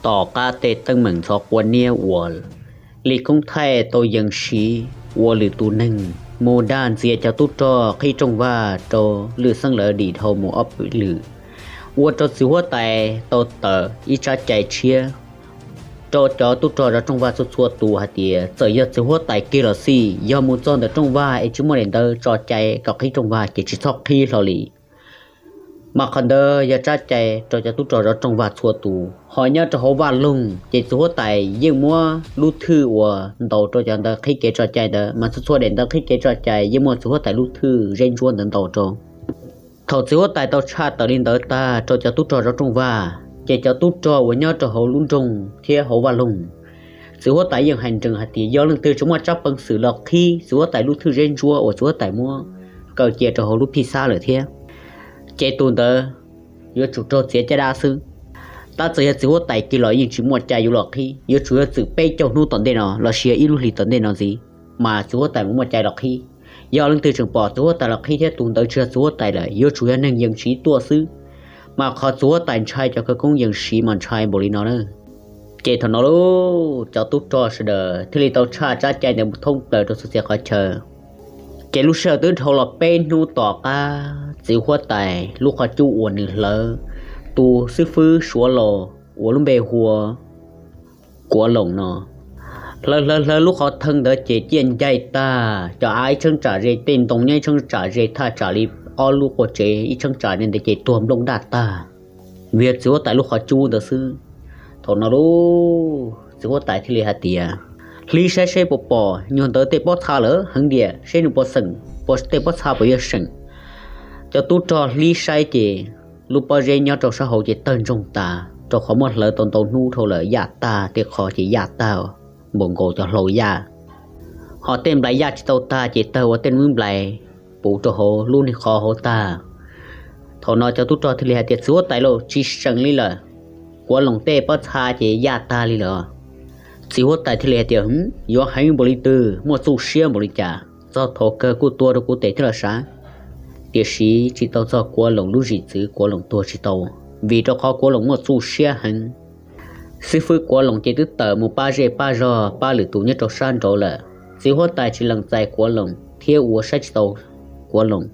Tom qab tej teeb meem ntxhov quav niab uas Lis Koob Thaij tau yees siv ua lwm tus neeg mus dag ntxias cov tub rog qhib rooj vag rau Lwj Xeeb lawv dim dhau mus ob peb lwm, ua rau txiv huab tais tau tawm ib tsab cai tshiab rau cov tub rog zov rooj vag txhua txhua tus hais tias txawm yog txiv huab tais kiag los xij, yog mus txog ntawm rooj vag es tsis muaj daim ntawv tso cai kom qhib rooj vag ces tsis txhob qhib hlo li. Mas qhov ntawd yog tsab cai rau cov tub rog zov rooj vag txhua tus, ho nyob rau hauv vaj loog ces txiv huab tais yeej muab lub thwj uas ntaus rau cov ntawv qhib kev tso cai ntawd, mas txhua txhua daim ntawv qhib kev tso cai yeej muaj txiv huab tais lub thwj zeb ntsuab ntawd ntaus rau. Thaum txiv huab tais tau tshaj tawm li ntawd tag rau cov tub rog zov rooj vag, ces cov tub rog uas nyob rau hauv lub nroog thiab hauv vaj loog, txiv huab tais yeej hais nrees hais tias yog leej twg tsis muaj tsab peev xwm los qhib txiv huab tais lub thwj zeb ntsuab uas txiv huab tais muab kaw cia rau hauv lub phij xab lawm thiab, ces tus ntawd yuav tsum raug txiav caj dab xwb. Tab txawm yog txiv huab tais kiag los yeej tsis muaj cai yuav los qhib, yuav tsum yog txwm peb caug hnub tom ntej no los sis yog ib lub hlis tom ntej no ntxiv, mas txiv huab tais mus muaj cai los qhib. Yog leej twg tseem pom txiv huab tais los qhib thiab tus ntawd tsis yog txiv huab tais lawm, yuav tsum yog neeg yees siv tuaj xwb. Mas qhov txiv huab tais ntshai cov khawv koob yees siv mas ntshai npaum li no na. Ces thaum no lauj, cov tub rog sawv daws thiaj li tau tshaj tsab cai ntawd mus thoob plaws rau txhua txhia qhov chaw. Ces lub sij hawm twb dhau los peb hnub tom qab txiv huab tais lub qhov cub uas nws hlawv tus xib fwb Suav Los uas lub npe hu ua Kuav Loos no, hlawv hlawv hlawv lub qhov thawj ntawd ces ciaj ncaig tag, cov av ib tsheb tsam ze, tej ntoo nyob ib tsheb tsam ze thaj tsam li ob lub qua tsev ib tsheb tsam ze ntawd ces tuag nplooj daj tag, vim yog txiv huab tais lub qhov cub ntawd xwb. Thaum no lauj, txiv huab tais thiaj li hais tias, hlib saib seb puas pom nyuag ntawd tej pob txha lawm heev diam, seb nws puas xeem, tej pob txha puas yog seem. Cov tub rog hlib saib ces lub pob zeb nyob rau sab hauv ces tawg ntsoog tas, rau qhov muab hlawv tau ntau hnub dhau lawm yaj tag, tej qhov ces yaj tag npaum nkaus cov hlau yaj, ho tej nplai yaj tsis tau tag ces tawg ua tej nub nplai puv rau hauv lub niag qhov hauv tag. Thaum no cov tub rog thiaj li hais tias, txiv huab tais lauj, tsis seem li lawm, Kuav Loos tej pob txha ces yaj tag li lawm. Txiv huab tais thiaj li hais tias, yuav heev npaum li twg, muaj txuj siab npaum li cas, txog thaum kawg kuj tuag rau kuv tes thiab los sav. Tiam sis tsis tau txog Kuav Loos lub zim txwv, Kuav Loos tuag tsis tau, vim rau qhov Kuav Loos muaj txuj siab heev. Xib fwb Kuav Loos ces twb tawm mus pab zej pab zog pab lwm tus nyob rau sab nraud lawm. Txiv huab tais tsis lees txais Kuav Loos thiab ua saib tsis tau Kuav Loos.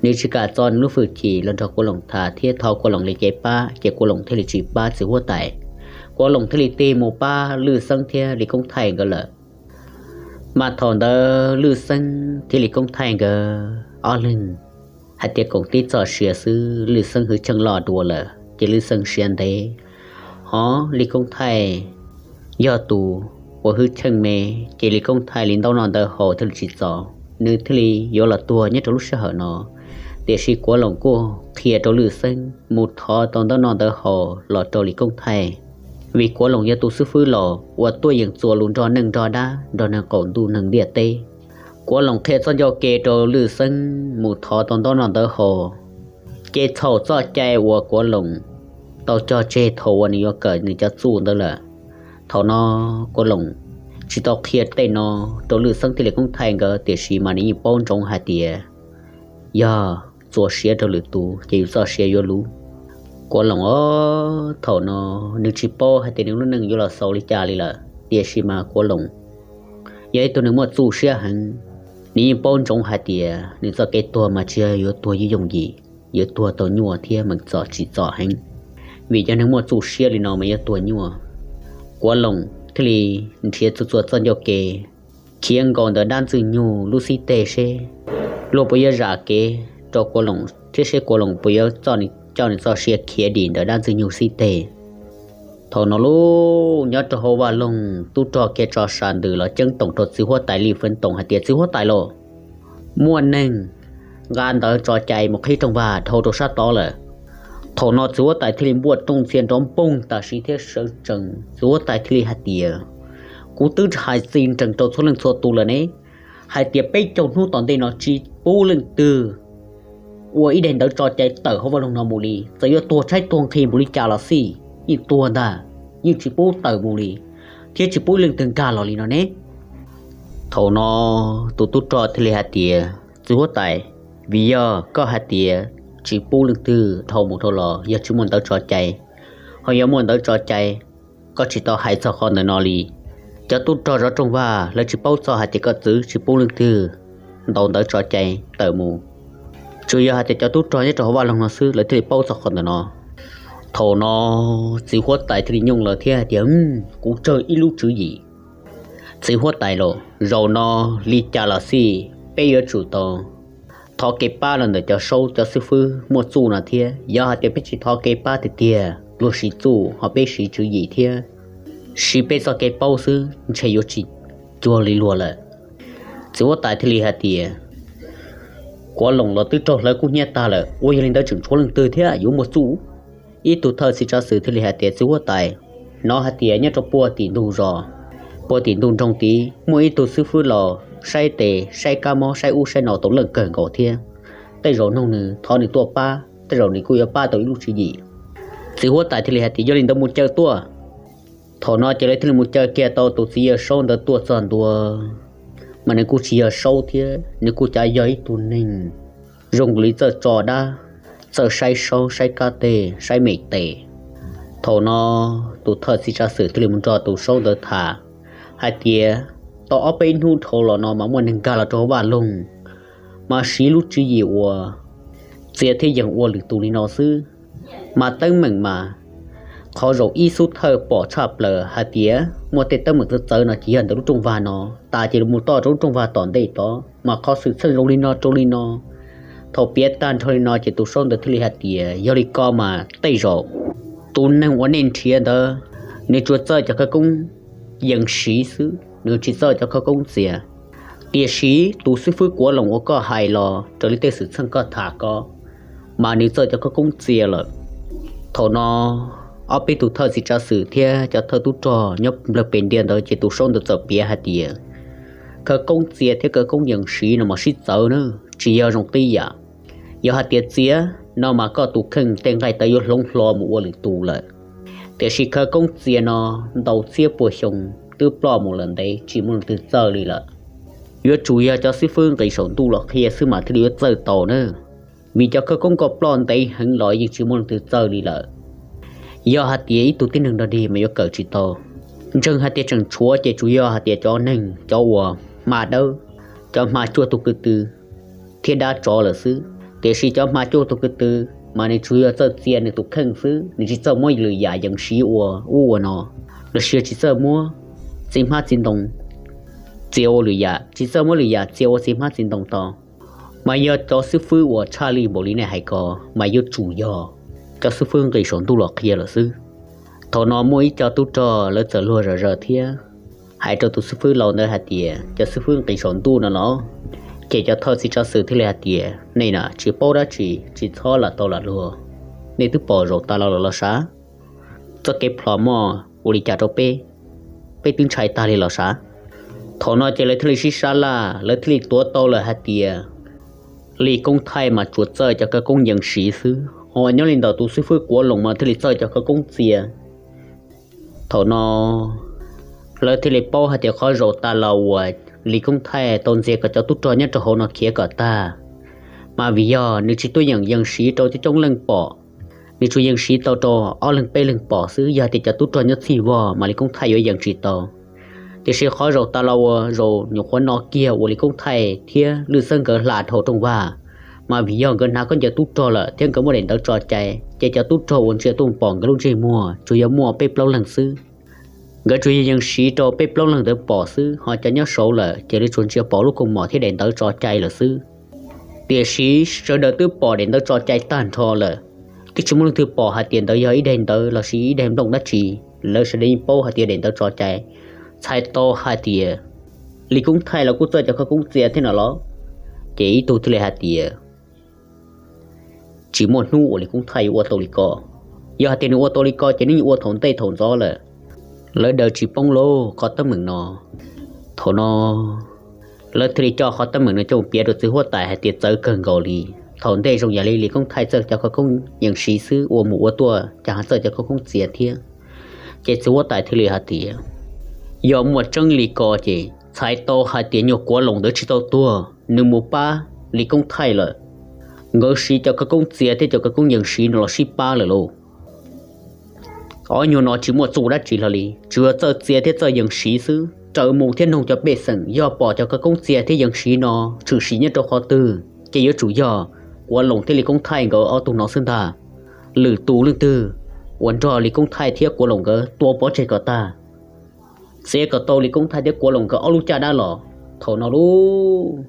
Nws tsis kam txo nws lub hwj chim los nrog Kuav Loos tham thiab thov Kuav Loos li ces pab, ces Kuav Loos thiaj li tsis pab txiv huab tais. Kuav Loos thiaj li tig mus pab Lwj Xeeb thiab Lis Koob Thaij nkawd lawm. Mas thaum ntawd Lwj Xeeb thiab Lis Koob Thaij nkawd ob leeg hais tias koom tib txoj sia xwb, Lwj Xeeb hwj chim loj dua lawm ces Lwj Xeeb siav ntev. Ho Lis Koob Thaij yog tus uas hwj chim me, ces Lis Koob Thaij li ntaub noj ntawv haus thiaj li tsis txaus, nws thiaj li yuav los tuag nyob rau lub sij hawm no. Tiam sis Kuav Loos kuj qhia rau Lwj Xeeb mus thov tau ntaub noj ntawv haus los rau Lis Koob Thaij, vim Kuav Loos yog tus xib fwb laus uas tuaj yeem txuas lus nrog neeg nrog dab, nrog neeg qaum ntuj neeg ntiaj teb. Kuav Loos qhia txoj ncauj ke rau Lwj Xeeb mus thov tau ntaub noj ntawv haus, ces txhaum txoj cai uas Kuav Loos tau cog tseg thaum uas nws yuav kawm nws cov txuj ntawd lawm. Thaum no Kuav Loos tsis tau qhia tej no rau Lwj Xeeb thiab Lis Koob Thaij nkawd, tiam sis mas nws yeej paub ntsoov hais tias yog txuas siav rau lwm tus ces yus txoj sia yuav luv. Kuav Loos os, thaum no nws tsis paub hais tias nws lub neej yuav los xaus li cas li lawm, tiam sis mas Kuav Loos yog ib tug neeg muaj txuj siab heev. Nws yeej paub ntsoov hais tias nws txoj kev tuag mas tsis yog yuav tuag yooj yooj yim, yuav tuag tau nyuaj thiab meem txom tsim txom heev, vim yog neeg muaj txuj siab li no mas yuav tuag nyuaj. Kuav Loos thiaj li nrhiav txhua txhua txoj ncauj ke khiav nkaus ntawm dab Ntxwg Nyug lub xib teg seb luag puas yuav zam kev rau Kuav Loos thiab seb Kuav Loos puas yuav coj nws txoj sia khiav dim ntawm dab Ntxwg Nyug xib teg. Thaum no lauj, nyob rau hauv vaj loog tub rog kiag tso sam ntws los ceeb toom rau txiv huab tais Lis Feev Toom hais tias, txiv huab tais lauj, muaj neeg nqa ntawv tso cai mus qhib rooj vag dhau rau sab tod lawm. Thaum no txiv huab tais thiaj li npuaj rooj ntxhia nrov npoog tam sim thiab sawv tsees, txiv huab tais thiaj li hais tias, kuv twb hais txi nrees rau txhua leej txhua tus lawm ne, hais tias peb caug hnub tom ntej no tsis pub leej twg ua ib daim ntawv tso cai tawm hauv vaj loog no mus li, txawm yuav tuag tshaib tuag nqhis npaum li cas los xij, yeej tuag ntag, yeej tsis pub tawm mus li, thiab tsis pub ib leej twg nkag los li no ne. Thaum no tus tub rog thiaj li hais tias, txiv huab tais, vim yog koj hais tias tsis pub leej twg dhau mus dhau los yog tsis muaj ntawv tso cai, ho yog muaj ntawv tso cai koj tsis tau hais txog qhov ntawm no li. Cov tub rog zov rooj vag lawv tsis paub txog hais tias koj txwv tsis pub leej twg ntaus ntawv tso cai tawm mus. Tsuas yog hais tias cov tub rog nyob rau hauv vaj loog no xwb lawv thiaj li paub txog qhov ntawm no. Thaum no txiv huab tais thiaj li nyooj lawv thiab hais tias, kuv tsawg ib lub tswv yim. Txiv huab tais los, zaum no li cas los xij peb yuav tsum tau thov kev pab los ntawm cov saub cov xib fwb muaj txuj no thiab. Yog hais tias peb tsis thov kev pab tiag tiag luag siv txuj ho peb siv tswv yim thiab siv peb txoj kev paub xwb ntshe yuav tsis cuag li luag lawm. Txiv huab tais thiaj li hais tias, Kuav Loos los twb raug hlawv kub hnyiab tag lawm, ua yog li ntawd tseem tshuav leej twg thiab yuav muaj txuj? Ib tug thawj txiv tsav xwm thiaj li hais tias, Txiv huab tais, hnov hais tias nyob rau puag tim ntug zos, puag tim ntug nroog tid muaj ib tug xib fwb los saib tes saib kab mob saib ub saib no tau leej kawg nkaus thiab. Tej zaum nug nws thov nws tuaj pab tej zaum nws kuj yuav pab tau ib lub tswv yim. Txiv huab tais thiaj li hais tias, Yog li ntawd mus caw tuaj. Thaum no ces lawv thiaj li mus caw kiag tau tus txiv yawg saub ntawd tuaj txog ntua, mas nws kuj tsis yog saub thiab nws kuj cav yog ib tug neeg zoo li txawj tso dab, txawj saib saub saib kab teg saib me tes. Thaum no tus thawj txiv tsav xwm thiaj li mus nrog tus saub ntawd tham hais tias, Tau ob peb hnub dhau los no mas muaj neeg nkag los rau hauv vaj loog, mas siv lub tswv yim uas txia thiab yees ua lwm tus li no xwb. Mas teeb meem mas qhov zaum ib xub thawj pom tshaj plaws hais tias muaj tej teeb meem txawv txawv no ces yog ntawm lub rooj vag no, tas ces mus toj rau lub rooj vag tom ntej tod, mas qhov xwm txheej zoo li no rau li no. Thaum piav tag nrho li no ces tus saub ntawd thiaj li hais tias, Yog li ko mas tej zaum tus neeg uas nej nrhiav ntawd nws tsuas txawj cov khawv koob yees siv xwb, nws tsis txawj cov khawv koob txia. Tiam sis tus xib fwb Kuav Loos uas koj hais los raws li tej xwm txheej koj tham ko, mas nws txawj cov khawv koob txia lawm. Thaum no ob peb tus thawj txiv tsav xwm thiab cov thawj tub rog nyob nplawg pes ntia ntawd ces tus saub ntawd txawm piav hais tias, Khawv koob txia thiab khawv koob yees siv no mas sib txawv na, tsis yog zoo tib yam. Yog hais tias txia no mas koj tus kheej tej nqaij tawv yuav hloov hlo mus ua lwm tus lawm. Tiam sis khawv koob txia no ntau txhiab pua xyoo twb ploj mus lawm ntev tsis muaj leej twg txawj li lawm. Yuav tsum yog cov xib fwb nqis saum ntuj los qhia xwb mas thiaj li yuav txawj tau na. Vim cov khawv koob koj ploj ntev heev los yeej tsis muaj leej twg txawj li lawm. Yog hais tias ib tug tib neeg dog dig mas yuav kawm tsis tau. Ntseeg hais tias tseem tshuav ces tsuas yog hais tias cov neeg cov uas hma dawb, cov hma cuaj tug ko tw thiab dab tsov lawm xwb. Tiam sis cov hma cuaj tug ko tw mas nws tsuas yog txawj txia nws tus kheej xwb, nws tsis txawj muab lwm yam yees siv ua ub ua no, los sis tsis txawj muab txiv hmab txiv ntoo txia ua lwm yam, tsis txawj muab lwm yam txia ua txiv hmab txiv ntoo tau. Mas yog cov xib fwb uas tshaj li npaum li nej hais ko, mas yuav tsum yog cov xib fwb nqis saum ntuj los qhia lawm xwb. Thaum no muaj ib co tub rog lawv txawm luag zom zaws thiab hais rau tus xib fwb laus ntawd hais tias, Cov xib fwb nqis saum ntuj no los? Ces cov thawj txiv tsav xwm thiaj li hais tias, Nej na tsis paub dab tsi, tsis txhob lam tau lam luag. Nej twb pom zaum tas los los sav, txoj kev plhom moj ua li cas rau peb, peb twb ntshai tag li los sav. Thaum no ces lawv thiaj li sib sab laj, lawv thiaj li tuav tau lawm hais tias Lis Koob Thaij mas tsuas txawj cov khawv koob yees siv xwb, ho nyob li ntawm tus xib fwb Kuav Loos mas thiaj li txawj cov khawv koob txia. Thaum no lawv thiaj li paub hais tias qhov zaum tas los uas Lis Koob Thaij tau ntxias kom cov tub rog nyob rau hauv no khiav kom tag, mas vim yog nws tsis tuaj yeem yees siv rau coob coob leej pom, nws tsuas yees siv tau rau ob leeg peb leeg pom xwb. Yog tias cov tub rog nyob txhij vog mas Lis Koob Thaij yuav yees tsis tau. Tiam sis qhov zaum tas los uas zaum nyuam qhuav no kiag uas Lis Koob Thaij thiab Lwj Xeeb nkawd hla dhau rooj vag, mas vim yog nkawd hnav khaub ncaws tub rog lawm thiab nkawd muaj daim ntawv tso cai, ces cov tub rog uas ntsia tuaj pom nkawd lub ntsej muag tsuas yog muaj peb plaub leeg xwb. Nkawd tsuas yog yees siv rau peb plaub leeg ntawd pom xwb, ho cov nyob saud lawm ces lawv tsuas ntsia pom lub kaus mom thiab daim ntawv tso cai lawm xwb. Tiam sis sawv daws twb pom daim ntawv tso cai tag nrho lawm, twb tsis muaj leej twg pom hais tias ntawd yog ib daim ntawv los sis ib daim nplooj dab tsi. Lawv sawv daws yeej paub hais tias daim ntawv tso cai, txhais tau hais tias Lis Koob Thaij los kuj txawj cov khawv koob txia thiab no los? Ces ib tug thiaj li hais tias, Tsis muaj hnub uas Lis Koob Thaij yuav ua tau li ko. Yog hais tias nws ua tau li ko ces nws yeej ua thaum ntej thaum ntxov lawm. Lawv daws tsis poob lauj qhov teeb meem no. Thaum no lawv thiaj li coj qhov teeb meem no coj mus piav rau txiv huab tais hais tias txawv kawg nkaus li. Thaum ntej zoo yam li Lis Koob Thaij txawj cov khawv koob yees siv xwb, ua mus ua tuaj cas ho txawj cov khawv koob txia thiab. Ces txiv huab tais thiaj li hais tias, Yog muaj tseeb li ko ces txhais tau hais tias nyuag Kuav Loos ntawd tsis tau tuag, nws mus pab Lis Koob Thaij lawm. Nkawd siv cov khawv koob txia thiab cov khawv koob yees siv no los sib pab lawm lauj. Ob nyuag no tsis muaj txuj dab tsi hlo li, tsuas yog txawj txia thiab txawj yees siv xwb. Raws mus thiab noog cov pej xeem yog pom cov khawv koob txia thiab yees siv no tshwm sim nyob rau qhov twg ces yuav tsum yog Kuav Loos thiab Lis Koob Thaij nkawd ob tug no xwb ntag. Lwm tus leej twg uas nrog Lis Koob Thaij thiab Kuav Loos nkawd tua pov tseg kom tag, txiav kom tau Lis Koob Thaij thiab Kuav Loos nkawd ob lub caj dab los. Thaum no lauj,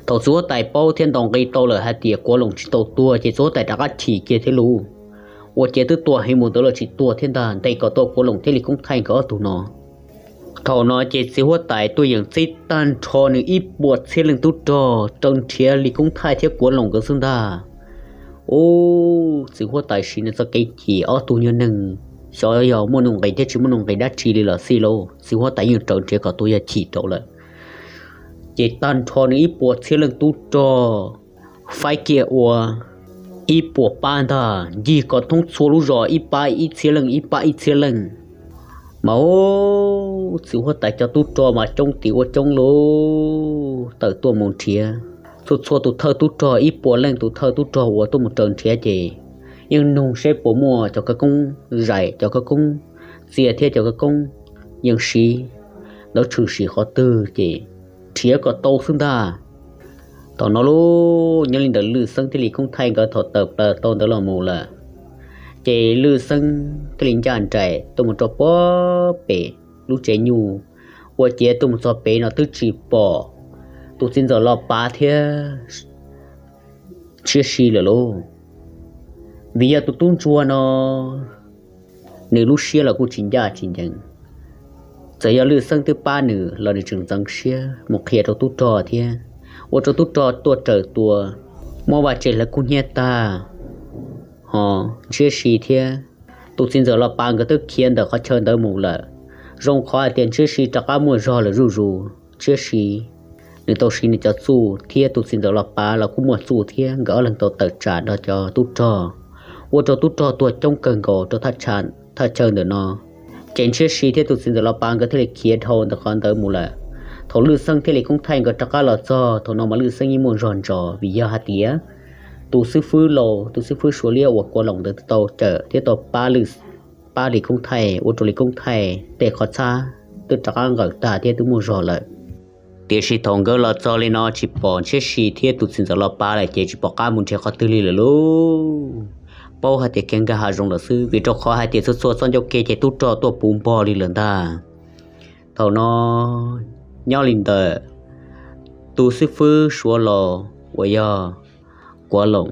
thaum txiv huab tais paub thiab ntaus nqi tau lawm hais tias Kuav Loos tsis tau tuag ces txiv huab tais rov qab chim kiag thiab lauj. Ua ciav twb tua heev mus ntawd los tsis tuag thiab ntag, ntes kom tau Kuav Loos thiab Lis Koob Thaij nkawd ob tug no. Thaum no ces txiv huab tais tuaj yeem txib tag nrho nws ib puas txhiab leej tub rog raws nrhiav Lis Koob Thaij thiab Kuav Loos nkawd xwb ntag. Ub, txiv huab tais siv nws txoj kev chim, ob tug nyuag neeg xyov yog muaj nuj nqis thiab tsis muaj nuj nqis dab tsi li los xij lauj, txiv huab tais yeej raws nrhiav kom tau yog chim rau lawm. Ces tag nrho nws ib puas txhiab leej tub rog faib kiag ua ib puas pab ntag, ncig kom thoob txhua lub zos ib pab ib txhiab leej ib pab ib txhiab leej. Mas ub, txiv huab tais cov tub rog mas coob tim ua coob lauj, tawm tuaj mus nrhiav txhua txhua tus thawj tub rog ib puas leej tus thawj tub rog uas tuaj mus raws nrhiav ces yeej nug seb puas muaj cov khawv koob zais, cov khawv koob txia thiab cov khawv koob yees siv ntawd tshwm sim qhov twg ces nrhiav kom tau xwb ntag. Thaum no lauj, nyob li ntawm Lwj Xeeb thiab Lis Koob Thaij nkawd thaum tawm plaws tau ntawd los mus lawm, ces Lwj Xeeb thiaj li ncaj nraim tuaj mus rau puag pem lub tsev nyuj. Ua ciav tuaj mus txog pem no twb tsis pom tus txiv ntxawm Los Pav thiab Ntshiab Si lawm lauj. Vim yog tus tub ntsuag no nws lub siab los kuj tsis ncaj tsis ncees, txawm yog Lwj Xeeb twb pab nws los nws tseem ntxeev siab mus qhia rau tub rog thiab ua rau tub rog tuaj raws tua, muab vaj tse hlawv kub hnyiab tag. Ho Ntshiab Si thiab tus txiv ntxawm Los Pav nkawd twb khiav ntawm qhov chaw ntawd mus lawm. Zoo qhov hais tias Ntshiab Si rov qab muaj zog lawm zuj zus. Ntshiab Si nws tau siv nws cov txuj thiab tus txiv ntxawm Los Pav los kuj muaj txuj thiab, nkawd ob leeg tau tawm tsam nrog cov tub rog, ua rau tub rog tuag coob kawg nkaus rau thaj chaw ntawm no. Ces Ntshiab Si thiab tus txiv ntxawm Los Pav nkawd thiaj li khiav dhau ntawm qhov ntawd mus lawm. Thaum Lwj Xeeb thiab Lis Koob Thaij nkawd rov qab los txog thaum no mas Lwj Xeeb yeej muaj zog ntsos vim yog hais tias tus xib fwb laus, tus xib fwb Suav Liab uas Kuav Loos ntawd twb tau cawm thiab tau pab Lwj, pab Lis Koob Thaij ua rau Lis Koob Thaij tej qhov txhab twb rov qab nqawm tag thiab twb muaj zog lawm. Tiam sis thaum nkawd los txog li no tsis pom Ntshiab Si thiab tus txiv ntxawm Los Pav lawm ces tsis pom qab mus nrhiav qhov twg li lawm lauj. Paub hais tias khiav nkag hav zoov lawm xwb vim rau qhov hais tias txhua txhua txoj ncauj ke ces tub rog tuaj puv npog li lawm ntag. Thaum no nyob li ntawm tus xib fwb Suav laus uas yog Kuav Loos,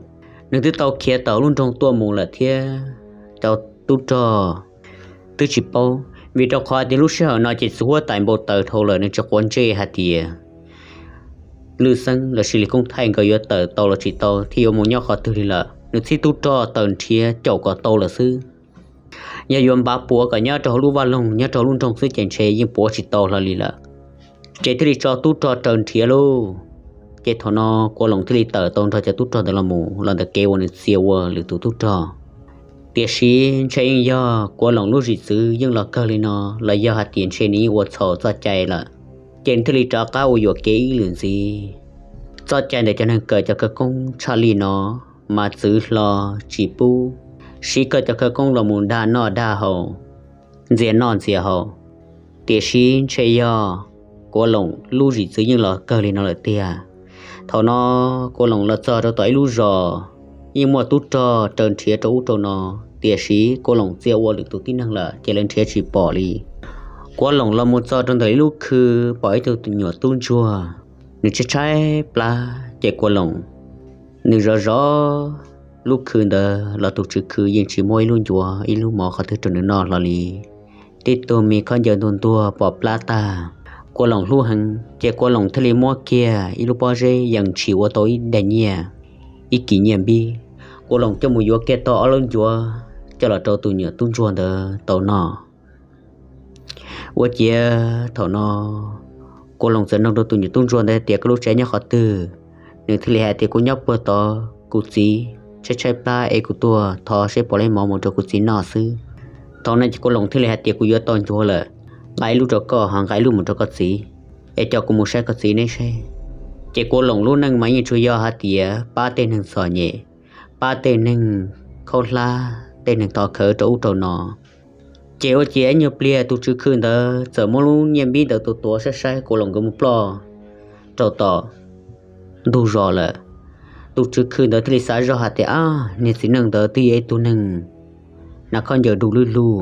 nws twb tau khiav tawm lub nroog tuaj mus lawm thiab cov tub rog twb tsis paub, vim rau qhov tias lub sij hawm no ces txiv huab tais npau taws dhau lawm, nws tsis quav ntsej hais tias Lwj Xeeb lossis Lis Koob Thaij nkawd yuav tawm tau los tsis tau thiab yuav mus nyob qhov twg li lawm. Nws txib tub rog tawm nrhiav caum kom tau lawm xwb. Yog yuav npav puav kom nyob rau hauv lub vaj loog nyob rau hauv lub nroog xwb ces ntshe yeej puav tsis tau hlo li lawm. Ces thiaj li tso tub rog raws nrhiav lauj. Ces thaum no Kuav Loos thiaj li tawm tau nrog cov tub rog ntawd los mus los ntawm kev uas nws txia ua lwm tus tub rog. Tiam sis ntshe yeej yog Kuav Loos lub zim txwv yeej los kawg li no los yog hais tias ntshe nws yeej ua txhaum txoj cai lawm, ces nws thiaj li rov qab ua yuam kev ib lwm ntxiv. Txoj cai ntawm cov neeg kawm cov khawv koob tshaj lij no mas txwv hlo tsis pub siv kawg cov khawv koob los mus dag noj dag haus, ntxias noj ntxias haus. Tiam sis ntshe yog Kuav Loos lub zim txwv yeej los kawg li no lawm tiag. Thaum no Kuav Loos los txog rau tom ib lub zos, yeej muaj tub rog raws nrhiav rau ub rau no, tiam sis Kuav Loos txia ua lwm tus tib neeg lawm ces lawv nrhiav tsis pom li. Kuav Loos los mus txog rau ntawm ib lub khw, pom ib tug nyuam tub ntsuag, nws tshaib tshaib plab ces Kuav Loos nws zov zov lub khw ntawd los tus tswv khw yeej tsis muab ib lub ncuav ib lub mov qhov twg rau nws noj hlo li. Tib tug me khaub ncaws ntuag ntuag pom plab tag. Kuav Loos hlub heev ces Kuav Loos thiaj li muab kiag ib lub pob zeb yees tshis ua tau ib daim nyiaj, ib kis nyiaj npib. Kuav Loos coj mus yuav kiag tau ob lub ncuav coj los rau tus nyuam tub ntsuag ntawd tau noj. Ua ciav thaum no Kuav Loos txawm nug rau tus nyuam tub ntsuag ntawd tias koj lub tsev nyob qhov twg? Nws thiaj li hais tias kuv nyob puag tod kuv txiv tshaib tshaib plab es kuv tuaj thov seb puas muaj mov mus rau kuv txiv noj xwb. Thaum no ces Kuav Loos thiaj li hais tias kuv yuav tau ncuav lawm, nqa ib lub rau koj ho nqa ib lub mus rau koj txiv, es coj kuv mus saib koj txiv neb seb. Ces Kuav Loos lub neej mas yeej tsuas yog hais tias pab tej neeg txom nyem, pab tej neeg khaub hlab, tej neeg thov khawv rau ub rau no. Ces ua ciav ib nyuag pliag tus tswv khw ntawd txawm muab lub nyiaj npib ntawd tua tua saib saib Kuav Loos nkawd mus ploj rau tom ntug zos lawm. Tus tswv khw ntawd thiaj li xav zog hais tias, ab, niag txiv neej ntawd twb yog ib tug neeg hnav khaub ncaws du lug lug,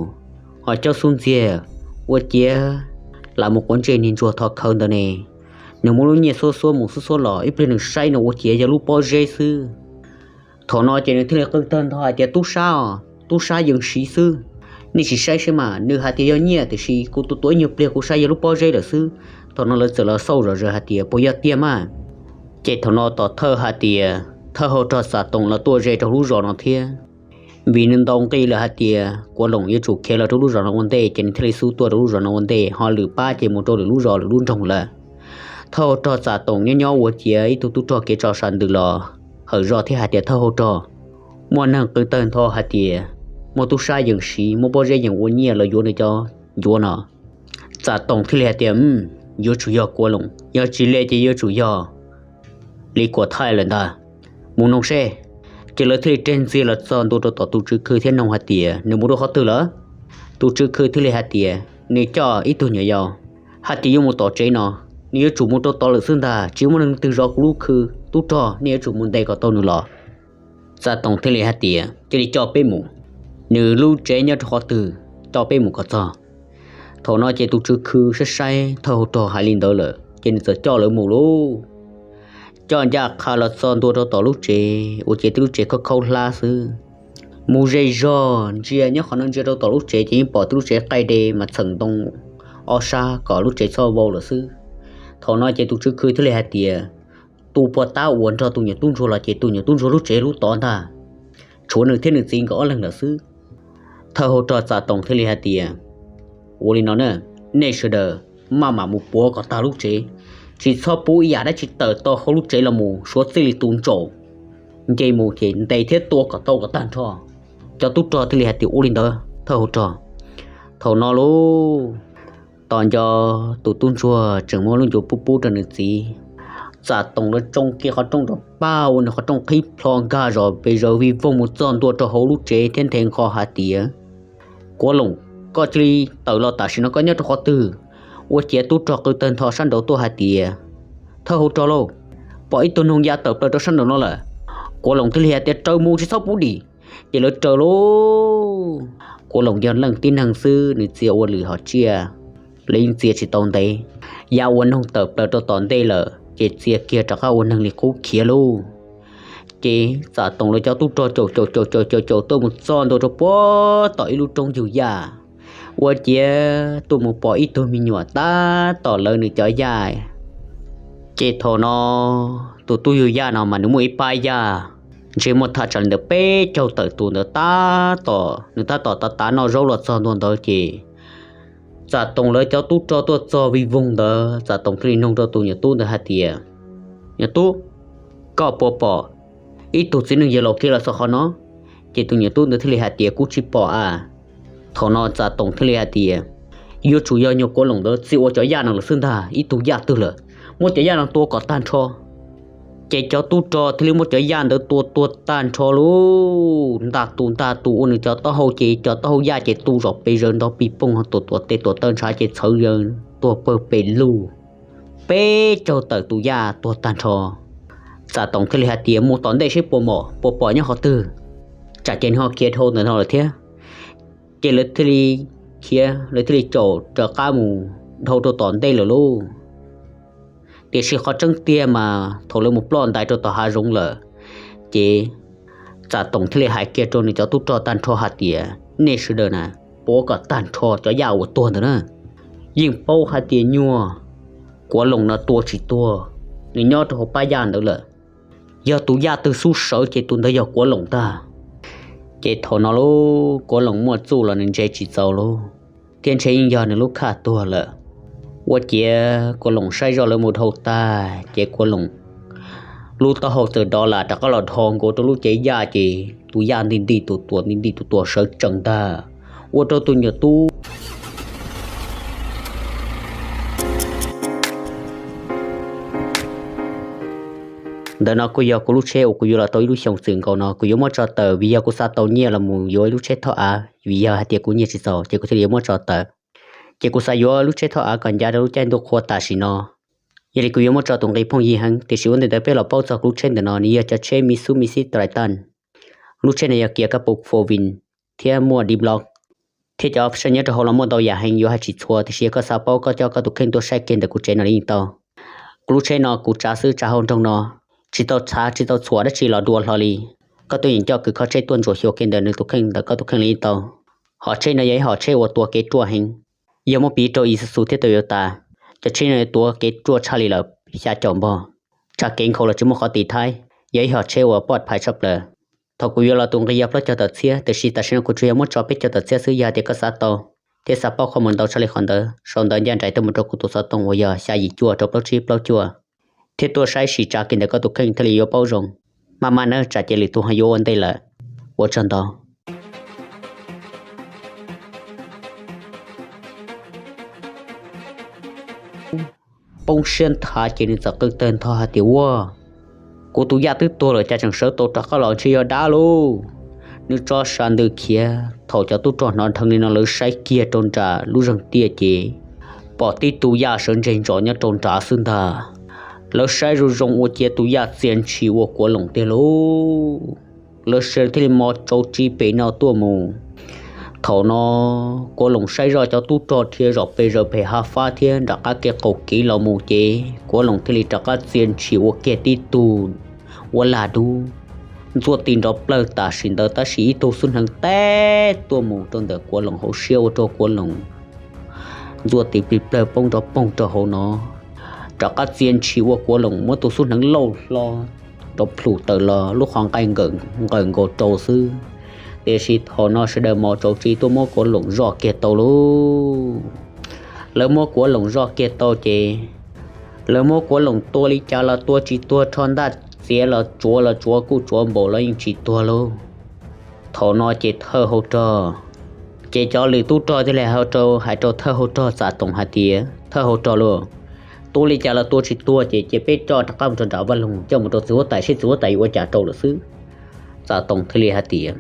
ho coj xub ntxiag, ua ciav lam mus quav ntsej niag ntsuag thov khawv ntawd ne. Nws muab lub nyiaj xuab xuab mus xuab xuab los, ib pliag nws saib no ua ciav yog lub pob zeb xwb. Thaum no ces nws thiaj li qw tawg ntho hais tias, tub sab os, tub sab yees siv xwb, nej sim saib seb mas, nws hais tias yog nyiaj tiam sis kuv tua tua ib nyuag pliag kuv saib yog lub pob zeb lawm xwb. Thaum no lawv txawm los xauj zom zaws hais tias puas yog tiag mas. Ces thaum no tom thawj hais tias thawj hau rog Txam Toom los tuaj ze rau lub zos no thiab, vim nws ntaus nqi lawm hais tias Kuav Loos yuav tsum khiav los rau lub zos no ua ntej, ces nws thiaj li xub tuaj rau lub zos no ua ntej, ho lwm pab ces mus rau lwm lub zos lwm lub nroog lawm. Thawj hau rog Txam Toom nyob nyob ua ciav ib tug tub rog kev tso sab ntws los hawm zog thiab hais tias, thawj hau rog, muaj neeg qw tawg ntho hais tias muaj tub sab yees siv, muaj pob zeb yees ua nyiaj los yuav nws cov ncuav no. Txam Toom thiaj li hais tias, yuav tsum yog Kuav Loos, yog tsis li ces yuav tsum yog Li Kuam Thaij lawm ntag. Mus noog seb. Ces lawv thiaj li reg ntxiag los txog ntua rau tom tus tswv khw thiab noog hais tias nws mus rau qhov twg lawm. Tus tswv khw thiaj li hais tias nws coj ib tug nyuam yaus hais tias yuav mus tom tsev no, nws yuav tsum mus rau tod lawm xwb ntag, tsis muaj neeg twg zov kuv lub khw, tub rog nej yuav tsum mus ntes kom tau nws los. Txam Toom thiaj li hais tias cia li coj peb mus, nws lub tsev nyob rau qhov twg, coj peb mus kom txog. Thaum no ces tus tswv khw saib saib thawj hau rog hais li ntawd lawm ces nws txawm coj lawv mus lauj. Coj ncaj qha los txog ntua rau tom lub tsev ua ciav tib lub tsev khaub khaub hlab xwb. Mus ze zog ntsia nyob qhov no ntsia rau tom lub tsev ces yeej pom tib lub tsev qaij de mas txheem ntoo ob sab kom lub tsev txhob vau lawm xwb. Thaum no ces tus tswv khw thiaj li hais tias tus puag ta uas nrog tus nyuam tub ntsuag los ces tus nyuam tub ntsuag lub tsev lub tod ntag, tshuav nws thiab nws txiv nkawd ob leeg lawm xwb. Thawj hau rog Txam Toom thiaj li hais tias ua li no na, nej sawv daws maj mam mus puav kom tag lub tsev, tsis txhob pub ib yam dab tsi tawm tau hauv lub tsev los mus, suav txij li tus ntsaum nce mus ces ntes thiab tua kom tau kom tag nrho. Cov tub rog thiaj li hais tias ua li ntawd thawj hau rog. Thaum no lauj, tos nco tus tub ntsuag tseem muab lub ncuav pub pub rau nws txiv. Txam Toom lawv tsoo kiag qhov rooj rau pag ua nws qhov rooj qhib plho nkag zom pes zaws vij voog mus txog ntua rau hauv lub tsev thiab nthe nqho hais tias, Kuav Loos, koj cia li tawm los tam sim no, koj nyob rau qhov twg? Ua ciav tub rog qw tawg ntho sab nraud tuaj hais tias, thawj hau rog lauj, pom ib tug noog ya tawm plaws rau sab nraum no lawm. Kuav Loos thiaj li hais tias raws mus tsis txhob pub dim. Ces lawv raws lauj. Kuav Loos yog leej tib neeg xwb, nws txia ua lwm hom tsiaj, lawv yeej txia tsis tau ntev. Ya ua noog tawm plaws rau tom ntej lawm ces txia kiag rov qab ua neeg li qub khiav lauj. Ces Txam Toom lawv cov tub rog caum caum caum caum caum caum tuaj mus txog ntua rau puag tom ib lub roob yug yaj, ua ciav tuaj mus pom ib tug me nyuam tab tom lawv nws cov yaj. Ces thaum no tus tub yug yaj no mas nws muaj ib pab yaj ntsej muag thaj tsam li ntawm peb caug tawm tus ntawd tab tom, nws tab tom tav tav noj zaub los txog ntua ntawd ces Txam Toom lawv cov tub rog tuaj txog vij voog ntawd, Txam Toom thiaj li nug rau tus nyuam tub ntawd hais tias, nyuam tub, koj puas pom ib tug txiv neej yawg laus khiav los txog qhov no? Ces tus nyuam tub ntawd thiaj li hais tias kuv tsis pom a. Thaum no Txam Toom thiaj li hais tias, yuav tsum yog nyuag Kuav Loos ntawd txia ua cov yaj no lawm xwb ntag, ib tug yaj twg lawm, muab cov yaj no tua kom tag nrho. Ces cov tub rog thiaj li muab cov yaj ntawd tua tua tag nrho lauj, ntag tus ntag tus ua nws cov taub hau ces cov taub hau yaj ces tu zom pes zaws nto pig poog, tuam tuam tes tuam taw ntshav ces txhawv zaws tuag pawg pes lug, peb caug tawm tus yaj tuag tag nrho. Txam Toom thiaj li hais tias mus tom ntej seb puas mom puas pom nyob qhov twg, tsam ces nws ho khiav dhau ntawm no lawm thiab. Ces lawv thiaj li khiav, lawv thiaj li caum rov qab mus dhau rau tom ntej lawm lauj. Tiam sis qhov tseeb tiag mas thaum lawv mus ploj ntais rau tom hav zoov lawm, ces Txam Toom thiaj li hais kiag rau nws cov tub rog tag nrho hais tias, nej sawv daws na, puav kom tag nrho cov yaj uas tuag ntawd na. Yeej paub hais tias nyuag Kuav Loos no tua tsis tuag, nws nyob rau hauv pab yaj ntawd lawm. Yog tus yaj twg xub sawv ces tus ntawd yog Kuav Loos tag. Ces thaum no lauj, Kuav Loos muaj txuj los nws ntse tsis txaus lauj, thiab ntshe yeej yog nws lub khaj tuag lawm. Ua ciav Kuav Loos saib zoj lawv mus dhau tag ces Kuav Loos lub taub hau txawm dov lam rov qab los dhos nkaus rau lub cev yaj ces tus yaj nti nti tus tuam nti nti tus tuam sawv tsees ntag, ua rau tus nyuam tub Ntawm no kuj yog kuv lub tsheb uas kuv yuav los tau ib lub xyoos txwm nkaus no kuv yuav muab tso tawm vim yog kuv xav tau nyiaj los mus yuav ib lub tsheb thoj av, vim yog hais tias kuv nyiaj tsis txaus ces kuv thiaj li yuav muab tso tawm. Ces kuv xav yuav lub tsheb thoj av kom ncav rau lub caij ntuj qhua tam sim no. Yog li kuv yuav muab tso tus nqi phooj ywg heev, tiam sis ua ntej ntawd peb los paub txog kuv lub tsheb ntawm no, nws yog cov tsheb Mitsubishi Triton. Lub tsheb no yog kiav kab pus four wheel thiab muaj D-block, thiab cov option nyob rau hauv los muaj ntau yam heev yuav hais tsis txhua, tiam sis yog koj xav paub koj coj koj tus kheej tuaj saib kiag ntawm kuv tsev no li ntau. Kuv lub tsheb no kuv tsav xwb tsav hauv nroog no, tsis tau txhav tsis tau txhuam dab tsi los dua hlo li. Koj tuaj yeem coj kwv kho tsheb tuaj ntsuas xyuas kiag ntawm nws tus kheej ntawm koj tus kheej li ntau. Hom tsheb no yog ib hom tsheb uas tua kev ruaj heev, yog muab piv rau Isuzu thiab Toyota, cov tsheb no yuav tuav kev ruaj tshaj li lawm xya caum npog, tsa kev nkhaus los tsis muaj qhov tiv thaiv, yog ib hom tsheb uas poj phais tshaj plaws. Thaum kuv yuav los tus nqi yog plaub caug tawm txhiab, tiam sis tam sim no kuv tsuas yog muab tso peb caug tawm txhiab xwb, yog hais tias koj xav tau thiab xav paub qhov muaj ntau tshaj li qhov ntawd sau ntawv ncaj nraim tuaj mus rau kuv tus xov tooj uas yog xya yim cuaj rau plaub tsib plaub cuaj, thiab tuaj saib sim tsa kiag ntawm koj tus kheej thiaj li yuav paub zoo. Maj mam nawb, tsam ces lwm tus ho yuav ua ntej lawm. Ua tsaug ntau. Poob siab nthav ces nws txawm qw tawg ntho hais tias, Ua, kuv tus yaj twb tuag lawm cas tseem sawv tau rov qab los ntshe yog dab lauj. Nws tso sas ntws khiav, thaum cov tub rog hnov dheev li no lawv saib kiag rau nram lub zeeg tiaj ces pom tib tug yaj sawv ntseg ntsos nyob rau nrad xwb ntag. Lawv saib zoo zoo ua ciav tus yaj txia ntshis ua Kuav Loos tiag lauj. Lawv sawv thiaj li mos tsaus tsis pem no tuaj mus. Thaum no Kuav Loos saib zoj cov tub rog dhia zom pes zaws pem hav fab thiab nram qab kev qaum kev los mus ces Kuav Loos thiaj li rov qab txia ntshis ua kiag tib tug uab lag dub ntxuaj ti nrov plawg tam sim ntawd tab sis ib tug xub hneev teb tuaj mus rau ntawm Kuav Loos hauv siab ua rau Kuav Loos ntxuaj ti plig plawg poob nrov poog rau hauv no. Rov qab txia ntshis ua Kuav Loos muab tus xub hneev lauj hlo nrov plhum tawm los lub qhov nqaij nqawm nkaus rau xwb. Tiam sis thaum no sawv daws mos tsaus tsis tuaj muab Kuav Loos zoj kiag tau lauj. Lawv muab Kuav Loos zoj kiag tau ces lawv muab Kuav Loos tua li cas los tua tsis tuag, rho ntaj txiav los tsuav los tsuav kuj tsuav npaum los yeej tsis tuag lauj. Thaum no ces thawj hauv rog, ces cov lwm tub rog thiaj li hais rau, hais rau thawj hauv rog Txam Toom hais tias, Thawj hauv rog lauj, tua li cas los tua tsis tuag ces cia peb coj rov qab mus rau nram vaj loog, coj mus rau txiv huab tais seb txiv huab tais yuav ua cas rau lawm xwb. Txam Toom thiaj li hais tias,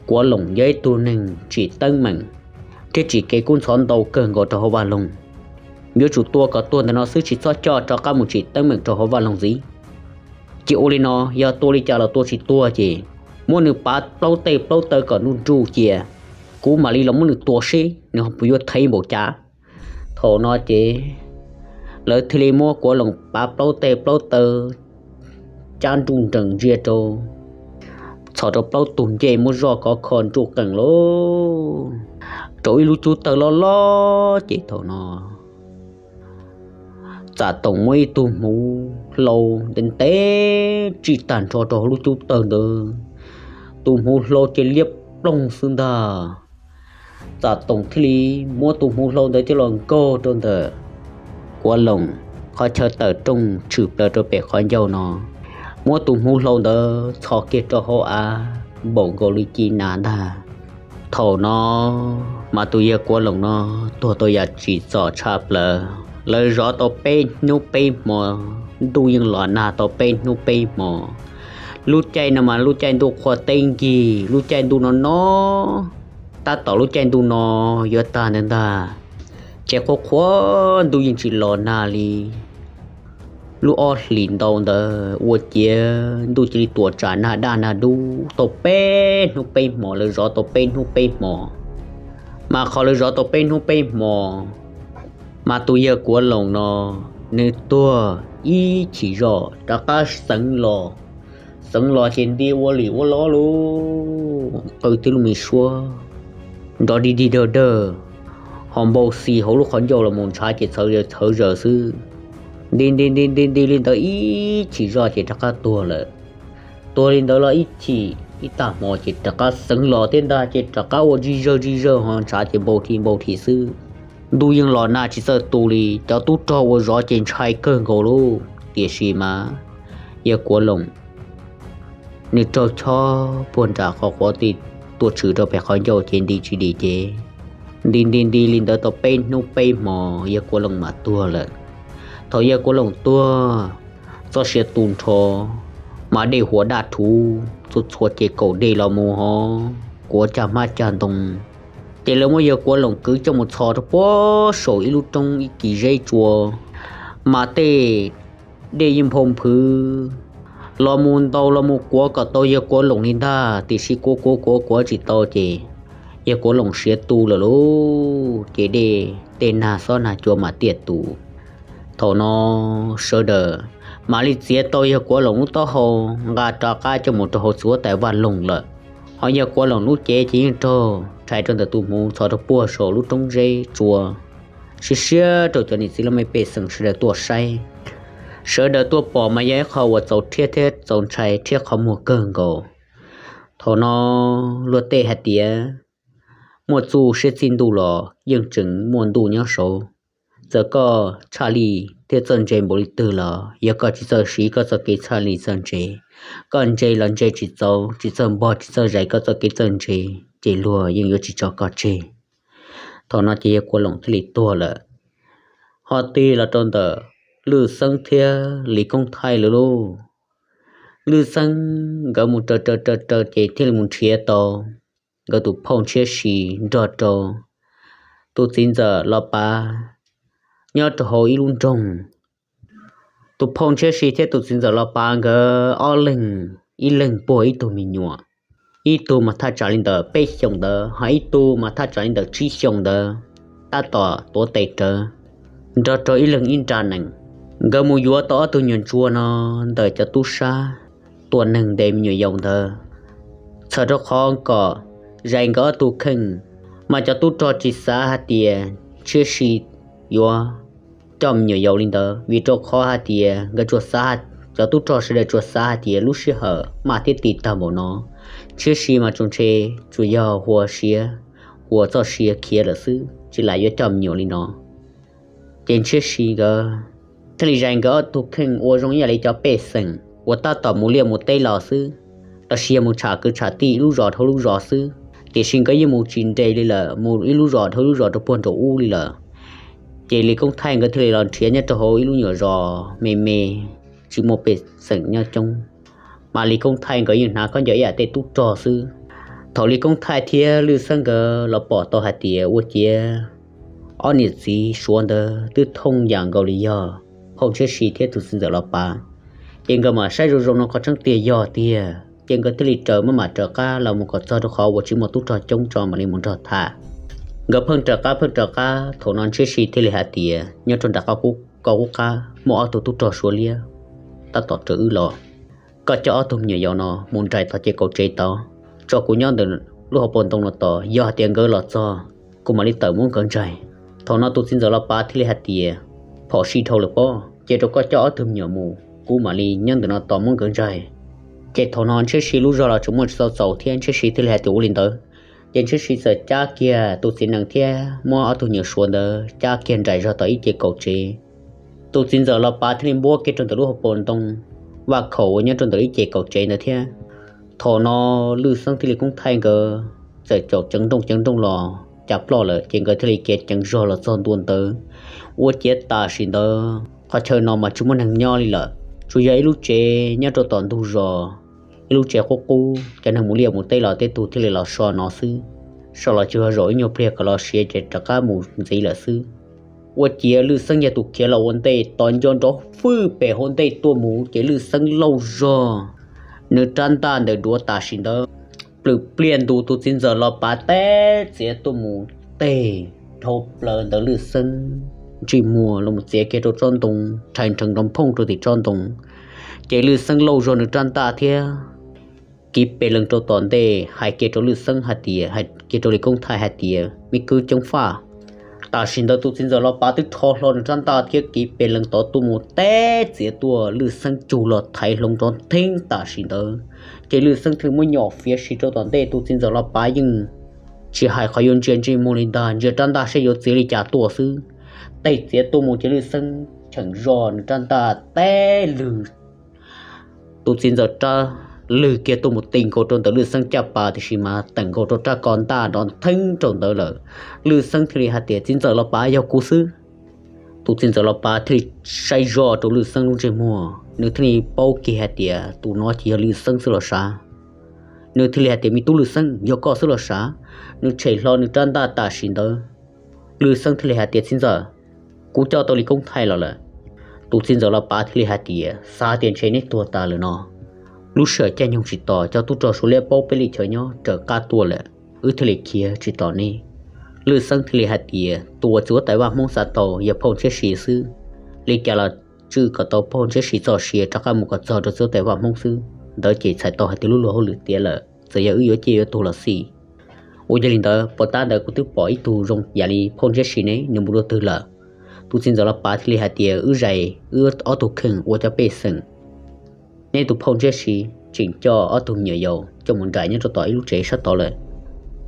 Kuav Loos yog ib tug neeg tsim teeb meem thiab tsim kev kub ntxhov ntau kawg nkaus rau hauv vaj loog. Yuav tsum tua kom tuag ntawm no xwb, tsis txhob coj rov qab mus tsim teeb meem rau hauv vaj loog ntxiv. Ces ua li no, yog tua li cas los tua tsis tuag ces muab nws pav plaub teg plaub taw kom nruj nruj cia, kuv mam li los muab nws tua seb nws ho puas yuav thev npaum cas. Thaum no ces lawv thiaj li muab Kuav Loos pav plaub teg plaub taw cab nruj nrees ntsia rau, txhos rau plaub tug ncej muab zoj kov kho nruj qees lauj, rau ib lub cub tawg loj loj. Ces thaum no Txam Toom muab ib tug hmuv hlau ntev ntev tsij tag nrho rau hauv lub cub tawg ntawd, tus hmuv hlau ces liab ploog xwb ntag. Txam Toom thiaj li muab tus hmuv hlau ntawd coj los nkaug rau ntawm Kuav Loos qhov chaw tawm rooj tshwm plaws rau pem qhov ncauj no, muab tus hmuv hlau ntawd txhos kiag rau hauv av npaum nkaus li ci nas ntag. Thaum no mas tus yawg Kuav Loos no tuag tau yam tsim txom tshaj plaws. Lawv zov tau peb hnub peb hmo, ntuj yeej los nag tau peb hnub peb hmo. Lub caij no mas lub caij ntuj qhua teb nkig, lub caij ntuj no no tab tom lub caij ntuj no yuav tag ntawd ntag, ces qhua qhua ntuj yeej tsis los nag li. Lub ob hlis ntau ntawd ua ciav ntuj cia li tuam tsam nag daj nag dub tau peb hnub peb hmo, lawv zov tau peb hnub peb hmo. Mas qhov lawv zov tau peb hnub peb hmo, mas tus yawg Kuav Loos no nws tuag ib chim zoj rov qab xeev los. Xeev los ces nti ua lim ua lob lauj, qw tib lub me suab nrov dig dig dawg dawg, ho npau xis hauv lub qhov ncauj los mus ntshav ces txhawv zaws txhawv zaws xwb. Nti nti nti nti nti li ntawd ib chim zoj ces rov qab tuag lawm. Tuag li ntawd los ib chim ib tag hmo ces rov qab xeev los thiab ntag, ces rov qab ua zig zawg zig zawg ho ntshav ces npau thi npau thi xwb. Ntuj yeej los nag tsis txawj tu li, cov tub rog uas zov ces ntshai kawg nkaus lauj. Tiam sis mas yawg Kuav Loos nws raug chob puag nram qhov quav ti tuaj tshwm rau pem qhov ncauj ces nti tsis dim ces nti nti nti li ntawd tau peb hnub peb hmo yawg Kuav Loos mam tuag lawm. Thaum yawg Kuav Loos tuag, txoj sia tu nrho, mas dej huas daj thuv txhua txhua ces kaum dej los mus ho kuav cag hmab cag ntoo. Ces lawv muab yawg Kuav Loom kwv coj mus txhos rau puag saum ib lub roob ib kis zeb tsua, mas tej dej yeej nphau nphwv los mus ntaus los mus kuav kom tau yawg Kuav Loom li ntag, tiam sis kuav kuav kuav kuav tsis tau ces yawg Kuav Loom siav tu lawm lauj, ces dej tej nag xob nag cua mam tiaj tus. Thaum no sawv daws mam li txiav tau yawg Kuav Loom lub taub hau nqa rov qab coj mus rau hauv txiv huab tais Vaj Loog lawm. Ho yawg Kuav Loom lub cev ces yeej raug rhais rau ntawm tus hmuv txhos rau puag saum lub roob zeb tsua, siab siab rau cov niam txiv laj mej pej xeem sawv daws tuaj saib. Sawv daws tuaj pom mas yog ib qho uas txaus rhiab thiab txaus ntshai thiab qhov muag kawg nkaus. Thaum no luag tej hais tias muaj txuj siab txij ntuj los yeej tseem muaj ntuj nyob saud. Txawm koj txhaj li thiab txawj ntse npaum li twg los yog koj tsis txawj siv koj txoj kev txhaj li txawj ntse, koj ntse los ntse tsis txaus, tsis txawj npog tsis txawj zais koj txoj kev txawj ntse, ces luag yeej yuav tsis tso koj tseg. Thaum no ces yawg Kuav Loom thiaj li tuag lawm. Ho tig los rau ntawm Lwj Xeeb thiab Lis Koob Thaij lawm lauj. Lwj Xeeb nkawd mus raws raws raws raws ces thiaj li mus nrhiav tau nkawd tus phauj Ntshiab Si nrog rau tus txiv ntxawm Los Pav nyob rau hauv ib lub nroog. Tus phauj Ntshiab Si thiab tus txiv ntxawm Los Pav nkawd ob leeg, ib leeg puag ib tug me nyuam, ib tug mas thaj tsam li ntawm peb xyoos ntawd, ho ib tug mas thaj tsam li ntawm tsib xyoos ntawd, tab tom tuav tes rawv nrog rau ib leeg ib nra nees. Nkawd mus yuav tau ob tug nyuam ntsuag no ntawm cov tub sab tua neeg ntes me nyuam yaus ntawd, txhawm rau qhov kom zais nkawd ob tug kheej, mas cov tub rog tsis xav hais tias Ntshiab Si yuav coj me nyuam yaus li ntawd, vim rau qhov hais tias nkawd tsuas xav, cov tub rog sawv daws tsuas xav hais tias lub sij hawm maj thiab ti tag npaum no, Ntshiab Si mas tsuas ntshe tsuas yog hua siav, hua txoj sia khiav lawm xwb, tsis lam yuav coj me nyuam li no. Ces Ntshiab Si nkawd thiaj li zais nkawd ob tug kheej ua zoo ib yam li cov pej xeem uas tab tom mus liaj mus teb los xwb, los sis yog mus tsham kwv tsham tij ib lub zos dhau lub zos xwb, tiam sis nkawd yeej mus tsis nres li lawm, mus ib lub zos dhau lub zos rau puag nraum ub li lawm. Ces Lis Koob Thaij nkawd thiaj li los nrhiav nyob rau hauv ib lub nyuam zos me me, tsis muaj pej xeem nyob coob, mas Lis Koob Thaij nkawd yeej hnav khaub ncaws ib yam tej tub rog xwb. Thaum Lis Koob Thaij thiab Lwj Xeeb nkawd los pom tau hais tias ua ciav ob niam txiv Suav ntawd twb thooj yam nkaus li yog phauj Ntshiab Si thiab tus txiv ntxawm Los Pav, ces nkawd mam saib zoo zoo no qhov tseeb tiag yog tiag, ces nkawd thiaj li raws maj mam raws qab los mus kom txog rau qhov uas tsis muaj tub rog coob tso mam li mus nrog tham. Nkawd pheej raws qab pheej raws qab, thaum no Ntshiab Si thiaj li hais tias nyob rau nram qab koj qub qab muaj ob tug tub rog Suav liab tab tom raws wb los, koj coj ob tug me nyuam yaus no mus nraim tom ces kaum tsev tod, tso kuv nyob ntawm lub hauv paus ntoo no tos, yog hais tias nkawd los txog kuv mam li tawm muab nkawd ntsaig. Thaum no tus txiv ntxawm Los Pav thiaj li hais tias phom sij dhau lawm pob, cia rau koj coj ob tug me nyuam mus, kuv mam li nyob ntawm no tos muab nkawd ntsaig. Ces thaum no Ntshiab Si lub zog los tseem muaj tsis txaus txaus thiab, Ntshiab Si thiaj li hais tias ua li ntawd. Ces Ntshiab Si txawm cab kiag tus txiv nees thiab muab ob tug me nyuam Suav ntawd cab kiag nraim zog tom ib ce kaum tsev. Tus txiv ntxawm Los Pav thiaj li npuab kiag rau ntawm lub hauv paus ntoo vaj khaum uas nyob rau ntawm ib ce kaum tsev ntawd thiab. Thaum no Lwj Xeeb thiab Lis Koob Thaij nkawd txawm caum ceev nrooj ceev nrooj los cas ploj lawm, ces nkawd thiaj li khiav ceev zog los txog ntua ntawd. Ua ciav tam sim ntawd qhov chaw no mas tsis muaj neeg nyob li lawm, tsuas yog ib lub tsev nyob rau tom ntug zos, ib lub tsev qub qub, cov neeg mus liaj mus teb los tej tug thiaj li los so no xwb. So los tsuas yog zaum ib nyuag pliag kom los siav ces rov qab mus ntxiv lawm xwb. Ua ciav Lwj Xeeb yog tus khiav los ua ntej, tos nco nrov fwj pem hauv ntej tuaj mus, ces Lwj Xeeb lauj zog nws rab ntaj ntawm duav tam sim ntawd plwm pliaj ntu tus txiv ntxawm Los Pav teb txiav tuaj mus, teg dhau plaws ntawd Lwj Xeeb ntsej muag los txiav kiag rau tsob ntoo, rhais nrheev nrov phooj rau tim tsob ntoo. Ces Lwj Xeeb lauj zog nws rab ntaj thiab kiv pes lees rau tom ntej, hais kiag rau Lwj Xeeb hais tias, hais kiag rau Lis Koob Thaij hais tias, me kwv Coob Faj. Tam sim ntawd tus txiv ntxawm Los Pav twb rho hlo nws rab ntaj thiab kiv pes lees tod tuaj mus teb txiav tuaj, Lwj Xeeb cug los thaiv hloov nrov ntheeb tam sim ntawd. Ces Lwj Xeeb thiaj muab nyom fiav si rau tom ntej, tus txiv ntxawm Los Pav yeej tsis hais qhov yuav ntsia ntsej muag li ntag, ntsia rab ntaj saib yuav txiav li cas tuaj xwb. Teg txiav tuaj mus ces Lwj Xeeb cheem zog nws rab ntaj teb lwg tus txiv ntxawm rab lwg kiag tuaj mus ti nkaus rau ntawm Lwj Xeeb caj pas, tiam sis mas teem nkaus rau rab ko ntaj nrov ntheeb rau ntawd lawm. Lwj Xeeb thiaj li hais tias, txiv ntxawm Los Pav, yog kuv xwb. Tus txiv ntxawm Los Pav thiaj li saib zog rau Lwj Xeeb lub ntsej muag, Nws thiaj li paub kiag hais tias tus no ces yog Lwj Xeeb xwb los sav. Nws thiaj li hais tias, Me tub Lwj Xeeb, yog koj xwb los sav? Nws tshem hlo nws rab ntaj tam sim ntawd. Lwj Xeeb thiaj li hais tias, Txiv ntxawm, kuv coj tau Lis Koob Thaij los lawm. Tus txiv ntxawm Los Pav thiaj li hais tias, Xav tias ntshe neb tuag tas lawm no. Lub sij hawm caij nyoog tsis tos, cov tub rog Suav liab paub peb li chaw nyob raws qab tuaj lawm, wb thiaj li khiav tsis tos neb. Lwj Xeeb thiaj li hais tias, Tus uas txiv huab tais vaj Hmoob xav tau yog phauj Ntshiab Si xwb. Li cas los tswj kom tau phauj Ntshiab Si txoj sia rov qab mus kom txog rau txiv huab tais vaj Hmoob xwb, ntawd ces txhais tau hais tias lub luag hauj lwm tiav lawm, txawm yog wb yuav ciaj yuav tuag los xij. Ua yog li ntawd, puag ta ntawd kuv twb pom ib tug zoo yam li phauj Ntshiab Si ne, nws mus rau twg lawm? Tus txiv ntxawm Los Pav thiaj li hais tias, Wb zais wb ob tug kheej ua cov pej xeem. Neb tus phauj Ntshiab Si tseem coj ob tug me nyuam yaus coj mus nraim nyob rau tom ib lub tsev sab tod lawm,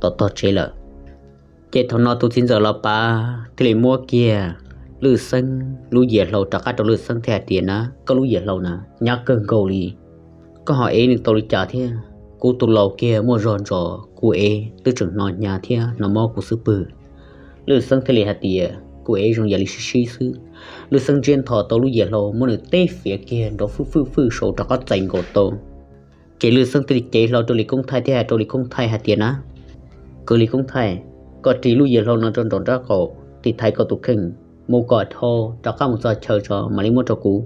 tom tog tsev lawm. Ces thaum no tus txiv ntxawm Los Pav thiaj li muab kiag Lwj Xeeb lub yias hlau rov qab rau Lwj Xeeb thiab hais tias, Na, koj lub yias hlau na nyab kawg nkaus li. Koj ho ev nws tau li cas thiab? Kuv tus laus kiag muaj zog ntsos, kuv ev twb tseem hnov hnyav thiab hnov mob kuv xub pwg. Lwj Xeeb thiaj li hais tias, Kuv ev zoo yam li sib sib xwb. Lwj Xeeb ntsiab ntho tau lub yias hlau muab nws teb fiav kiag nrov fwj fwj fwj saud rov qab txais nkaus tau. Ces Lwj Xeeb thiaj li cev hlo rau Lis Koob Thaij thiab hais rau Lis Koob Thaij hais tias, Na, kwv Lis Koob Thaij, koj ris lub yias hlau no rau nraum nraub qaum, tiv thaiv koj tus kheej mus kom dhau rov qab mus txog chaw tso mam li muab rau kuv.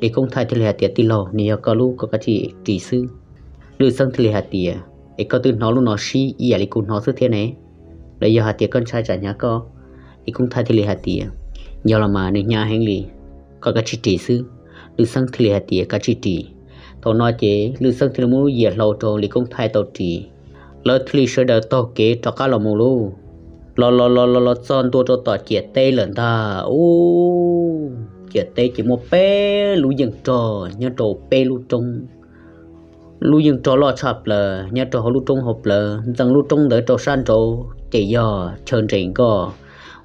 Lis Koob Thaij thiaj li hais tias, Tij laug, nws yog koj lub, koj kav tsij ris xwb. Lwj Xeeb thiaj li hais tias, Es koj twb hnov lub no sib ib yam li kuv hnov xwb thiab ne, los yog hais tias koj ntshai tsam hnyav koj? Lis Koob Thaij thiaj li hais tias, Yog los mas, nws hnyav heev li, koj kav tsij ris xwb. Lwj Xeeb thiaj li hais tias, Kav tsij ris. Thaum no ces Lwj Xeeb thiaj li muab lub yias hlau rau Lis Koob Thaij tau ris. Lawv thiaj li sawv daws taug kev rov qab los mus lauj. Los los los los los txog ntua rau tom ciam teb lawm ntag. Ub, ciam teb ces muaj peb lub yeej rog nyob rau peb lub roob. Lub yeej rog loj tshaj plaws nyob rau hauv lub roob hauv plawv, ntxeev lub roob ntawd rau sab nraud ces yog chaw nres nkoj,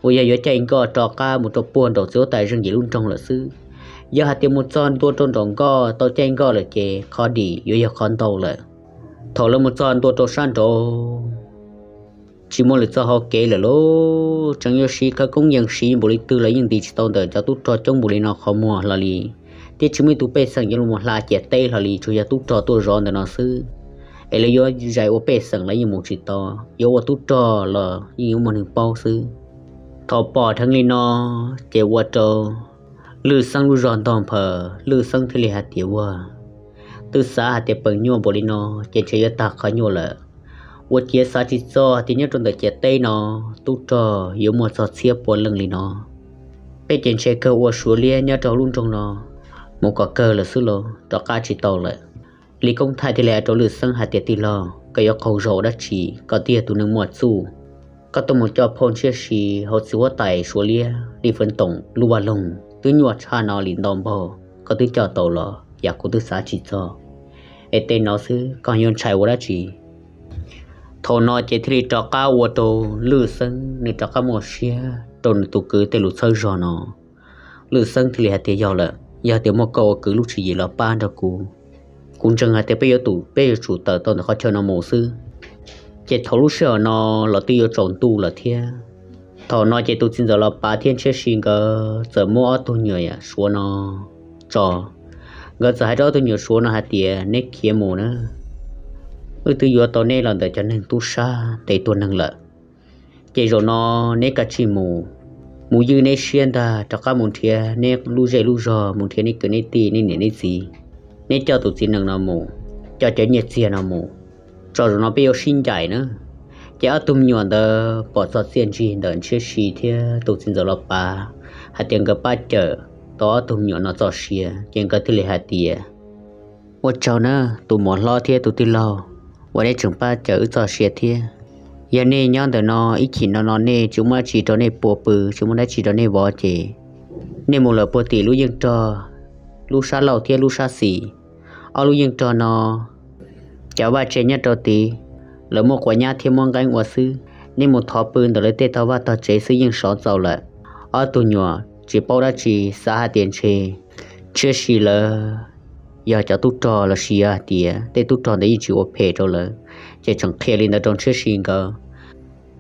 uas yog yuav caij nkoj rov qab mus rau puag nraum txiv huab tais Zeej Yim lub nroog lawm xwb. Yog hais tias mus txog ntua rau nraum nkoj tau caij nkoj lawm ces qhov dim yuav yog qhov ntau lawm. Thaum lawv mus txog ntua rau sab nraud, tsis muaj lwm txoj hauv kev lawm lauj. Tseem yuav siv khawv koob yees siv npaum li twg los yeej ntis tsis tau ntawm cov tub rog coob npaum li no qhov muag hlo li, thiab tsis muaj ib tug pej xeem yuav los hla ciam teb hlo li, tsuas yog tub rog tuaj zov ntawm no xwb. Es lawv yuav zais ua pej xeem los yeej mus tsis tau, yuav ua tub rog los yeej yuav muaj neeg paub xwb. Thaum pom dheev li no, ces ua rau Lwj Xeeb lub zog ntog nphaws, Lwj Xeeb thiaj li hais tias, Ua, twb xav hais tias peem nyuaj npaum li no ces ntshe yuav tag qhov nyuaj lawm. Ua ciav xav tsis txog tias nyob rau ntawm ciam teb no tub rog yuav muaj txog txhiab pua leej li no. Peb ces ntshe kawg ua Suav liab nyob rau hauv lub nroog no mus kom kawg lawm xwb los rov qab tsis tau lawm. Lis Koob Thaij thiaj li hais rau Lwj Xeeb hais tias, Tij laug, koj yuav qaug zog ua dab tsi? Koj twb yog tus neeg muaj txuj, koj tuaj mus coj phauj Ntshiab Si hauv txiv huab tais Suav liab Lis Feev Toom lub vaj loog twb nyuaj tshaj no li ntau npaug, koj twb coj tau los yam kuv twb xav tsis txog. Es tej no xwb koj yuav ntshai ua dab tsi? Thaum no ces thiaj li rov qab ua rau Lwj Xeeb nws rov qab muaj siab rau nws tus kwv tej lus txhawb zog no. Lwj Xeeb thiaj li hais tias, Yog lawm, yog tias muaj koj ua kwv lub tswv yim los pab nrog kuv, kuv ntseeg hais tias peb yuav tsum, peb yuav tsum tawm tau ntawm qhov chaw no mus xwb. Ces thaum lub sij hawm no los twb yuav tsaus ntuj lawm thiab. Thaum no ces tus txiv ntxawm Los Pav thiab Ntshiab Si nkawd txawm muab ob tug me nyuam Suav no tso. Nkawd txawm hais rau ob tug me nyuam Suav no hais tias, Neb khiav mus na, wb twb yuav tau neb los ntawm cov neeg tub sab ntes tua neeg lawm. Ces zaum no neb kav tsij mus, mus ywj neb siab ntag, rov qab mus nrhiav neb lub zej lub zog, mus nrhiav neb kwv neb tij, neb niam neb txiv. Neb coj tus txiv nees no mus, coj cov nyiaj txiag no mus, tso zaum no peb yuav sib ncaim na. Ces ob tug me nyuam ntawd pom txog txiaj ntsig ntawm Ntshiab Si thiab tus txiv ntxawm Los Pav hais tias nkawd pab cawm tau ob tug me nyuam no txoj sia, ces nkawd thiaj li hais tias, Ua tsaug na, tus muam hlob thiab tus tij laug, uas neb tseem pab cawm wb txoj sia thiab. Yog nej nyob ntawm no ib chim no no nej tsis muaj dab tsi rau nej pua pw, tsis muaj dab tsi rau nej vov ces nej mus lawm puag tim lub yeej rog, lub sab laug thiab lub sab xis, ob lub yeej rog no cov vaj tse nyob rau tid, lawv muab quav nyab thiab muab nqeeb ua xwb. Nej mus thov pw ntawm lawv tej tog vaj tog tsev xwb yeej sov txaus lawm. Ob tug nyuam tsis paub dab tsi, xav hais tias ntshe Ntshiab Si lawv yog cov tub rog los sis yog hais tias tej tub rog ntawd yeej tsis ua phem rau lawv, ces tseem qhia li ntawd rau Ntshiab Si nkawd.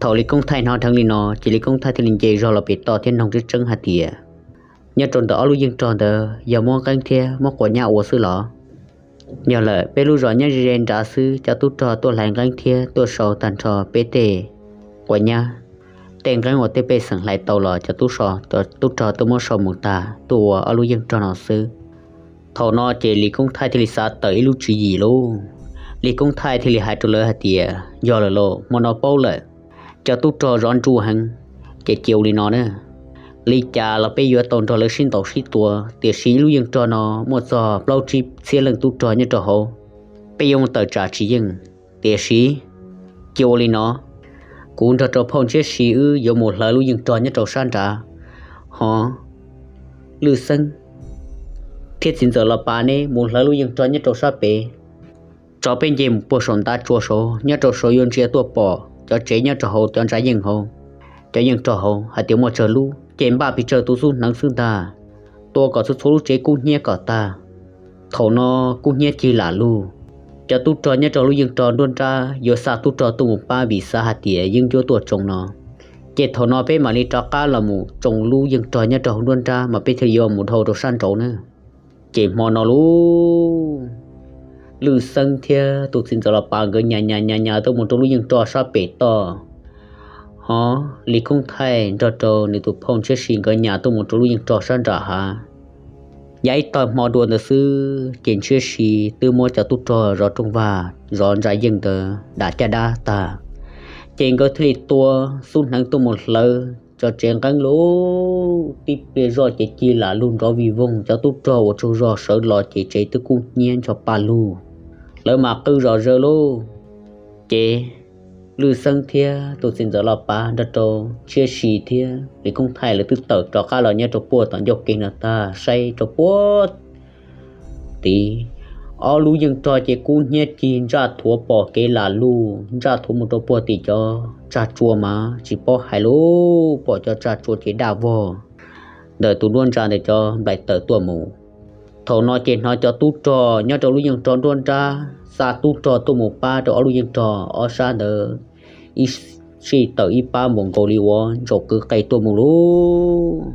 Thaum Lis Koob Thaij hnov dheev li no ces Lis Koob Thaij thiaj li nce zog los pem toj thiab noog tseeb tseeb hais tias, Nyob rau ntawm ob lub yeej rog ntawd yog muab nqeeb thiab muab quav nyab ua xwb los? Yog lawm, peb lub zos nyob ze ze nrad xwb, cov tub rog tuaj hlais nqeeb thiab tuaj sau tag nrho peb tej quav nyab, tej nqeeb uas tej pej xeem hlais tau los cov tub rog tuaj muab sau mus tag tuaj ua ob lub yeej rog no xwb. Thaum no ces Lis Koob Thaij thiaj li xav tawm ib lub tswv yim lauj. Lis Koob Thaij thiaj li hais rau lawv hais tias, yog lawm lauj, hmo no paub lawm, cov tub rog zov ntsuj heev, ces cia ua li no na. Li cas los peb yuav tau nrog lawv sib ntaus sib tua, tiam sis ib lub yeej rog no muaj txog plaub tsib txhiab leej tub rog nyob rau hauv, peb yuav mus tawm tsam tsis yeej. Tiam sis cia ua li no, kuv nrog rau phauj Ntshiab Si wb yuav mus hlawv lub yeej rog nyob rau sab nrad, hos Lwj Xeeb thiab txiv ntxawm Los Pav neb mus hlawv lub yeej rog nyob rau sab pem. Tso peb nce mus puag saum ntav tsua saud, nyob rau saud yuav ntsia tuaj pom cov tsev nyob rau hauv cov ntsa yeej hauv, cov yeej rog hauv hais tias muaj tsawg lub, ces npaj pes tsawg tus xub hneev xwb ntag. Tua kom txhua txhua lub tsev kub hnyiab kom tag. Thaum no kub hnyiab cig lam lug, cov tub rog nyob rau lub yeej rog nruab nrab yuav xa tub rog tuaj mus pab vim xav hais tias yeeb ncuab tuaj tsoo no. Ces thaum no peb mam li rov qab los mus tsoo lub yeej rog nyob rau hauv nruab nrab mas peb thiaj yuav mus dhau rau sab nraud na. Ces hmo no lauj, Lwj Xeeb thiab tus txiv ntxawm Los Pav nkawd nyas nyas nyas nyas tuaj mus rau lub yeej rog sab pem toj, hos Lis Koob Thaij nrog rau nws tus phauj Ntshiab Si nkawd nyas tuaj mus rau lub yeej rog sab nram hav. Yav ib tag hmo dua ntawd xwb ces Ntshiab Si twb muab cov tub rog zov rooj vag zov ntsa yeej ntawd dam caj dab tag, ces nkawd thiaj li tua xub hneev tuaj mus hlawv cov tsev nqeeb lauj. Tib pliag zoj ces cig lam lug nrov vij voog, cov tub rog uas tsaug zog sawv los ces tsev twb kub hnyiab ncho pa lug, lawv mas qw zom zaws lauj. Ces Lwj Xeeb thiab tus txiv ntxawm Los Pav nrog rau Ntshiab Si thiab Lis Koob Thaij lawv twb tawm rov qab los nyob rau puag tom ncauj kev no tag, saib rau puag tid, ob lub yeej rog ces kub hnyiab cig, ntsaj thuav pom kev lam lug, ntsaj thuav mus rau puag tim cov tsag tsua mas tsis paub hais lauj, pom cov tsag tsua ces daj vog ntawm tus nruab ntsa ntawm cov nplaim tawm tuaj mus. Thaum no ces hnov cov tub rog nyob rau lub yeej rog nruab nrab xa tub rog tuaj mus pab rau ob lub yeej rog ob sab ntawd, ib sij tawm ib pab npaum nkaus li uas ntsaum kwv qe tuaj mus lauj.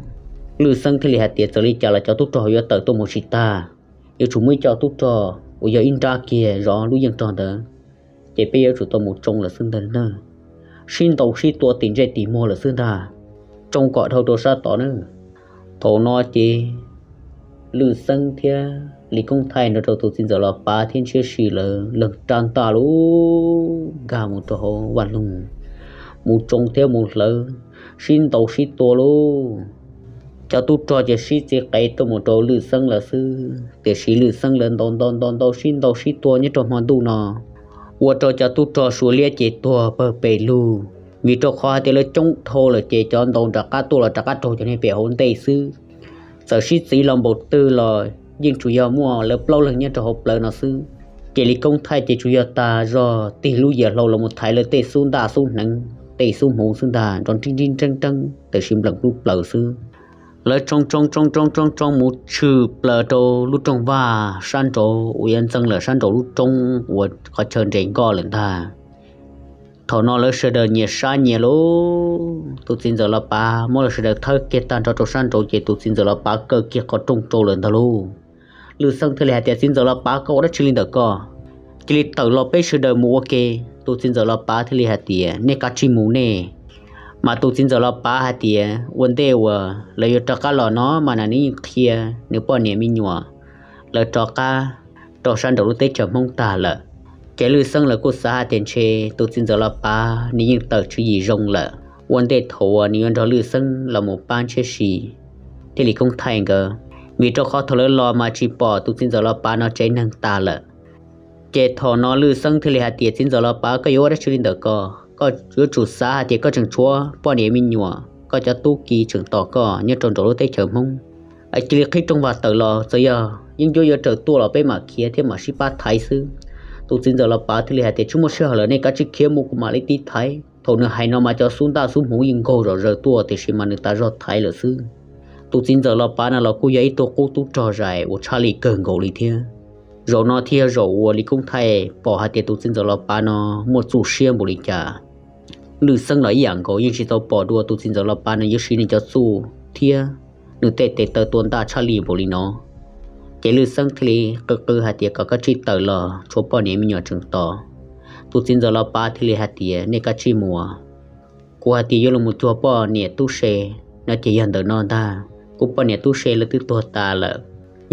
Lwj Xeeb thiaj li hais tias txawm li cas los cov tub rog yuav tawm tuaj mus tsis tag, yuav tsum muaj ib co tub rog uas yog ib nrab kiag zov lub yeej rog ntawd, ces peb yuav tsum tau mus tsoo lawm xwb ntag na. Sib ntaus sib tua tim ntsej tim muag lawm xwb ntag, tsoo kom dhau rau sab tod na. Thaum no ces Lwj Xeeb thiab Lis Koob Thaij nrog rau tus txiv ntxawm Los Pav thiab Ntshiab Si lawv leeg rab ntaj lauj, nkag mus rau hauv vaj loog, mus tsoo thiab mus hlawv, sib ntaus sib tua lauj. Cov tub rog ces sib txiv qev tuaj mus rau Lwj Xeeb lawv xwb, tiam sis Lwj Xeeb lawv ntaus ntaus ntaus ntaus sib ntaus sib tua nyob rau hmo ntuj no, ua rau cov tub rog Suav liab ces tuag pawg pes lug, vim rau qhov hais tias lawv coob dhau lawm ces cov ntaus nram qab tuaj los rov qab raug cov niag pem hauv ntej xwb. Txawm sib txiv los npaum twg los yeej tsuas yog muaj lawv plaub leeg nyob rau hauv plawv no xwb. Ces Lis Koob Thaij ces tsuas yog tas zog tig lub yias hlau los mus thaiv lawv tej xub ntaj xub hneev tej xub hmuv xwb ntag, nrov nrib nrib nreeb nreeb tab sis npleem lub plawv xwb. Lawv tsoo tsoo tsoo tsoo tsoo tsoo mus tshwm plaws rau lub rooj vag sab nraud uas yuav ntxeev lawm sab nraum lub roob uas qhov chaw nres nkoj lawm ntag. Thaum no lawv sawv daws nyias sab nyias lauj, tus txiv ntxawm Los Pav muab lawv sawv daws thawb kiag tag nrho rau sab nraud ces tus txiv ntxawm Los Pav kaw kiag qhov rooj rau lawm ntag lauj. Lwj Xeeb thiaj li hais tias, txiv ntxawm Los Pav, koj ua dab tsi li ntawm koj? Cia li tawm los peb sawv daws mus ua ke. Tus txiv ntxawm Los Pav thiaj li hais tias, nej kav tsij mus nej. Mas tus txiv ntxawm Los Pav hais tias ua ntej uas lawv yuav rov qab los no mas nws yeej qhia nws poj niam me nyuam lawv rov qab rau sab nraum lub teb chaws Hmoob tag lawm. Ces Lwj Xeeb lawv kuj xav hais tias ntshe tus txiv ntxawm Los Pav nws yeej tawm tswv yim zoo lawm, ua ntej thaum uas nws yuav nrog Lwj Xeeb los mus pab Ntshiab Si thiab Lis Koob Thaij nkawd, vim rau qhov thaum lawv los mas tsis pom tus txiv ntxawm Los Pav no tsev neeg tas lawm. Ces thaum no Lwj Xeeb thiaj li hais tias, txiv ntxawm Los Pav, koj yuav ua dab tsi li ntawm koj? Koj yuav tsum xav hais tias koj tseem tshuav poj niam me nyuam, koj cov tub ki tseem tos koj nyob rau nraum lub teb chaws Hmoob. Cia li qhib rooj vag tawm los, txawm yog yeeb ncuab yuav raws tuaj los peb mam khiav thiab mam sib pab thaiv xwb. Tus txiv ntxawm Los Pav thiaj li hais tias, tsis muaj sij hawm lawm, nej kav tsij khiav mus kuv mam li tiv thaiv. Thaum nws hais no mas cov xub ntaj xub hmuv yeej nkaug zom zaws tuaj tiam sis mas nws tas zog thaiv lawm xwb. Tus txiv ntxawm Los Pav no los kuj yog ib tug qub tub rog zais uas tshaj lij kawg nkaus li thiab. Zaum no thiaj yog zaum uas Lis Koob Thaij pom hais tias tus txiv ntxawm Los Pav no muaj txuj siab npaum li cas. Lwj Xeeb los ib yam nkaus, yeej tsis tau pom dua tus txiv ntxawm Los Pav no yuav siv nws cov txuj thiab nws tej tes taw tua ntaj tshaj li npaum li no. Ces Lwj Xeeb thiaj li qw qw hais tias kom koj tsij tawm los tshuav poj niam me nyuam tseem tos. Tus txiv ntxawm Los Pav thiaj li hais tias nej kav tsij mus. Kuv hais tias yuav los mus cuag poj niam tub se no ces yog ntawm no ntag. Kuv poj niam tub se lawv twb tuag tas lawm.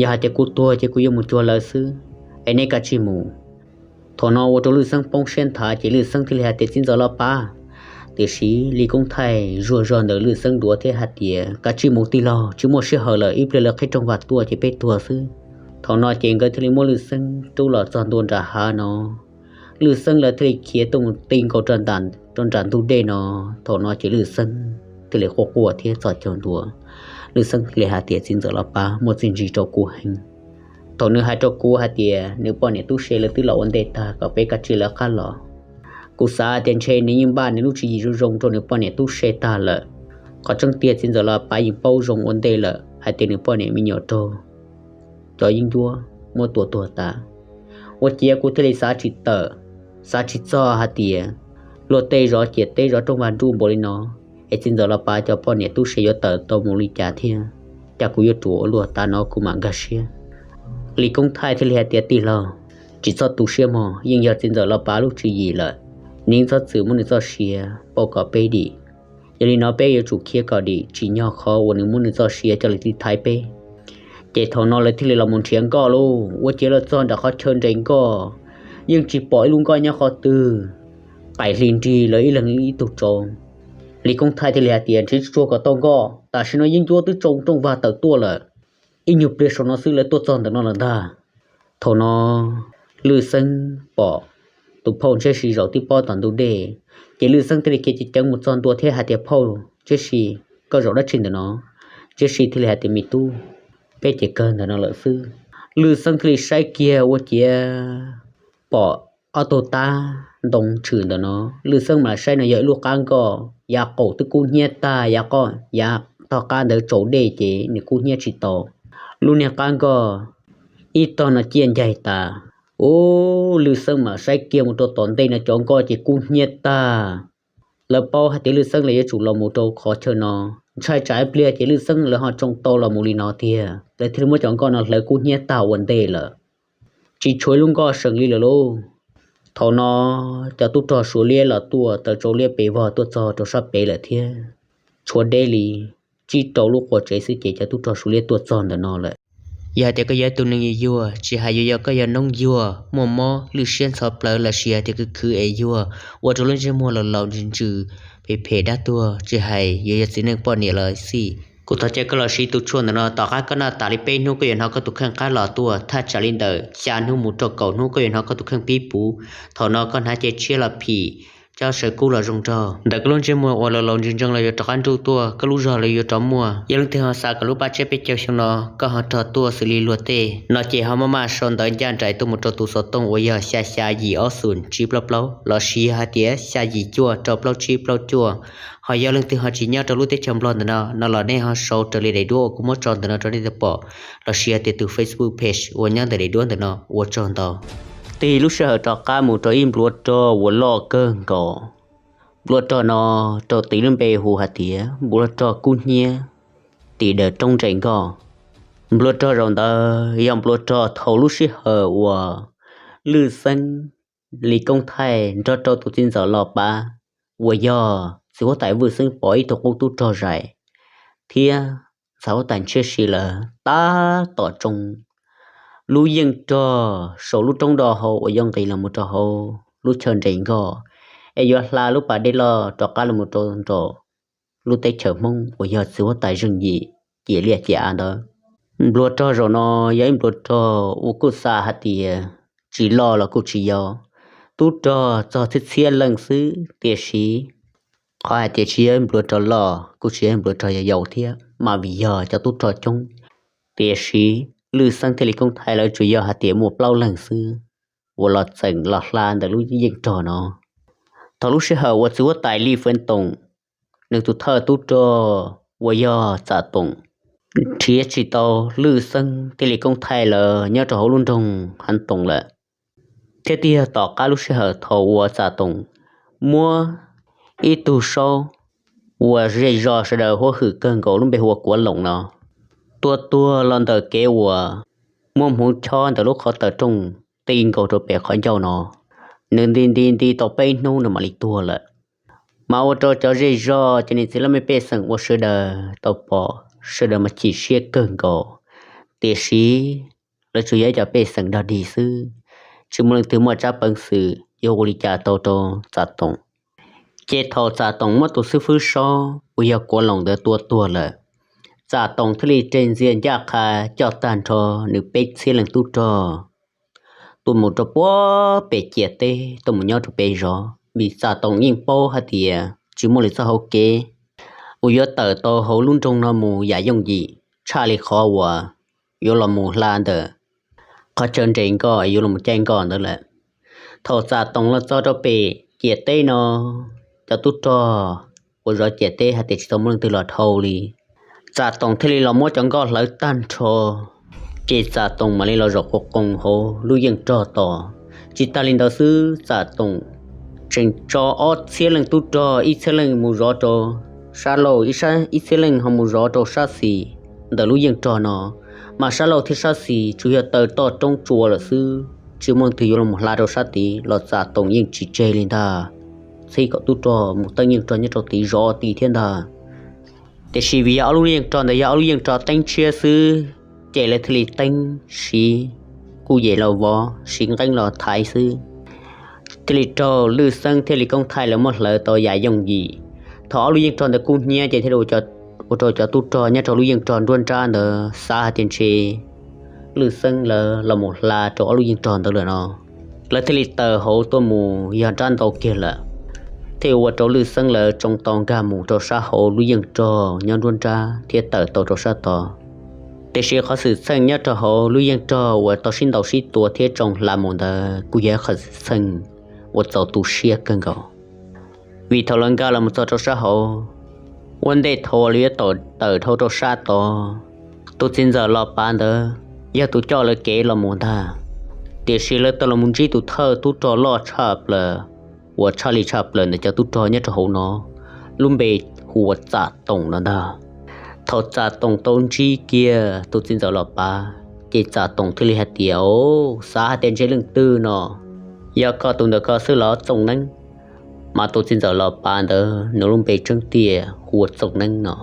Yog hais tias kuv tuag ces kuv yuav mus cuag lawv xwb, es nej kav tsij mus. Thaum no ua rau Lwj Xeeb poob siab nthav ces Lwj Xeeb thiaj li hais tias txiv ntxawm Los Pav. Tiam sis Lis Koob Thaij zuag zog ntawm Lwj Xeeb duav thiab hais tias kav tsij mus tij laug, tsis muaj sij hawm lawm, ib pliag lawv qhib rooj vag tuaj ces peb tuag xwb. Thaum no ces nkawd thiaj li muab Lwj Xeeb rub los txog ntua nram hav no. Lwj Xeeb lawv thiaj li khiav tuaj mus ti nkaus rau nram ntug dej no. Thaum no ces Lwj Xeeb thiaj li quaj quaj thiab txhos caug ntua. Lwj Xeeb thiaj li hais tias txiv ntxawm Los Pav, muaj txiaj ntsig rau kuv heev. Thaum nws hais rau kuv hais tias nws poj niam tub se lawv twb los ua ntej tag kom peb kav tsij lawv qab los, kuv xav tias ntshe nws yeej npaj nws lub tswv yim zoo zoo rau nws poj niam tub se tag lawm. Qhov tseeb tiag txiv ntxawm Los Pav yeej paub zoo ua ntej lawm hais tias nws poj niam me nyuam raug cov yeeb ncuab muab tua tuag tas. Ua ciav kuv thiaj li xav tsis tawm, xav tsis txog hais tias luag tej zov ciam teb zov rooj vag nruj npaum li no, es txiv ntxawm Los Pav cov poj niam tub se yuav tawm tau mus li cas thiab. Cas kuv yuav ruam ua luaj, tav no kuv mam nkag siab. Lis Koob Thaij thiaj li hais tias tij laug, tsis txhob tu siab mog, yeej yog txiv ntxawm Los Pav lub tswv yim lawm. Nws txhob txwm muab nws txoj sia pauj kom peb dim. Yog li no peb yuav tsum khiav kom dim tsim nyog qhov uas nws muab nws txoj sia coj los tiv thaiv peb. Ces thaum no lawv thiaj li los mus nrhiav nkoj lauj. Ua ciav los txog nram qhov chaw nres nkoj, yeej tsis pom ib lub nkoj nyob qhov twg, qaim hli nrig lawv ib leeg ib tug tso. Lis Koob Thaij thiaj li hais tias nrhiav tsuj tsuag kom tau nkoj, tam sim no yeeb ncuab twb tsoo rooj vag tawm tuaj lawm. Ib nyuag pliag saum no xwb lawv tuaj txog ntawm no lawm ntag. Thaum no Lwj Xeeb pom tus phauj Ntshiab Si zaum tib pob tom ntug dej, ces Lwj Xeeb thiaj li khiav ceev ceev mus txog ntua thiab hais tias phauj Ntshiab Si, koj zaum dab tsi ntawm no? Ntshiab Si thiaj li hais tias me tub, peb ces kawg ntawm no lawm xwb. Lwj Xeeb thiaj li saib kiag ua ciav pom ob tug tab ntoo tshwm ntawm no. Lwj Xeeb mam saib no yog ib lub qab nkoj, yav qaum twb kub hnyiab tag, yav qoj yav tog qab ntawd tsaus dej ces nws kub hnyiab tsis tau. Lub niag qab nkoj ib tog no ciaj ncaig tas. Ub, Lwj Xeeb mam saib kiag mus rau tom ntej no cov nkoj ces kub hnyiab tag. Lawv paub hais tias Lwj Xeeb lawv yuav tsum los mus rau qhov chaw no, ntshai tsam ib pliag ces Lwj Xeeb lawv ho tsoo tau los mus li no tiag, lawv thiaj li muab cov nkoj no hlawv kub hnyiab tag ua ntej lawm. Tsis tshuav ib lub nkoj seem li lawm lauj. Thaum no cov tub rog Suav liab los tuaj taw tsau liab pes vog tuaj txog rau sab pem lawm thiab. Tshuav deb li tsib rau lub qua tsev xwb ces cov tub rog Suav liab tuaj txog ntawm no lawm. Yog hais tias koj yog ib tug neeg yuag yuag, tsis hais yuav yog koj yog noob yuag muaj mob lwj siab ntxhov plawv lossis hais tias khwv khwv es yuag, ua rau lub ntsej muag laus laus ntsws ntsws, phem phem dab tuag, tsis hais yuav yog txiv neej poj niam los xij, kuv thov caw koj los siv tus tshuaj ntawm no. Tom qab koj noj tas li peb hnub koj yuav hnov koj tus kheej qab los tuaj, thaj tsam li ntawm xya hnub mus rau kaum hnub koj yuav hnov koj tus kheej pib puv. Thaum no koj hnav cev tshiab los phim, cob sawv kub los zoo nraug, ntawm koj lub ntsej muag uas laus laus ntsws ntsees los yuav rov qab nruj tuaj, koj lub zog los yuav rov muaj. Yog leej twg ho xav kom lub paj tshiab peb caug xyoo no koj ho rog tuaj xws li luag tej no ces ho maj mam sau ntawv ncaj nraim tuaj mus rau tus xov tooj uas yog xya xya yim ob xoom tsib plaub plaub lossis hais tias xya yim cuaj rau plaub tsib plaub cuaj. Ho yog leej twg ho tsis nyob rau lub teb chaws Nplog ntawm no no los nej ho sau raws li daim duab uas kuv muab tso ntawm no rau nej tau pom, lossis hais tias tus Facebook page uas nyob ntawm daim duab ntawm no. Ua tsaug ntau. Tig lub sij hawm rov qab mus rau ib npluav rog uas loj kawg nkaus. Npluav rog no raug tis lub npe hu hais tias npluav rog kub hnyiab tim daws roob nres nkoj. Npluav rog zaum ntawd yog npluav rog thaum lub sij hawm uas Lwj Xeeb, Lis Koob Thaij nrog rau tus txiv ntxawm Los Pav uas yog txiv huab tais Vwj Xeeb pom ib tug qub tub rog zais thiab ntxhais huab tais Ntshiab Si lawv tab tom tsoo lub yeej rog saum lub roob do hau uas yuav nqis los mus rau hauv lub chaw nres nkoj, es yuav hla lub pas dej loj rov qab los mus rau nraum lub teb chaws Hmoob uas yog txiv huab tais Zeej Yim ciam liaj ciam av ntawd. Npluav rog zaum no yog ib npluav rog uas kuj xa hais tias tsis loj los kuj tsis yau, tub rog txog txhiab txhiab leej xwb, tiam sis qhov hais tias tsis yog ib npluav rog loj kuj tsis yog ib npluav rog yau yau thiab, mas vim yog cov tub rog coob. Tiam sis Lwj Xeeb thiab Lis Koob Thaij lawv tsuas yog hais tias muaj plaub leeg xwb uas los txeem los hla ntawm lub yeej rog no. Thaum lub sij hawm uas txiv huab tais Lis Feev Toom, nws tus thawj tub rog uas yog Txam Toom, nrhiav tsis tau Lwj Xeeb thiab Lis Koob Thaij lawv nyob rau hauv lub nroog Hav Toom lawm, thiab twb yog tom qab lub sij hawm thaum uas Txam Toom muab ib tug saub uas zej zos sawv daws huab hwm kawg nkaus lub npe hu ua Kuav Loos no Tua tuag los ntawm kev uas muaj hmoov chob ntawm lub qhov taws rooj ti nkaus rau pem qhov ncauj no, nws nti nti nti tau peb hnub nws mam li tuag lawm. Mas ua rau cov zej zog cov niam txiv laj mej pej xeem uas sawv daws tau pom sawv daws mas chim siab kawg nkaus. Tiam sis lawv tsuas yog ib cov pej xeem dog dig xwb, tsis muaj leej twg muaj tsab peev xwm yuav ua li cas tau rau Txam Toom. Ces thaum Txam Toom muab tus xib fwb Sob uas yog Kuav Loos ntawd tua tuag lawm, Txam Toom thiaj li tseg ntxias ncaj qha coj tag nrho nws peb txhiab leej tub rog tuaj mus rau puag pem ciam teb tuaj mus nyob rau pem zov, vim Txam Toom yeej paub hais tias tsis muaj lwm txoj hauv kev uas yuav tawm tau hauv lub nroog no mus yam yooj yim tshaj li qhov uas yuav los mus hla ntawm qhov chaw nres nkoj yuav los caij nkoj ntawd lawm. Thaum Txam Toom los txog rau pem ciam teb no, cov tub rog uas zov ciam teb hais tias tsis tau muaj leej twg los dhau li, Txam Toom thiaj li los muab cov nkoj hlawv tag nrho, ces Txam Toom mam li los zaum qoo qoo hauv lub yeej rog tos. Tsis tas li ntawd xwb, Txam Toom tseem tso ob txhiab leej tub rog, ib txhiab leej mus zov rau sab laug, ib txhiab leej ho mus zov rau sab xis ntawm lub yeej rog no. Mas sab laug thiab sab xis tsuas yog taws toj roob tsua lawm xwb, tsis muaj leej twg yuav los hla rau sab tid los Txam Toom yeej tsis tseg li ntag, txhij kom tub rog mus teeb yeej rog nyob rau tid zov tid thiab ntag. Tiam sis vim yog ob lub yeej rog ntawd yog ob lub yeej rog teeb tshiab xwb, ces lawv thiaj li teeb siv kuj yem los vov, siv nqeeb los thaiv xwb, thiaj li raug Lwj Xeeb thiab Lis Koob Thaij lawv muab hlawv tau yam yooj yim. Thaum ob lub yeej rog ntawd kub hnyiab ces thiaj ua rau cov tub rog nyob rau lub yeej rog nruab nrab ntawd xav hais tias ntshe Lwj Xeeb lawv los mus hla rau ob lub yeej rog ntawd lawm no, lawv thiaj li tawm hauv tuaj mus yog nrab ntau kiag lawm, thiaj ua rau Lwj Xeeb lawv tsoo tau nkag mus rau sab hauv lub yeej rog nyob nruab nrab thiab tawm tau rau sab tod. Tiam sis qhov xwm txheej nyob rau hauv lub yeej rog uas tau sib ntaus sib tua thiab tsoo hla mus ntawd kuj yog qhov xwm txheej uas txaus tu siab kawg nkaus. Vim thaum lawv nkag los mus txog rau sab hauv, ua ntej thaum uas lawv yuav tawm dhau rau sab tod, tus txiv ntxawm Los Pav ntawd yog tus coj lawv kev los mus ntag. Tiam sis lawv tau los mus ntsib tus thawj tub rog loj tshaj plaws uas tshaj li tshaj plaws ntawm cov tub rog nyob rau hauv no, lub npe hu ua Txam Toom no ntag. Thaum Txam Toom tau ntsib kiag tus txiv ntxawm Los Pav, ces Txam Toom thiaj li hais tias, Au, xav hais tias ntshe leej twg no, yog koj tus ntawm koj xwb los Txooj Neeb? Mas tus txiv ntxawm Los Pav ntawd nws lub npe tseeb tiag hu ua Txooj Neeb no.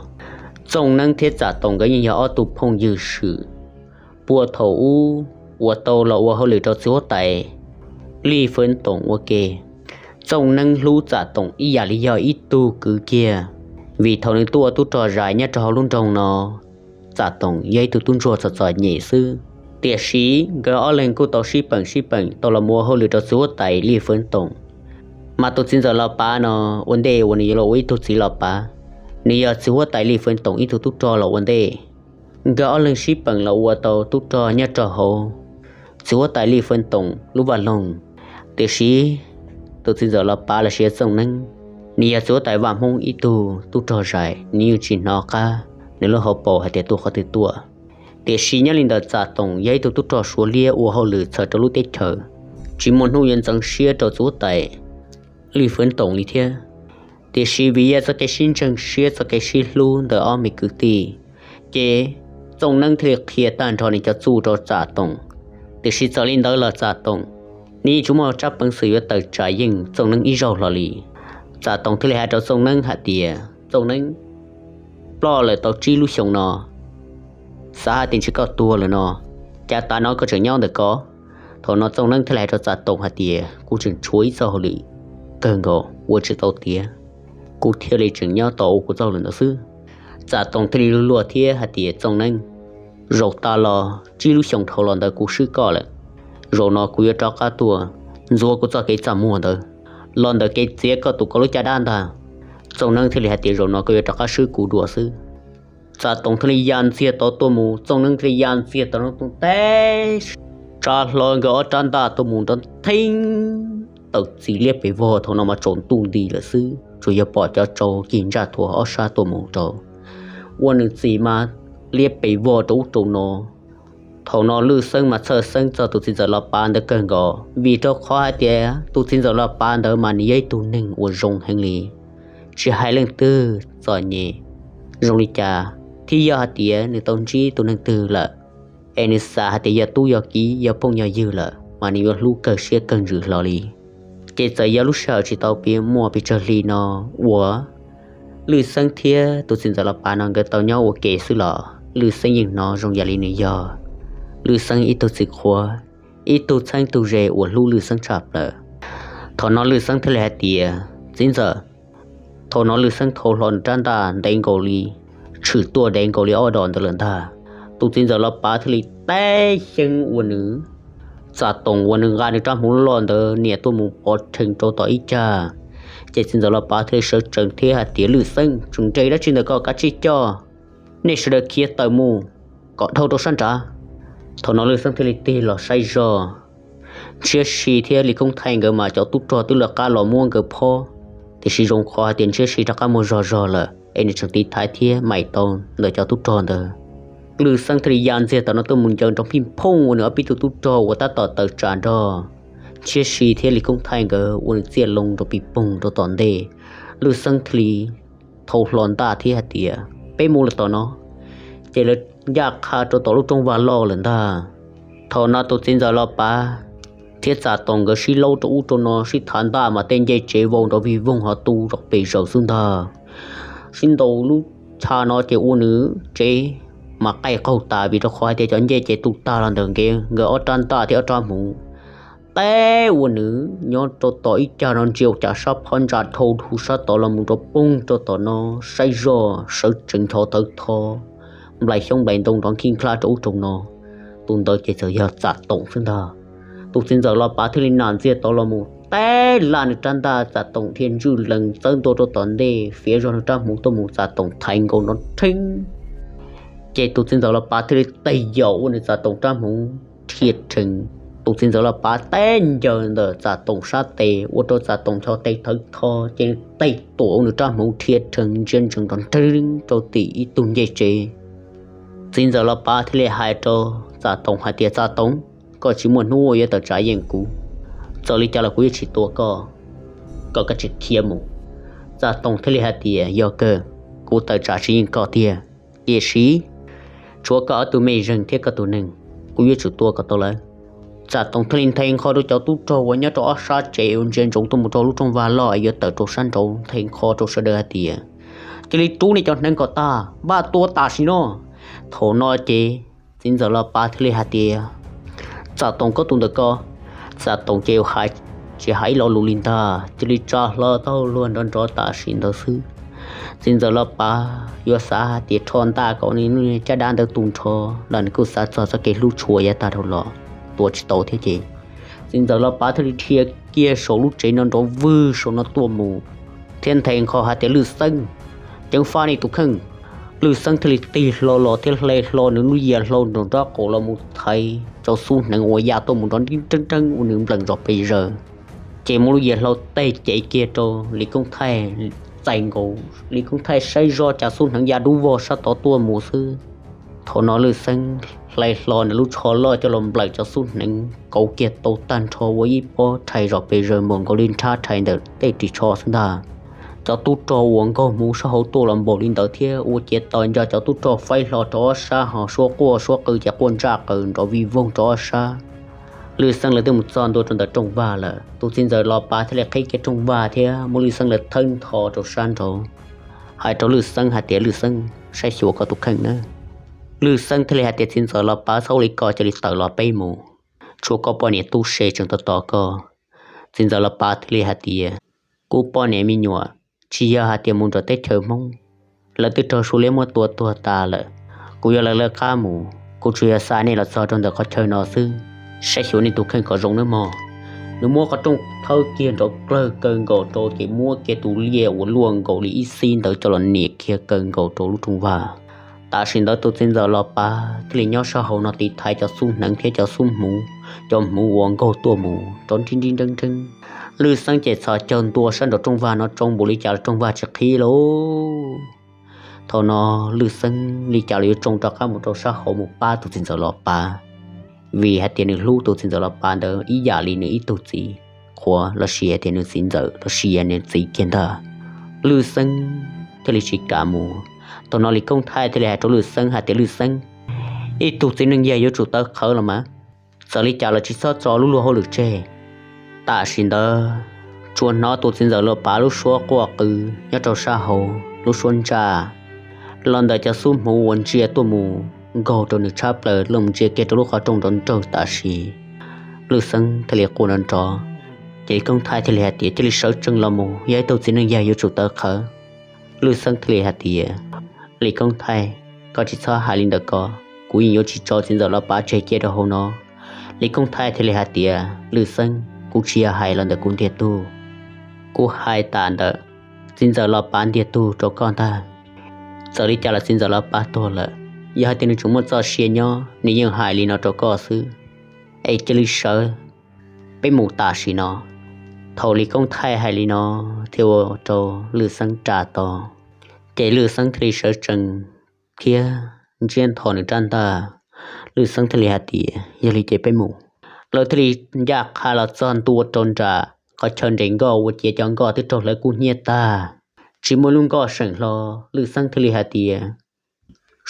Txooj Neeb thiab Txam Toom nkawd yeej yog ob tug phooj ywg swm. Puag thaum ub uas tau los ua hauj lwm rau txiv huab tais Lij Fwv Toom ua ke, Txooj Neeb hlub Txam Toom ib yam li yog ib tug kwv kiag, vim thaum nws tuaj ua tub rog zais nyob rau hauv lub nroog no, Txam Toom yog ib tug tub ntsuag txom txom nyem xwb. Tiam sis nkawd ob leeg kuj tau sib peem sib peem tau los ua hauj lwm rau txiv huab tais Lij Fwv Toom. Mas tus txiv ntxawm Los Pav no, ua ntej uas nws yuav los ua ib tug txiv Los Pav, nws yog txiv huab tais Lij Fwv Toom ib tug tub rog los ua ntej. Nkawd ob leeg sib peem los ua tau tub rog nyob rau hauv txiv huab tais Lij Fwv Toom lub vaj loog. Tiam sis tus txiv ntxawm Los Pav los sis Txooj Neeb, nws yog txiv huab tais Vaj Hmoob ib tug tub rog zais, nws yeej tsis hnov qab nws lub hauv paus hais tias tuaj qhov twg tuaj. Tiam sis nyob li ntawm Txam Toom yog ib tug tub rog Suav liab ua hauj lwm txhawm rau lub teb chaws, tsis muaj hnub yuav ntxeev siab rau txiv huab tais Lij Fwv Toom li thiab. Tiam sis vim yog txoj kev sib ntseeg siab txoj kev sib hlub ntawm ob me kwv tij, ces Txooj Neeb thiaj li qhia tag nrho nws cov txuj rau Txam Toom. Tiam sis txawm li ntawd los Txam Toom, nws yeej tsis muaj tsab peev xwm yuav tawm tsam yeej Txooj Neeb ib zaug hlo li. Txam Toom thiaj li hais rau Txooj Neeb hais tias, Txooj Neeb, ploj lawm tau tsib lub xyoo no, xav hais tias ntshe koj tuag lawm no, cas tav no koj tseem nyob ntawm ko? Thaum no Txooj Neeb thiaj li hais rau Txam Toom hais tias, Kuv tseem tshuav ib txoj hauj lwm kawg nkaus ua tsis tau tiav, kuv thiaj li tseem nyob tos ua kuv txoj hauj lwm ntawd xwb. Txam Toom thiaj li luag luag thiab hais tias, Txooj Neeb, zaum tas los tsib lub xyoo dhau los ntawd kuv swb koj lawm, zaum no kuv yuav rov qab tuaj ntxuav kuv txoj kev txaj muag ntawd los ntawm kev txiav koj tus ko lub caj dab ntag. Txooj Neeb thiaj li hais tias, Zaum no koj yuav rov qab swb kuv dua xwb. Txam Toom thiaj li ya ntxiag tod tuaj mus, Txooj Neeb thiaj li ya ntxiag tod tuaj mus teb tsa hlo nkawd ob rab ntaj tuaj mus nrov theeb, tawm txim liab pes vog. Thaum no mas tsaus ntuj nti lawm xwb, tsuas yog pom cov tsau cig ntsaj thuav ob sab tuaj mus rau, ua nws txim mas liab pes vog rau ub rau no. Thaum no Lwj Xeeb mas txhawj xeeb txog tus txiv ntxawm Los Pav ntawd kawg nkaus, vim rau qhov hais tias tus txiv ntxawm Los Pav ntawd mas nws yog ib tug neeg uas zoo heev li, tsis hais leej twg txom nyem zoo li cas thiab yog hais tias nws tau ntsib tus neeg twg lawm, es nws xav hais tias yog tub yog kiv yog phooj yog ywg lawm mas nws yuav hlub kawg siab kawg ntsws hlo li. Ces txawm yog lub sij hawm tsis tau pib muaj pes tsawg hli no uas Lwj Xeeb thiab tus txiv ntxawm Los Pav no nkawd tau nyob ua ke xwb los Lwj Xeeb yeej hnov zoo yam li nws yog Lwj Xeeb ib tug txiv qhua, ib tug txheeb tug ze uas hlub Lwj Xeeb tshaj plaws. Thaum no Lwj Xeeb thiaj li hais tias, Txiv ntxawm. Thaum no Lwj Xeeb thau hlo nws rab ntaj ntev nkaus li, tshwm tuaj ntev nkaus li ob dos ntawd lawm ntag. Tus txiv ntxawm Los Pav thiaj li teb xyeeb ua nws Txam Toom uas nws nqa nws rab hmuv loj ntawd nias tuaj mus pov rhees rau tom ib cag. Ces txiv ntxawm Los Pav thiaj li sawv tsees thiab hais tias, Lwj Xeeb, tseem nres dab tsi ntawm ko, kav tsij coj nej sawv daws khiav tawm mus kom dhau rau sab nrad. Thaum no Lwj Xeeb thiaj li tig los saib zog. Ntshiab Si thiab Lis Koob Thaij nkawd mas cov tub rog twb lawv qab los muab nkawd phob, tiam sis zoo qhov hais tias Ntshiab Si rov qab muaj zog zog lawm es nws tseem tiv thaiv thiab maim tau ntawm cov tub rog ntawd. Lwj Xeeb thiaj li ya ntxiag tom no tuaj mus ncaws nrov phij phooj ua nws ob peb tug tub rog uas tab tom tawm tsam nrog Ntshiab Si thiab Lis Koob Thaij nkawd ua nws txiaj loo nrov pij poog rau tom ntej. Lwj Xeeb thiaj li thau hlo ntaj thiab hais tias, Peb mus lawm tom no. Ces lawv ncaj qha rau tom lub rooj vag loj lawm ntag. Thaum no tus txiv ntxawm Los Pav thiab Txam Toom nkawd sib laub rau ub rau no sib thav ntaj mas tej ncej tsev vau nrov vij voog ho tu zom pes zaws xwb ntag. Sib ntaus lub chav no ces ua nws tsev mas qaij qaug tas vim rau qhov hais tias cov ncej ces tu tag los ntawm nkawd ob rab ntaj thiab ob rab hmuv. Teb ua nws nyob rau tom ib cag no ntsia ua cas sab phab ntsa dhau dhau sab tod los mus rau poog rau tom no, saib zoj sawv tsees ncho tawv tho, nplaim xyoob nplaim ntoo nrov nkij nklaj rau ub rau no. Tus ntawd ces txawm yog Txam Toom xwb ntag. Tus txiv ntxawm Los Pav thiaj li nam ntxiag tod los mus teb laj nws rab ntaj, Txam Toom dhia ntswj lees txawb ntua rau tom ntej, fiav zog nws rab hmuv tuaj mus, Txam Toom thaiv nkaus nrov nrheeb. Ces tus txiv ntxawm Los Pav thiaj li tig yaum ua nws Txam Toom rab hmuv dhia rhees. Tus txiv ntxawm Los Pav teb ncaws ntawm Txam Toom sab tes ua rau Txam Toom ncho tes thawv tho, ces nws tig tuam ua nws rab hmuv dhia rhees ntsia ntsees nrov nrheeb rau tim ib tug ncej tsev. Txiv ntxawm Los Pav thiaj li hais rau Txam Toom hais tias, Txam Toom, koj tsis muaj hnub uas yuav tawm tsam yeej kuv. Txawm li cas los kuv yuav tsis tua koj, koj kav tsij khiav mus. Txam Toom thiaj li hais tias, Yog kawg, kuv tawm tsam tsis yeej koj tiag, tiam sis tshuav koj ob tug mej zeeg thiab koj tus neeg, kuv yuav tsum tua kom tau lawv. Txam Toom thiaj li nthe nqho rau cov tub rog uas nyob rau ob sab tsev uas ntsia ntsoov tuaj mus rau lub rooj vag loj es yuav tawm rau sab nraud, nthe nqho rau sawv daws hais tias, Cia li rub nej cov hneev kom tag, npaj tua tam sim no. Thaum no ces txiv ntxawm Los Pav thiaj li hais tias, Txam Toom, koj tus ntawm ko. Txam Toom ces hais tsis hais ib lo lus li ntag, cia li tsa hlo taub hau luag nrov nrov tam sim ntawd xwb. Txiv ntxawm Los Pav yuav xav hais tias rho ntaj kom nws caj dab ntawd tu nrho los nws kuj xav txog txoj kev hlub tshua yav tag dhau los, tua tsis tau thiab ces txiv ntxawm Los Pav thiaj li dhia kiag saum lub tsev no nrov vwg saum no tuaj mus, thiab nthe nqho hais tias, Lwj Xeeb, ceev faj nej tus kheej. Lwj Xeeb thiaj li tig hlo los thiab hle hlo nws lub yias hlau nraum nraub qaum los mus thaiv cov xub hneev uas ya tuaj mus nrov nreeb nreeb ua nws npleem zos pes zaws. Ces muab lub yias hlau teg cev kiag rau Lis Koob Thaij, txais nkaus Lis Koob Thaij saib zoj cas xub hneev ya dub vog sab tod tuaj mus xwb. Thaum no Lwj Xeeb hle hlo nws lub tsho loj coj los nplawm cov xub hneev kauv kiag tau tag nrho ua ib pob rhais zos pes zaws npaum nkaus li nrhab rhais ntawm tej ris tsho xwb ntag. Cov tub rog uas nkaug hmuv sab hauv tuaj los npaum li ntawd thiab ua ciav tos nco cov tub rog faib hlo rau ob sab ho suab quaj suab qw ces quaj ntsaj qaws nrov vij voog rau ob sab. Lwj Xeeb lawv twb mus txog ntua rau ntawm rooj vag lawm, tus txiv ntxawm Los Pav thiaj li qhib kiag rooj vag thiab muab Lwj Xeeb lawv thawb ntho rau sab nraud, hais rau Lwj Xeeb hais tias, Lwj Xeeb, saib xyuas koj tus kheej nawb. Lwj Xeeb thiaj li hais tias, Txiv ntxawm Los Pav, txhob ua li ko, cia li tawm los peb mus, tshuav koj poj niam tub se tseem tos tos koj. Txiv ntxawm Los Pav thiaj li hais tias, Kuv poj niam me nyuam tsis yog hais tias mus nram teb chaws Hmoob, lawv twb raug Suav liab muab tua tuag tas lawm. Kuv yuav lawv lawv qab mus, kuv tsuas yog xa nej los txog rau ntawm qhov chaw no xwb. Saib xyuas nej tus kheej kom zoo nawb mog. Nws muab qhov rooj thawb kiag nrov dawg kawg nkaus rau ces muab kiag tus liaj uas luaj nkaus li ib xib ntawd coj los nias kiag kawg nkaus rau lub rooj vag. Tam sim ntawd tus txiv ntxawm Los Pav thiaj li nyob sab hauv no tiv thaiv cov xub hneev thiab cov xub hmuv, cov hmuv uas nkaug tuaj mus nrov nrib nrib nreeb nreeb. Lwj Xeeb ces txhos caug ntua sab nraum rooj vag no tsoo npaum li cas los rooj vag tsis qhib lauj. Thaum no Lwj Xeeb li cas los yuav tsoo rov qab mus rau sab hauv mus pab tus txiv ntxawm Los Pav, vim hais tias nws hlub tus txiv ntxawm Los Pav ntawd ib yam li nws ib tug txiv qhuav los sis hais tias nws txiv ntxawm los sis nws txiv kiag ntag. Lwj Xeeb thiaj li tsis kam mus. Thaum no Lis Koob Thaij thiaj li hais rau Lwj Xeeb hais tias, Lwj Xeeb, ib tug txiv neej yag yuav tsum tawv qhawv los mas, txawm li cas los tsis txhob tso lub luag hauj lwm tseg. Tam sim ntawd tsuas hnov tus txiv ntxawm Los Pav lub suab quaj qw nyob rau sab hauv lub suab ntsaj los ntawm cov xub hmuv uas ntsia tuaj mus nkaug rau nws tshab plaws los ntsia kiag rau lub qhov rooj nrov nraug tam sim Lwj Xeeb thiaj li quaj nrov nrov. Ces Lis Koob Thaij thiaj li hais tias, Cia li sawv tsees los mus, yog ib tug txiv neej yag yuav tsum tawv qhawv. Lwj Xeeb thiaj li hais tias, Lis Koob Thaij, koj tsis txhob hais li ntawd ko, kuv yeej yuav tsis tso txiv ntxawm Los Pav tseg cia rau hauv no. Lis Koob Thaij thiaj li hais tias, Lwj Xeeb, kuv tsis yog hais los ntawm kuv ntiag tug, kuv hais tam ntawm txiv ntxawm Los Pav ntiag tug rau koj ntag. Txawm li cas los txiv ntxawm Los Pav tuag lawm, yog hais tias nws tseem muaj txoj sia nyob nws yeej hais li no rau koj xwb. Es cia li sawv, peb mus tam sim no. Thaum Lis Koob Thaij hais li no thiaj ua rau Lwj Xeeb ras to, ces Lwj Xeeb thiaj li sawv tsees thiab ntsiab ntho nws rab ntaj. Lwj Xeeb thiaj li hais tias, Yog li ces peb mus. Lawv thiaj li ncaj qha los txog ntua rau nram qhov chaw nres nkoj ua ciav cov nkoj twb raug hlawv kub hnyiab tag, tsis muaj lub nkoj seem hlo. Lwj Xeeb thiaj li hais tias,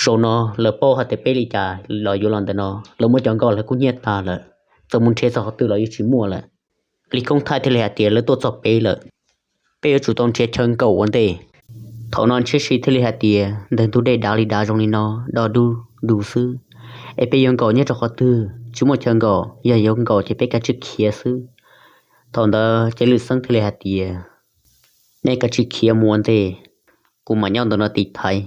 Zaum no lawv paub hais tias peb li cas los yuav los ntawm no, lawv muab cov nkoj hlawv kub hnyiab tag lawm, txawm mus nrhiav txog qhov twg los yeej tsis muaj lawm. Lis Koob Thaij thiaj li hais tias, Lawv tuaj txog pem lawm, peb yuav tsum tau nrhiav chaw nkaum ua ntej. Thaum no Ntshiab Siv thiaj li hais tias, Ntawm ntug dej dav li dav zoo li no, do du du xwb, es peb yuav nkaum nyob rau qhov twg? Tsis muaj chaw nkaum, yog yuav nkaum ces peb kav tsij khiav xwb. Thaum ntawd ces Lwj Xeeb thiaj li hais tias, Nej kav tsij khiav mus ua ntej, kuv mam nyob ntawm no tiv thaiv.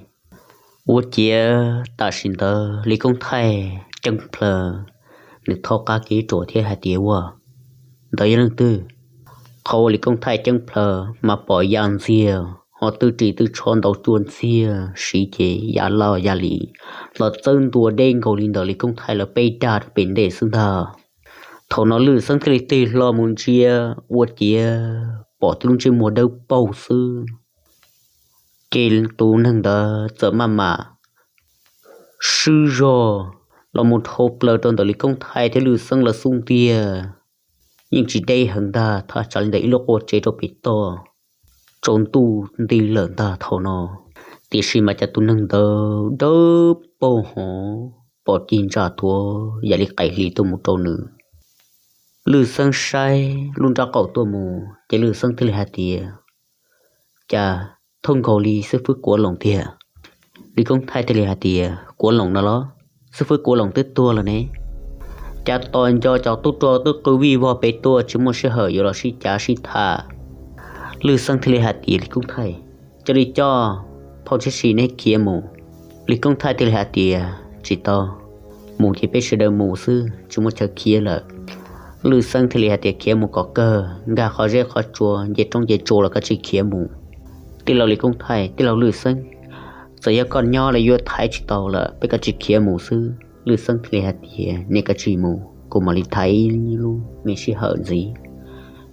Ua ciav tam sim ntawd Lis Koob Thaij ceeb plhaws, nws thaub qab kev ruam thiab hais tias, Ua, ntawd yog leej twg? Qhov uas Lis Koob Thaij ceeb plhaws mas pom Yaj Ntxiag ho twb ris twb tsho ntaus cua ntxiag siv ces ya laj ya li los txawb ntua deb nkaus li ntawm Lis Koob Thaij lawv peb dag rau pem ntej xwb ntag. Thaum no Lwj Xeeb thiaj li tig hlo mus ntsia, ua ciav pom tib lub ntsej muag dawb paug xwb. Ces tus neeg ntawd txawm maj mam swb zog los mus dhau plaws rau ntawm Lis Koob Thaij thiab Lwj Xeeb lawv xub ntiag. Yeej tsis deb heev ntag, thaj tsam li ntawm ib lub qua tsev rau pem toj, tsaus ntuj nti lawm ntag thaum no. Tiam sis mas cas tus neeg ntawd dawb paug hov, pom cig ntsa thuav yam li qaim hli tuaj mus rau nws. Lwj Xeeb saib lub nrab qaum tuaj mus ces Lwj Xeeb thiaj li hais tias, Cas thooj nkaus li xib fwb Kuav Loos tiag. Lis Koob Thaij thiaj li hais tias, Kuav Loos no los? Xib fwb Kuav Loos twb tuag lawm ne. Cas tos nco cov tub rog twb qw vij vog pem tuaj tsis muaj sij hawm yuav los sib cav sib tham. Lwj Xeeb thiaj li hais tias, Lis Koob Thaij, cia li coj phauj Ntshiab Siv neb khiav mus. Lis Koob Thaij thiaj li hais tias, Tsis tau, mus ces peb sawv daws mus xwb, tsis muaj chaw khiav lawm. Lwj Xeeb thiaj li hais tias, Khiav mus kom kawg, nkag qhov zeb qhov tsua, nce roob nce tsua los kav tsij khiav mus. Tij laug Lis Koob Thaij, tij laug Lwj Xeeb, txawm yog koj nyob los yuav thaiv tsis tau lawm, peb kav tsij khiav mus xwb. Lwj Xeeb thiaj li hais tias, Nej kav tsij mus, kuv mam li thaiv ib lub me sij hawm ntxiv.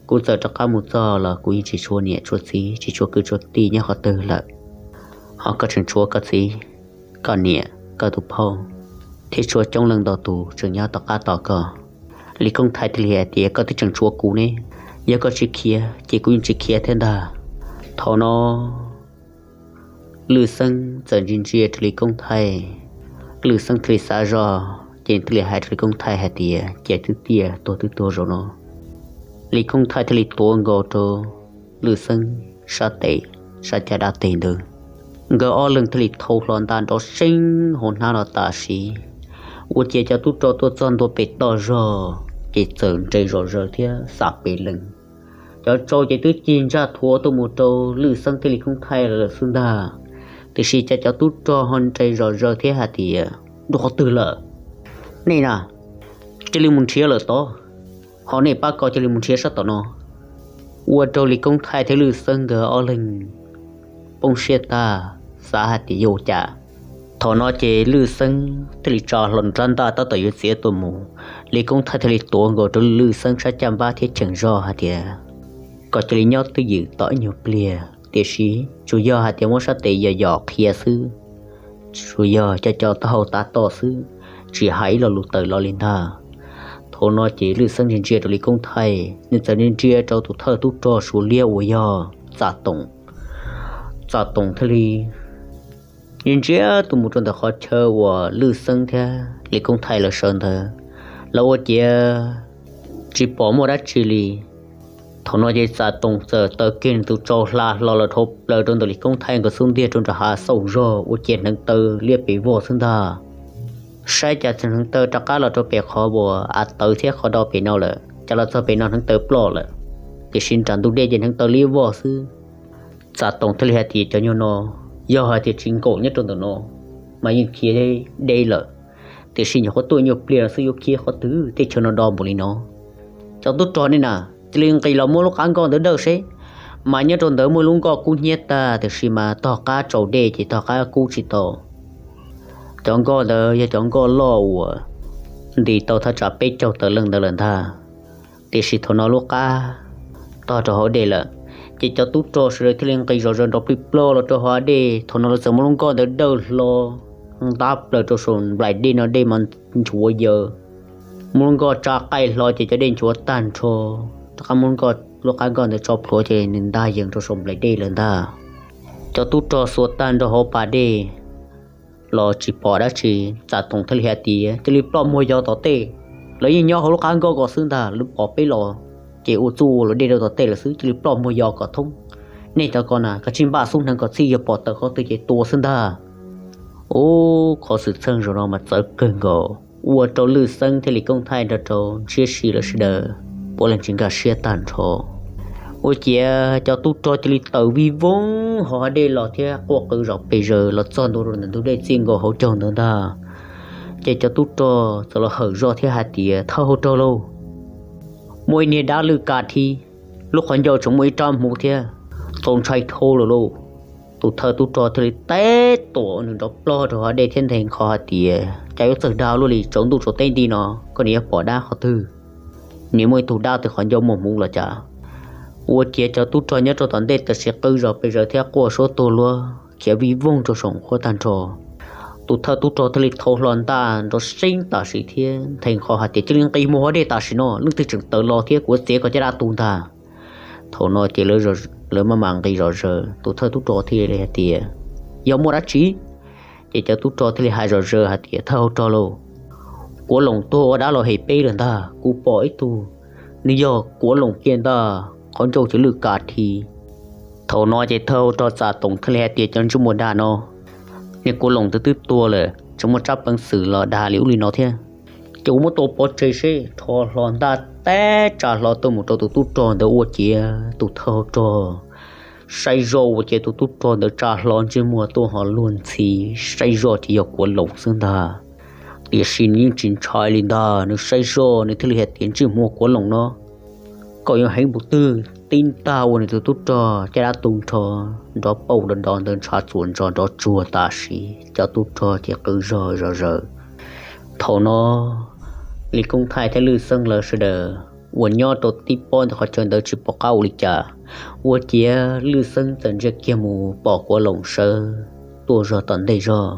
Kuv txawm rov qab mus txog los kuv yeej tsis tshuav niam tshuav txiv, tsis tshuav kwv tshuav tij nyob qhov twg lawm. Ho koj tseem tshuav koj txiv, koj niam, koj tus phauj, thiab tshuav coob leej ntau tus tseem nyob tom qab tos koj. Lis Koob Thaij thiaj li hais tias, Koj twb tseem tshuav kuv ne, yog koj tsis khiav ces kuv yeej tsis khiav thiab ntag. Thaum no Lwj Xeeb txawm ntsia ntsia rau Lis Koob Thaij, Lwj Xeeb thiaj li xav zoj ces thiaj li hais rau Lis Koob Thaij hais tias, Cia twb tiag, tuag twb tuag zaum no. Lis Koob Thaij thiaj li tuav nkaus rau Lwj Xeeb sab tes, sab caj dab tes ntawd. Nkawd ob leeg thiaj li thau hlo nta nrov seeb hauv hnab los tam sim. Ua ciav cov tub rog tuaj txog ntua pem toj zog ces txawm nres zom zaws thiab xam pem lees. Cov tsau ces twb cig ntsaj thuav tuaj mus rau Lwj Xeeb thiab Lis Koob Thaij lawm xwb ntag. Tiam sis cas cov tub rog ho nres zom zaws thiab hais tias, Dua qhov twg lawm? Nej na, cia li mus nrhiav lawm tod, ho nej pab ko cia li mus nrhiav sab tom no. Ua rau Lis Koob Thaij thiab Lwj Xeeb nkawd ob leeg poob siab tag, xav hais tias yuav ua cas. Thaum no ces Lwj Xeeb thiaj li tsa hlo nws rab ntaj tab tom yuav txiav tuaj mus. Lis Koob Thaij thiaj li tuav nkaus rau Lwj Xeeb sab caj npab thiab cheem zog hais tias, Koj cia li nyob twj ywm tos ib nyuag pliag, tiam sis tsuas yog hais tias muab sab tes yos yos qhia xwb, tsuas yog cov cov taub hau tav toj xwb, tsis hais ib lo lus tawm los li ntag. Thaum no ces Lwj Xeeb ntsia ntsia rau Lis Koob Thaij, nws txawm ntsia ntsia rau tus thawj tub rog Suav Liab uas yog Txam Toom. Txam Toom thiaj li ntsia tuaj mus rau ntawm qhov chaw uas Lwj Xeeb thiab Lis Koob Thaij lawv sawv ntawd, lawv ua ciav tsis pom muaj dab tsi li. Thaum no ces Txam Toom txawm taws kiag nws tus tsau hla hlo los dhau plaws rau ntawm Lis Koob Thaij nkawd xub ntiag rau nram hav xauj zog ua ciav hneev taw liab pes vog xwb ntag. Saib cas hneev taw rov qab los rau pem qhov uas av tawv thiab qhov do pem no lawm, cas los txog pem no hneev taw ploj lawm. Tiam sis nram ntug dej ces hneev taw liab vog xwb. Txam Toom thiaj li hais tias cov nyuag no yog hais tias tsis nkaum nyob rau ntawm no mas yeej khiav deb lawm. Tiam sis nyuam qhuav tuaj nyuag pliag no xwb yuav khiav qhov twg, teb chaws no do npaum li no. Cov tub rog nej na, cia li nqis los muab lub qab nkoj ntawd dawj seb. Mas nyob rau ntawd muaj lub nkoj kub hnyiab tag, tiam sis mas tog qab tsaus dej ces tog qab kub tsis tau. Cov nkoj ntawd yog cov nkoj loj uas ntis tau thaj tsam peb caug tawm leej ntawd lawm ntag. Tiam sis thaum no lub qab tog rau hauv dej lawm, ces cov tub rog sawv daws thiaj li nqis zom zaws nrov plig plog los rau hauv dej. Thaum no lawv txawm muab lub nkoj ntawd dawj hlo ntab plaws rau saum nplaim dej no, dej mas nchuav yaws. Muab lub nkoj tsa qaij hlo ces cov dej nchuav tag nrho, rov qab muab lub qab nkoj ntawd tso plhuav ces nws ntag yees rau saum nplaim dej lawm ntag. Cov tub rog xuas tag nrho hauv pas dej los tsis pom dab tsi. Txam Toom thiaj li hais tias cia li ploj muag yos tom tej, lawv yeej nyob hauv lub qab nkoj ko xwb ntag, lawv pom peb los ces ua txuj ua luam dej rau tom tej lawm xwb, cia li ploj muag yos kom thoob. Nej cov ko na, kav tsij npaj xub hneev kom txhij, yog pom tawm qhov twg ces tua xwb ntag. Ub, qhov xwm txheej zaum no mas txawv kawg nkaus, ua rau Lwj Xeeb thiab Lis Koob Thaij nrog rau Ntshiab Si lawv sawv daws puav leej tsis nkag siab tag nrho. Ua ciav cov tub rog cia li tawm vij voog hauv dej los thiab quaj qw zom pes zaws los txog ntua rau ntawm ntug dej txij nkaus hauv caug ntawd ntag. Ces cov tub rog txawm los hawm zog thiab hais tias, thawj hauv rog lauj, muaj ib niag dab lwj ka thi, lub qhov ncauj tseem muaj ib rab hmuv thiab, txaus ntshai dhau lawm lauj. Tus thawj tub rog thiaj li teb tuam nws nrov plog rau hauv dej thiab nthe nqho hais tias, cas yuav txawg dag luaj li, tsaus ntuj tsaus teb nti no koj niam yuav pom dab qhov twg? Niam muaj ib tug dab twg qhov ncauj muaj hmuv los cas? Ua ciav cov tub rog nyob rau tom ntej tam sim qw zom pes zaws thiab quaj suab tuag luag khiav vij voog rau saum qhuab tag nrho. Tus thawj tub rog thiaj li thau hlo ntaj nrov seeb tam sim thiab nthe nqho hais tias, cia li nqis mus hauv dej tam sim no, leej twg tseem tawm los thiab kuv yuav txiav koj caj dab tu ntag. Thaum no ces lawv maj mam nqis zom zaws, tus thawj tub rog thiaj li hais tias, yog muaj dab tsi? Ces cov tub rog thiaj li hais zom zaws hais tias, thawj hauv rog lauj, Kuav Loos tuag ua dab los hem peb lawm ntag, kuv pom ib tug, nws yog Kuav Loos kiag ntag, qhov ncauj ces lwj ka thi. Thaum no ces thawj hauv rog Txam Toom thiaj li hais tias, cov ntsej muag dag no, niag Kuav Loos twb twb tuag lawm, tseem muaj tsab peev xwm los dag li ub li no thiab. Ces kuv muab tua pov tseg seb. Rho hlo ntaj teb tsa hlo tuaj mus rau tus tub rog ntawd ua ciav tus thawj hauv rog saib zoj ua ciav tus tub rog ntawd tsa hlo ntsej muag tuaj ho luag ntxhi, saib zoj ces yog Kuav Loos xwb ntag. Tiam sis nws yeej tsis ntshai li ntag, nws saib zoj nws thiaj li hais tias, ntsej muag Kuav Loos no, koj yuav heev npaum twg? Tib ntag ua nws tus tub rog caj dab tu nrho, nrov pauj do do ntawd ntshav txuas ntsos nrov tsuag tam sim, cov tub rog ces qw zog zom zaws. Thaum no Lis Koob Thaij thiab Lwj Xeeb lawv sawv daws uas nyob rau tib pob ntawm qhov chaw ntawd tsis pom qab ua li cas, ua ciav Lwj Xeeb txawm ntsia kiag mus pom Kuav Loos sawv tuaj zog tom ntej zog.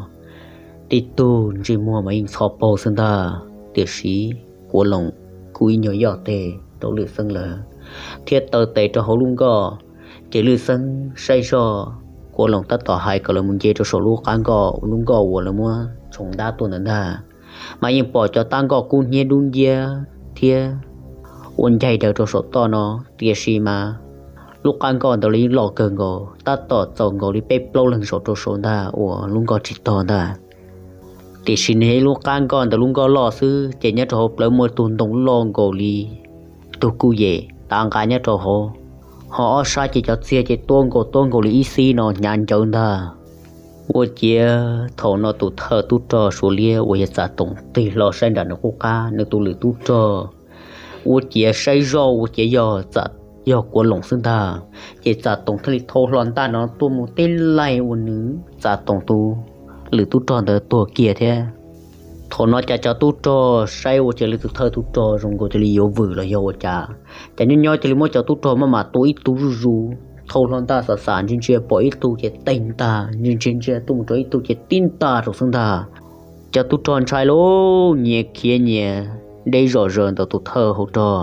Tib tug ntsej muag mas yeej txho paug xwb ntag, tiam sis Kuav Loos kuj ib nyuag yoj tes rau Lwj Xeeb lawv thiab taw tes rau hauv lub nkoj. Ces Lwj Xeeb saib zoj, Kuav Loos tab tom hais kom lawv mus nce rau saum lub qab nkoj, lub nkoj uas lawv muab tshoov dab tuaj ntawd ntag, mas yeej pom cov tab nkoj kub hnyiab dub nciab thiab ua ncaig daws rau saum toj no. Tiam sis mas lub qab nkoj ntawd los yeej loj kawg nkaus, tab tom txaus nkaus li peb plaub leeg zaum rau saud ntag uas lub nkoj tsis tog ntag. Tiam sis nws yog ib lub qab nkoj ntawd lub nkoj loj xwb, ces nyob rau hauv plawv muaj tus ntoo loj nkaus li tus kuj yem tav nqa nyob rau hauv, ho ob sab ces cov txiag ces tuab nkaus tuab nkaus li ib xib no hnyav ncawv ntag. Ua ciav thaum no tus thawj tub rog Suav Liab uas yog Txam Toom tig hlo saib nram nws qub qab, nws tus lwm tub rog ua ciav saib zoj ua ciav yog, yog Kuav Loos xwb ntag. Ces Txam Toom thiaj li thau hlo ntaj no tuaj mus tib laig ua nws Txam Toom tus lwm tub rog ntawd tuag kiag thiab. Thaum no cas cov tub rog saib ua ciav lwm tus thawj tub rog zoo nkaus cia li yuav vwm los yog ua cas, cas nyob nyob cia li muab cov tub rog maj mam tua ib tug zuj zus, thau hlo ntaj xam xam ntsia ntsia pom ib tug ces teg ntag, ntsia ntsia ntsia tuaj mus rau ib tug ces tib ntag rau xwb ntag. Cov tub rog ntshai lauj, nyias khiav nyias deb zom zaws ntawm tus thawj hauv rog.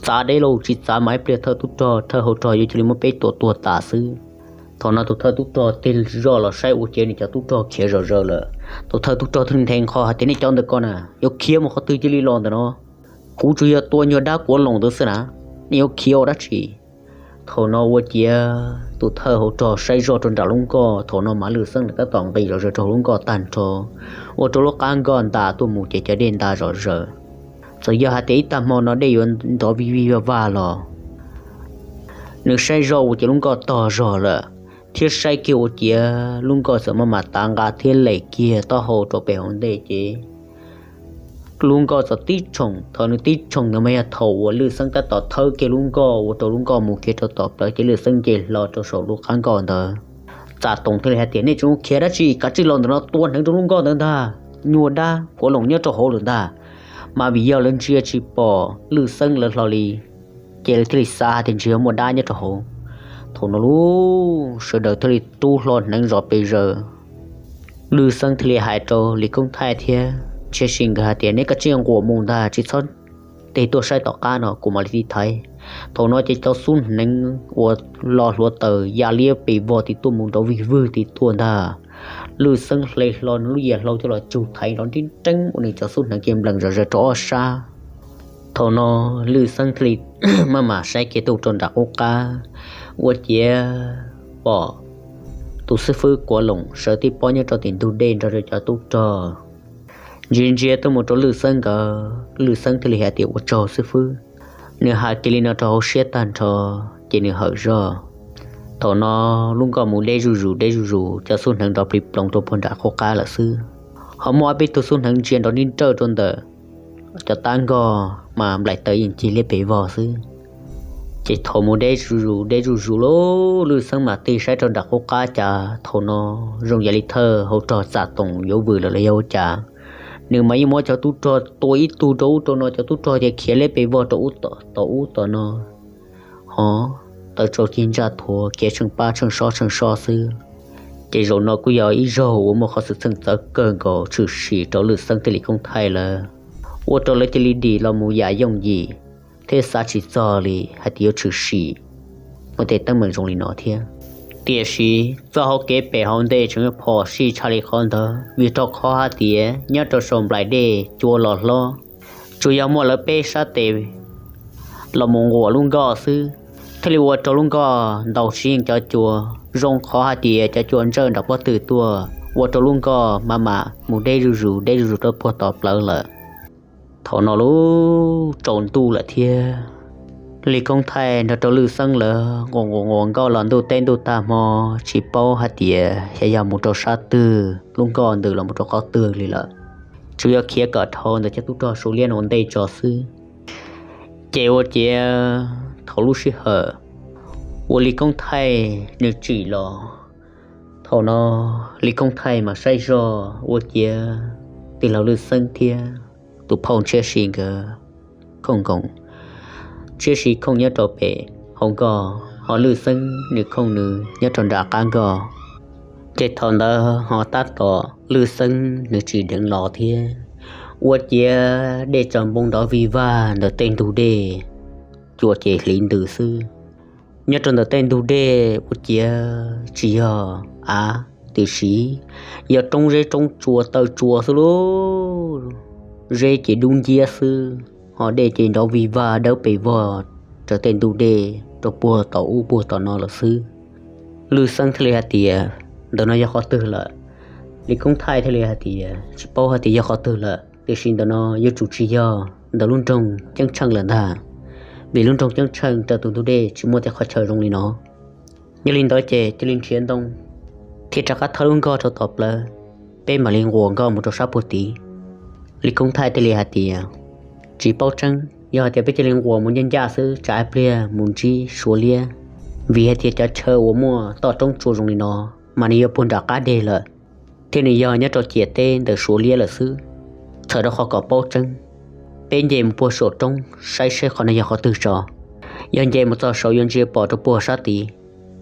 Txav deb lauj, tsis txav mas ib pliag thawj tub rog, thawj hauv rog yuav cia li muab peb tua tuag tas xwb. Thaum no tus thawj tub rog tig zoj los saib ua ciav nws cov tub rog khiav zom zaws lawm. Tus thawj tub rog thiaj li nthe nqho hais tias, nej cov ntawm ko na, yuav khiav mus qhov twg cia li los ntawm no. Kuv tsuas yog tua nyuag dab kuav loos ntawd xwb na, nej yuav khiav ua dab tsi? Thaum no ua ciav tus thawj hauv rog saib zoj rau nram lub nkoj, thaum no mas Lwj Xeeb nws tab tom nqis zom zaws rau hauv lub nkoj tag nrho, ua rau lub qab nkoj ntas tuaj mus ces cov dej ntas zom zaws. Txawm yog hais tias ib tag hmo no dej yuav nrov vij vij vaj vag los nws saib zoj ua ciav lub nkoj tog zog lawm, thiab saib kiag ua ciav lub nkoj txawm maj mam tav nqa thiab lem kiag taub hau rau pem hauv ntej ces lub nkoj txawm tib tshoom. Thaum nws tib tshoom ntawd mas yog thaum uas Lwj Xeeb tab tom thawb kiag lub nkoj ua rau lub nkoj mus kiag rau tom plawv ces Lwj Xeeb nce hlo rau saum lub qab nkoj ntawd. Txam Toom thiaj li hais tias, nej tseem khiav dab tsi, kav tsij los ntawm no tua hneev rau lub nkoj ntawd ntag, nyuag dab kuav loos nyob rau hauv lawm ntag. Mas vim yog lawv ntsia tsis pom Lwj Xeeb lawv hlo li, ces lawv thiaj li xav hais tias ntshe yog muaj dab nyob rau hauv. Thaum no lub sawv daws thiaj li rub hlo hneev zov pes zaws. Lwj Xeeb thiaj li hais rau Lis Koob Thaij thiab Tshia Si nkawd hais tias, neb kav tsij nquam mus ntag, tsis txhob tig tuaj saib tom qab no, kuv mam li tiv thaiv. Thaum no ces cov xub hneev uas lo hluav taws ya liab pes vog tim tuaj mus nrov vig vwg tim tuaj ntag. Lwj Xeeb hle hlo nws lub yias hlau coj los tsug thaiv nrov nreeb nreeb ua nws cov xub hneev ces nplees zom zaws rau ob sab. Thaum no Lwj Xeeb thiaj li maj mam saib kiag tuaj rau nram qub qab, ua ciav pom tus xib fwb Kuav Loos sawv tib pob nyob rau tim ntug dej nrog rau cov tub rog ntsia ntsia tuaj mus rau Lwj Xeeb nkawd. Lwj Xeeb thiaj li hais tias, ua tsaug xib fwb. Nws hais kiag li no rau hauv siab tag nrho ces nws hawm zog. Thaum no lub nkoj mus deb zuj zus deb zuj zus, cov xub hneev nrov plig ploov rau puag nram qub qab lawm xwb. Ho muaj ob peb tug xub hneev ntsia nrov nrib nrawj rau ntawm cov tab nkoj mas nplaim taws yeej cig liab pes vog xwb. Ces thaum mus deb zuj zus deb zuj zus lawm, Lwj Xeeb mam tig saib rau nram qub qab cas thaum no zoo yam li thawj hauv rog Txam Toom yuav vwm lawm los yog ua cas. Nws mas yeej muab cov tub rog tua ib tug rau ub rau no, cov tub rog ces khiav liab pes vog rau ub tom ub tom no, ho tawv tsau cig ntsaj thuav khiav tsheej pab tsheej sob tsheej sob xwb. Ces zaum no kuj yog ib zaug uas muaj qhov xwm txheej txawv kawg nkaus tshwm sim rau Lwj Xeeb thiab Lis Koob Thaij lawv, ua rau lawv cia li dim los mus yam yooj yim thiab xav tsis txog li hais tias yuav tshwm sim muaj tej teeb meem zoo li no thiab. Tiam sis txoj hauv kev pem hauv ntej tseem phom sij tshaj li qhov ntawd, vim rau qhov hais tias nyob rau saum nplaim dej cua los hlob, tsuas yog muaj lawv peb sab tes los mus nquam lub nkoj xwb, thiaj li ua rau lub nkoj ntaus siv yeej cov cua. Zoo qhov hais tias cov cua ntsawj nram pob tw tuaj ua rau lub nkoj maj mam mus deb zuj zus deb zuj zus rau puag tom plawv lawm. Thaum no lub tsaus ntuj lawm thiab, Lis Koob Thaij nrog rau Lwj Xeeb lawv nquam nquam nquam nkoj los ntuj teb ntuj tag hmo, tsis paub hais tias xyov yog mus rau sab twg, lub nkoj ntws los mus rau qhov twg li lawm. Tsuas yog khiav kom dhau ntawm cov tub rog Suav liab no ua ntej tso xwb. Ces ua ciav thaum lub sij hawm uas Lis Koob Thaij nws tsim los, thaum no Lis Koob Thaij mas saib zog ua ciav tij laug Lwj Xeeb thiab tus phauj Ntshiab Si nkawd khooj nkoos, Ntshiab Si khooj nyob rau pem hauv nkoj, ho Lwj Xeeb nws khooj nws nyob rau nram qab nkoj. Ces thaum ntawd ho tab tom Lwj Xeeb nws tsim dheev los thiab, ua ciav dej tsaws npoo nrov vij vag ntawm tej ntug dej, cua ces hliv ntws xwb. Nyob rau ntawm tej ntug dej ua ciav tsis yog av, tiam sis yog roob zeb roob tsua taw tsua xwb lauj. Zeb ces dub nciab xwb, ho dej ces nrov vij vag dawb pes vog raws tej ntug dej rau puag tom ub puag tom no lawm xwb. Lwj Xeeb thiaj li hais tias, ntawm no yog qhov twg lawm? Lis Koob Thaij thiaj li hais tias, tsis paub hais tias yog qhov twg lawm, tiam sis ntawm no yuav tsum tsis yog ntawm lub nroog Ceeb Tsheej lawm ntag, vim lub nroog Ceeb Tsheej raws tus ntug dej tsis muaj tej qhov chaw zoo li no. Yog li ntawd ces cia li nrhiav ntoo thiab rov qab thawb lub nkoj rau tom plawv, peb mam li nquas nkoj mus rau sab puag tid. Lis Koob Thaij thiaj li hais tias, tsis paub tseeb, yog hais tias peb cia li nquas mus ncaj ncaj xwb tsam ib pliag mus ntsib Suav liab, vim hais tias cov chaw uas muaj toj roob tsua zoo li no mas nws yog puag nram qab deg lawm, thiab nws yog nyob rau ciam teb ntawm Suav liab lawm xwb. Txhawm rau qhov kom paub tseeb, peb nce mus puag saum roob saib seb qhov no yog qhov twg tso. Yog nce mus txog saud yuav ntsia pom rau puag sab tid.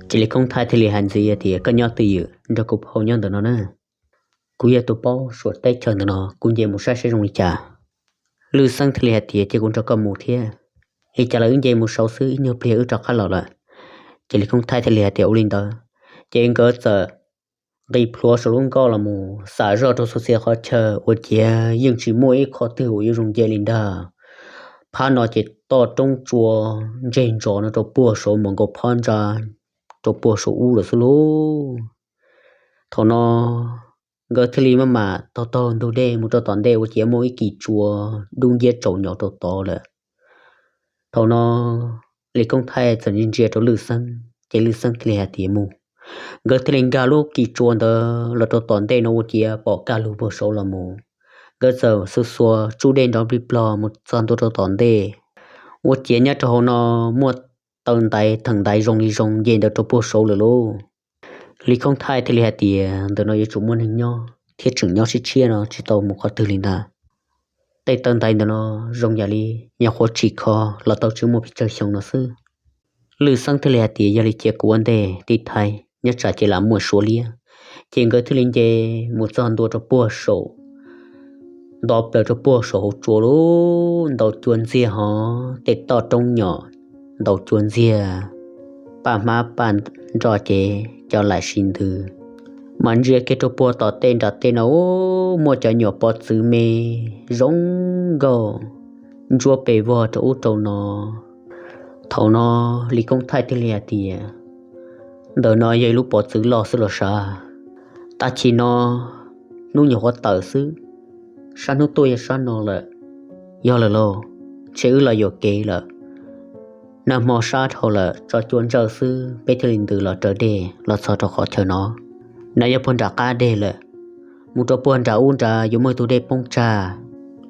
Ces Lis Koob Thaij thiaj li hais ntxiv tias, koj nyob twj ywm nrog kuv phauj nyob ntawm no na. Kuv yog tus paub suav teb chaws ntawm no, kuv nce mus saib seb zoo li cas. Lwj Xeeb thiaj li hais tias, ces kuv nrog koj mus thiab. Li cas los wb nce mus saud xwb, ib nyuag pliag wb rov qab los lawm. Ces Lis Koob Thaij thiaj li hais tias, ua li ntawd, Ces nkawd txawm nqis plhuav saum lub nkoj los mus xam zoj rau txhua txhia qhov chaw ua ciav yeej tsis muaj ib qho twg uas yuav zoo nce li ntag. Phab no ces toj roob tsua ntseg ntsos no rau puag saum mus nkaus phab ntsa rau puag saum ub lawm xwb lauj. Thaum no nkawd thiaj li maj mam taug taug ntug dej mus rau tom ntej ua ciav muaj ib kis tsua dub nciab tsaus nyo rau tod lawm. Thaum no Lis Koob Thaij txawm ntsia ntsia rau Lwj Xeeb ces Lwj Xeeb thiaj li hais tias, mus. Nkawd thiaj li nkag lub kis tsua ntawd los rau tom ntej no ua ciav pom kaj lug puag saud los mus. Nkawd txawm xuas xuas tsub dej nrov plig plog mus txog ntua rau tom ntej, ua ciav nyob rau hauv no muaj taw ntaiv theem ntaiv zoo li zoo nce ntawd rau puag saud lawm lauj. Lis Koob Thaij thiaj li hais tias, ntawm no yuav tsum muaj neeg nyob thiab tseem nyob siab tshiab no tsis tau mus qhov twg li ntag. Tej taw ntaiv ntawm no zoo yam li nyuam qhuav tsim kho los tau tsis muaj pes tsawg xyoo no xwb. Lwj Xeeb thiaj li hais tias, yog li cia kuv ua ntej tib thaib, nyob tsam ces lam muaj suav liab. Ces nkawd thiaj li nce mus txog ntua rau puag saum, nto plaws rau puag saum hauv tsua lub ntaus cua ntxiag hov tej toj roob nyom ntaus cua ntxiag, paj hmab paj nroj ces cov laim sib ntws. Mas ntsia kiag rau puag tom tej nram tej no muaj cov nyuam pov txwv me zoo nkauj ntsuab pes vog rau ub rau no. Thaum no Lis Koob Thaij thiaj li hais tias, ntawm no yog ib lub pov txwv loj xwb los sav. Tag kis no hnub nyuam qhuav tawm xwb, sab hnub tuaj yog sab no lawm. Yog lawm lauj, ntshe wb los yuam kev lawm. Nag hmo sab dhau lawm, tso cua ntsawj xwb peb thiaj li ntws los raws dej los txog rau qhov chaw no. No yog puag nram qab deg lawm, mus rau puag nram ub nrad yuav muaj tus dej poob tsag.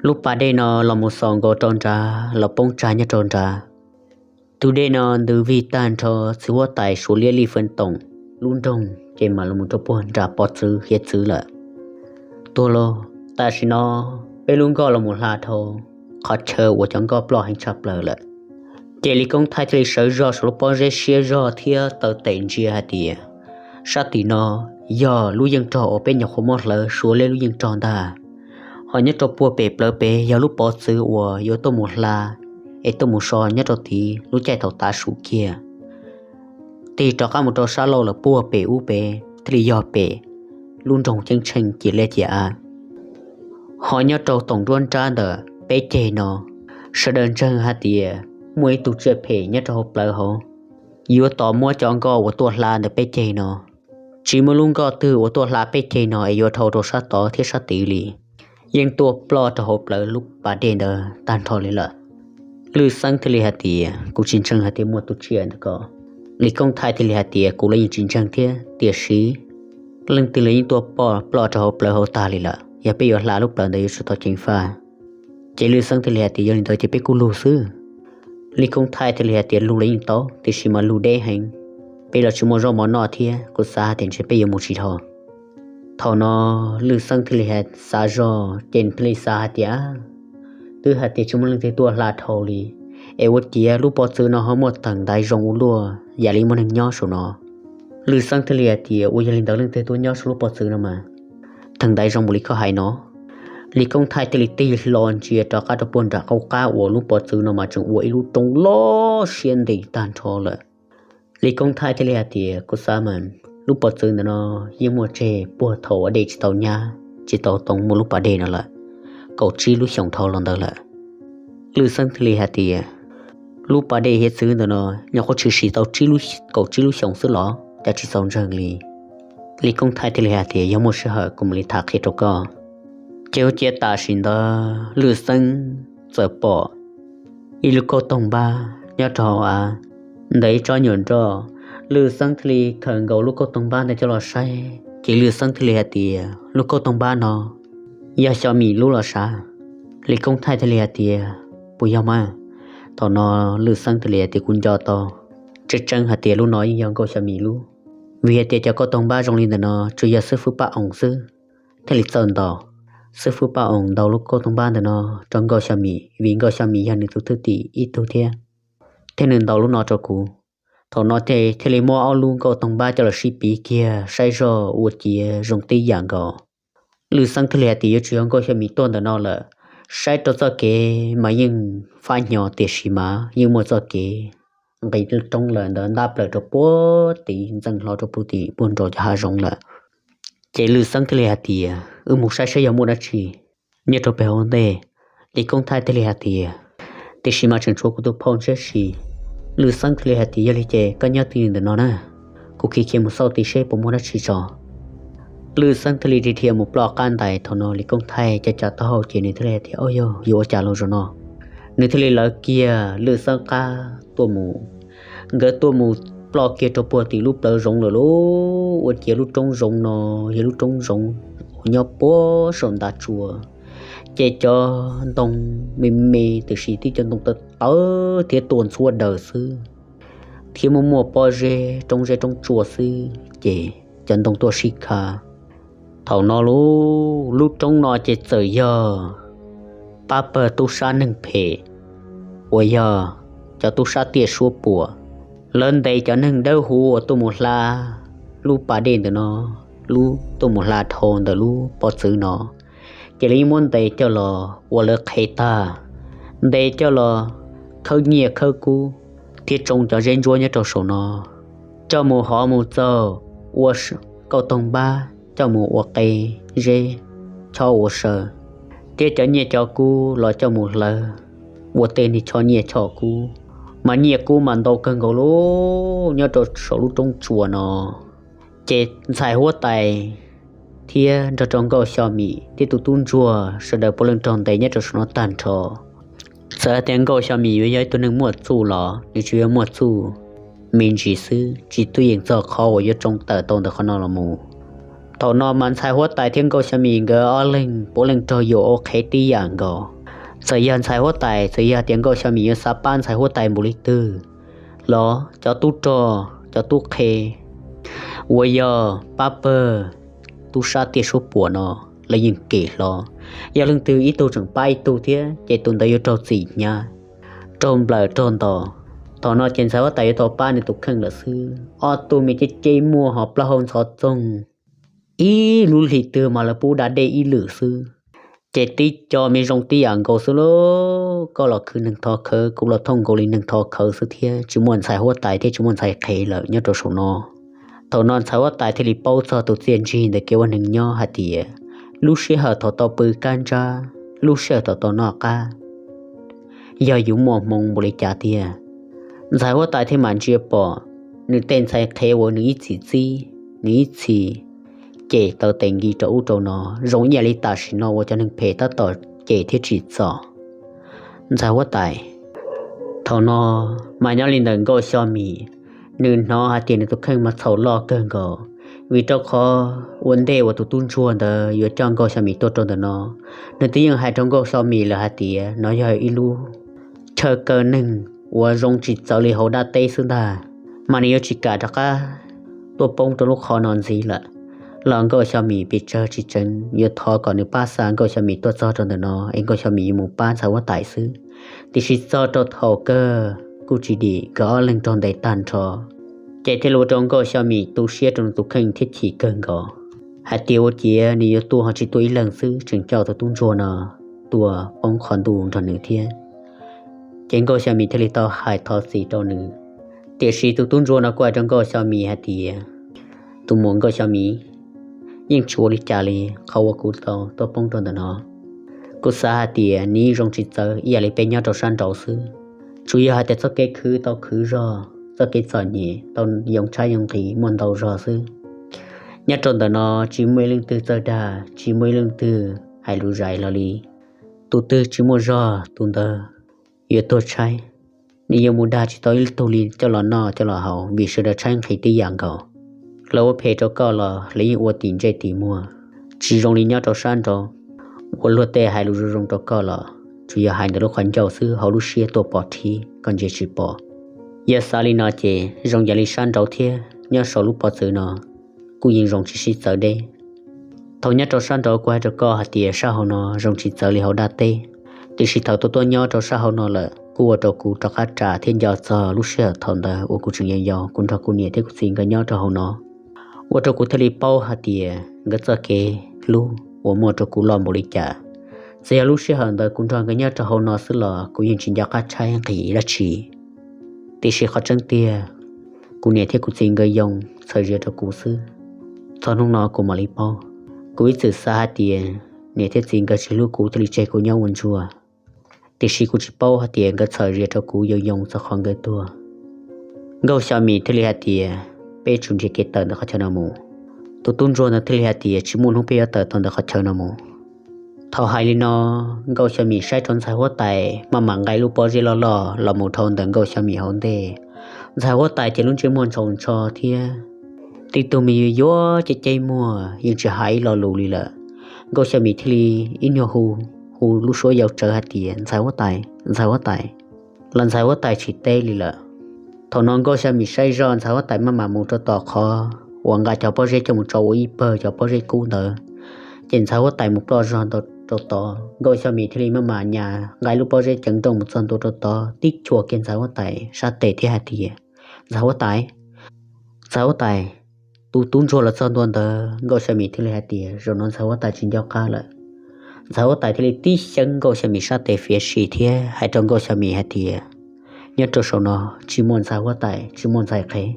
Lub pas dej no los mus xaus nkaus rau nrad los poob tsag nyob rau nrad. Tus dej no ntws vig tag nrho txiv huab tais Suav liab Lij Feej Toom lub nroog ces mam los mus rau puag nram pov txwv hiav txwv lawm. Tuag lauj, tam sim no peb lub nkoj los mus hla dhau qhov chaw uas cov nkoj ploj heev tshaj plaws lawm. Ces Lis Koob Thaij thiaj li sawv zog saum lub pob zeb siab zog thiab taw tes ntsia hais tias, sab tim no yog lub yeej rog uas peb nyuam qhuav muab hlawv Suav liab lub yeej rog ntag. Ho nyob rau puag pem plawv pem yog lub pov txwv uas yuav tuaj mus hla es tuaj mus so nyob rau tid lub caij thaum tav su kiag. Tig rov qab mus rau sab laug lawm puag pem ub pem thiaj li yog pem lub nroog ceeb tsheej cia liab cia av. Ho nyob rau toom nruab nrab ntawm peb ceg no, sawv daws ntseeg hais tias muaj ib tug tsiaj phem nyob rau hauv plawv hauv, yuav tos muab cov nkoj uas tuaj hla ntawm peb ceg no. Tsis muaj lub nkoj twg uas tuaj hla peb ceg no es yuav dhau rau sab tod thiab sab tid li, yeej tuaj ploj rau hauv plawv lub pas dej ntawd tag nrho li lawm. Lwj Xeeb thiaj li hais tias, kuv tsis ntseeg hais tias muaj tus tsiaj ntawd ko. Lis Koob Thaij thiaj li hais tias, kuv los yeej tsis ntseeg thiab, tiam sis leej twg los yeej tuaj ploj rau hauv plawv hauv tag li lawm, yog peb yuav hla lub plawv ntawd yuav tsum tau ceev faj. Ces Lwj Xeeb thiaj li hais tias, yog li ntawd ces peb kuj lug xwb. Lis Koob Thaij thiaj li hais tias, lug los yeej tau, tiam sis mas lug deb heev, peb los tsis muaj zaub mov noj thiab, kuv xav hais tias ntshe peb yuav mus tsis dhau. Thaum no Lwj Xeeb thiaj li hais xav zog ces thiaj li xav hais tias, twb hais tias tsis muaj leej twg tuaj hla dhau li, es ua ciav lub pov txwv no ho muaj theem ntaiv zoo ua luaj yam li muaj neeg nyob saum no. Lwj Xeeb thiaj li hais tias, ua yog li ntawd leej twg tuaj nyob saum lub pov txwv no mas theem ntaiv zoo npaum li koj hais no? Lis Koob Thaij thiaj li tig hlo ntsia rov qab rau puag nram qab uas lub pov txwv no mas tseem ua ib lub roob loj siab ntev tag nrho lawm. Lis Koob Thaij thiaj li hais tias, kuv xav mas lub pov txwv ntawm no yeej muaj tseg puag thaum ua dej tsis tau nyab tsis tau too muaj lub pas dej no lawm kaum tsib lub xyoos dhau los ntawd lawm. Lwj Xeeb thiaj li hais tias, lub pas dej hiav txwv ntawm no nyuam qhuav tshwm sim tau kaum tsib lub xyoos xwb los cas tsis txaus ntseeg li? Lis Koob Thaij thiaj li hais tias, yog muaj sij hawm kuv mam li tham qhia rau koj. Ces ua ciav tam sim ntawd Lwj Xeeb txawm pom ib lub kauj toog npab nyob rau hauv av ntawm ib tsob nyuam nroj. Lwj Xeeb thiaj li khaws nkaus lub kauj toog npab ntawd coj los saib, ces Lwj Xeeb thiaj li hais tias, lub kauj toog npab no yog Xyo Mim lub los sav? Lis Koob Thaij thiaj li hais tias, puas yog mas? Thaum no Lwj Xeeb thiaj li hais tias, kuv nco tau tseeb tseeb hais tias lub no yeej yog nkauj Xyo Mim lub, vim hais tias cov kauj toog npab zoo li ntawm no tsuas yog xib fwb Paj Oos xwb thiaj li txawj ntaus. Xib fwb Paj Oos ntaus lub kauj toog npab ntawm no rau nkauj Xyo Mim, vim nkauj Xyo Mim yog nws tus thwj tim ib tug thiab, thiab nws ntaus lub no rau kuv. Thaum no ces thiaj li muab ob lub nkauj toog npab coj los sib piv kiag saib zog ua ciav zoo tib yam nkaus. Lwj Xeeb thiaj li hais tias, yuav tsum yog nkauj Xyo Mim tuaj ntawm no lawm, saib rau txoj kev mas yeej fab hnyo tiam sis mas yeej muaj txoj kev nqis roob lawm ntawd ntab plaws rau puag tim ntxeev hlo rau puag tim puag nraum cov hav zoov lawm. Ces Lwm Xeeb thiaj li hais tias, Wb mus saib saib yog muaj dab tsi nyob rau pem hauv ntej. Lis Koob Thaij thiaj li hais tias, Tiam sis mas tseem tshuav kuv tus phauj ntshiab si. Lwm Xeeb thiaj li hais tias, Yog li ces koj nyob twj ywm ntawm no na, kuv khiav khiav mus xauj tid seb puas muaj dab tsi tso. Lwm Xeeb thiaj li dhia mus ploj qab ntais. Thaum no Lis Koob Thaij cov cav taub hau ces nws thiaj li hais tias, Au yog yuav ua cas los zaum no? Nws thiaj li lawv kiag Lwm Xeeb qab tuaj mus. Nkawd tuaj mus ploj kiag rau puag tim lub plawv zoov lawm lauj. Ua ciav lub roob zoov no yog lub roob zoov uas nyob puag saum ntav tsua, ces cov ntoo me me tiam sis tib cov ntoo tawv tawv thiab tuaj ntxhuab daws xwb, thiab muaj muaj pob zeb roob zeb roob tsua xwb ces cov ntoo tuaj sib kha. Thaum no lauj, lub roob no ces txawm yog pab pawg tub sab neeg phem uas yog cov tub sab tiaj suab puam. Lawv ntes cov neeg dawb huv uas tuaj mus hla lub pas dej ntawm no, lub tuaj mus hla dhau ntawm lub pob txwv no, ces lawv yeej muab ntes coj los ua lawv qhev tag, ntes coj los khawb nyiaj khawb kub thiab tsoo cov zeb ntsuab nyob rau saum no, coj mus hov mus txaug ua kauj toog npab, coj mus ua qe zeb, chob ua saw, thiab cov nyiaj cov kub los coj mus hlawv ua tej niag chob nyiaj chob kub. Mas nyiaj kub mas ntau kawg nkaus lauj nyob rau saum lub roob tsua no. Ces ntxhais huab tais thiab nrog rau Nkauj Xyo Mim thiab tus tub ntsuag sawv daws puav leej raug ntes nyob rau saum no tag nrho. Txawm hais tias Nkauj Xyo Mim yuav yog ib tug neeg muaj txuj los nws tsuas yog muaj txuj me ntsis xwb, tsis tuaj yeem txog qhov uas yuav tsoo tawm tau ntawm qhov no los mus. Thaum no mas ntxhais huab tais thiab Nkauj Xyo Mim nkawd ob leeg puav leej raug yuam ua qhev tib yam nkaus. Txawm yog ntxhais huab tais, txawm yog tias Nkauj Xyo Mim yuav xav pab ntxhais huab tais npaum li twg los cov tub rog cov tub qhe uas yog pab pawg tub sab tiaj suab puam no, lawv yeej kem hlo. Yog leej twg ib tug tseem pab ib tug thiab ces tus ntawd yuav raug txim hnyav, raug nplawm raug ntos. Thaum no ces ntxhais huab tais yuav tau pab nws tus kheej lawm xwb. Ob tug me ceb ceb muaj ho plaub hau ntxhov txoog, ib lub hlis twg mas lawv pub da dej ib lwm xwb. Ces tib co me zoo tib yam nkaus xwb lauj, koj los khwv neeg thov khawv, kuv los thooj nkaus li neeg thov khawv xwb thiab tsis muaj ntxhais huab tais thiab tsis muaj ntxhais qhev lawm nyob rau saum no. Thaum no ntxhais huab tais thiaj li paub txog tus txiaj ntsig ntawm kev ua neeg nyob hais tias lub sij hawm thaum tau pw kab ntsab, lub sij hawm thaum tau noj qab, yog yuav muaj hmoov npaum li cas tiag. Ntxhais huab tais thiaj mam ntsia pom nws tej ntxhais qhev uas nws ib txhis txib, nws ib txhis cem taw tes nki rau ub rau no, zoo ib yam li tam sim no uas cov neeg phem tab tom cem thiab tsim txom ntxhais huab tais. Thaum no mas nyob li ntawm Nkauj Xyo Mim, nws hnov hais tias nws tus kheej mas txhaum loj kawg nkaus, vim rau qhov ua ntej uas tus tub ntsuag ntawd yuav coj Nkauj Xyo Mim tuaj rau ntawm no, nws twb yeej hais rau Nkauj Xyo Mim lawm hais tias no yog ib lub chaw kaw neeg uas zoo tsis txawv li hauv dab teb xwb ntag, mas nws yuav tsis kam rov qab tuaj poob rau lub qhov no ntxiv lawm. Los Nkauj Xyo Mim pes tsawg tsis tseev yuav thov kom nws pab xa Nkauj Xyo Mim tuaj txog rau ntawm no es Nkauj Xyo Mim yuav mus pab ntxhais huab tais xwb. Tiam sis txog rau thaum kawg kuj tsis dim, nkawd ob leeg raug ntes tag nrho. Ces thiaj li ua rau Nkauj Xyo Mim tu siab rau nws tus kheej thiab chim kawg nkaus, hais tias ua ciav nws yuav tuaj ho tsis tuaj ib leeg xwb, tseem coj tus tub ntsuag no tuaj poob qhov ntuj nrog nws thiab. Ces Nkauj Xyo Mim thiaj li tau hais thov txim rau nws. Tiam sis tus tub ntsuag no kuj hais rau Nkauj Xyo Mim hais tias, Tus muam Nkauj Xyo Mim, yeej tsis ua li cas li qhov uas kuv tau tuaj poob rau ntawm no. Kuv xav hais tias nws yeej zoo tsis txawv ib yam li peb nyob rau sab nraud xwb, tsuas yog hais tias txoj kev khwv tau khwv zog, txoj kev txom nyem tau yoo tshaib yoo nqhis muaj ntau zog xwb. Nyob rau ntawm no tsis muaj ib leej twg txawj dag, tsis muaj ib leej twg hais lus zais hlo li. Tus twg tsis muaj zog tus ntawd yuav tuag tshaib. Nws yuav mus dag tsis tau ib tug li coj los noj coj los haus vim sawv daws tshaib nqhis tib yam nkaus. Lawv ua phem rau koj los lawv yeej ua tim ntsej tim muag, tsis zoo li nyob rau sab nraud. Ua luag tej hais lus zoo zoo rau koj los tsuas yog hais ntawm lub qhov ncauj xwb, hauv lub siab tuaj pom rhib koj ntsia tsis pom. Yog xav li no ces zoo yam li sab nraud thiab nyob saum lub pob txwv no kuj yeej zoo tsis sib txawv deb. Thaum nyob rau sab nraud kuv hais rau koj hais tias sab hauv no zoo tsis txawv li hauv dab teb, tiam sis thaum tuaj tuaj nyob rau sab hauv no lawm kuj ua rau kuv rov qab ras thiab nco txog lub sij hawm thaum ntawd uas kuv tseem yau yau, kuv nrog kuv niam thiab kuv txiv nkawd nyob rau hauv no, ua rau kuv thiaj li paub hais tias nkawd txoj kev hlub uas muaj rau kuv loj npaum li cas. Txawm yog lub sij hawm ntawd kuv nrog nkawd nyob rau hauv no xwb los kuv yeej tsis nco qab tshaib nqhis dab tsi. Tiam sis qhov tseeb tiag, kuv niam thiab kuv txiv nkawd yoo txhawm zia rau kuv xwb. Txog hnub no kuv mam li paub. Kuv ib txwm xav hais tias niam thiab txiv nkawd tsis hlub kuv thiaj li tseg kuv nyob ua ntsuag, tiam sis kuv tsis paub hais tias nkawd txhawm zia rau kuv yoo yoo txog qhov nkawd tuag. Nkauj Xyo Mim thiaj li hais tias, peb tsum nrhiav kev tawm ntawm qhov chaw no mus. Tus tub ntsuag ntawd thiaj li hais tias, tsis muaj hnub peb yuav tawm tau ntawm qhov chaw no mus. Thaum hais li no, Nkauj Xyo Mim saib rau ntxhais huab tais maj mam nqa lub pob zeb loj loj los mus dhau ntawm Nkauj Xyo Mim hauv ntej. Ntxhais huab tais ces lub ntsej muag ntsaus ntso thiab tib tug me yuav yuav ceb ceb muag yeej tsis hais ib lo lus li lawm. Nkauj Xyo Mim thiaj li ib nyuag hu, hu lub suab yau tsawv hais tias, ntxhais huab tais, ntxhais huab tais, los ntxhais huab tais tsis teb li lawm. Thaum no Nkauj Xyo Mim saib zoj ntxhais huab tais maj mam mus rau tom qhov uas nqa cov pob zeb coj mus tso ua ib pawg cov pob zeb kub ntawd, ces ntxhais huab tais mus ploj zog nta rau tod. Nkauj Xyo Mim thiaj li maj mam nyas nqa lub pob zeb ceev nrooj mus txog ntua rau tod tib chua kiag ntxhais huab tais sab tes thiab hais tias, ntxhais huab tais, ntxhais huab tais. Tus tub ntsuag los txog ntua ntawd Nkauj Xyo Mim thiaj li hais tias, zaum no ntxhais huab tais tsis nco qab lawm. Ntxhais huab tais thiaj li tib xyeeb Nkauj Xyo Mim sab tes fiav si thiab hais rau Nkauj Xyo Mim hais tias, nyob rau saum no tsis muaj ntxhais huab tais tsis muaj ntxhais qhev,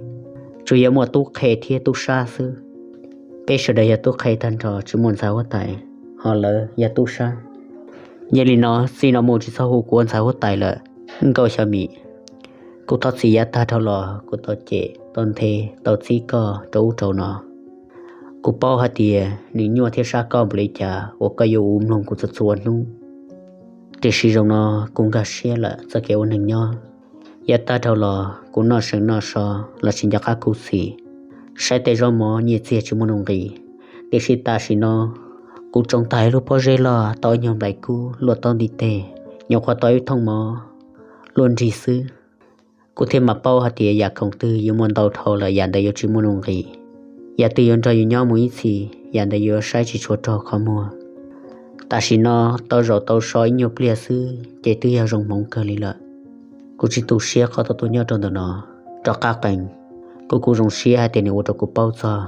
tsuas yog muaj tub qhe thiab tub sab xwb. Peb sawv daws yog tub qhe tag nrho tsis muaj ntxhais huab tais, ho lawv yog tub sab. Yog li no txij no mus tsis txhob hu kuv ua ntxhais huab tais lawm, Nkauj Xyo Mim. Kuv thov txim yav tag dhau los kuv tau cem tau nthe tau txib koj rau ub rau no. Kuv paub hais tias nws nyuaj thiab sab koj npaum li cas uas koj yuav ua mloog kuv txhua txhua hnub. Tiam sis zaum no kuv nkag siab lawm txoj kev ua neeg nyob. Yav tag dhau los kuv noj seev noj so los tsis nco qab khuv xim, saib tej zaub mov nyiaj txiag tsis muaj nuj nqis. Tiam sis tam sim no kuv tsoo tag ib lub pob zeb loj tau ib nyuag nplaim kub luaj taub ntiv teg, nyuam qhuav tau ib thooj mov luaj nrig xwb. Kuv thiaj mam paub hais tias yam khoom twg yuav muaj ntau dhau lawm yam ntawd yuav tsis muaj nuj nqis. Yam twg yuav nrog yus nyob mus ib txhis yam ntawd yuav saib tsis tshua raug qhov muag. Tam sim no tau zaum tau so ib nyuag pliag xwb ces twb yog zoo hmoov kawg li lawm. Kuv tsis tu siab qhov tau tuaj nyob rau ntawm no. Rov qab qees, kuv kuv zoo siab hais tias nws ua rau kuv paub txog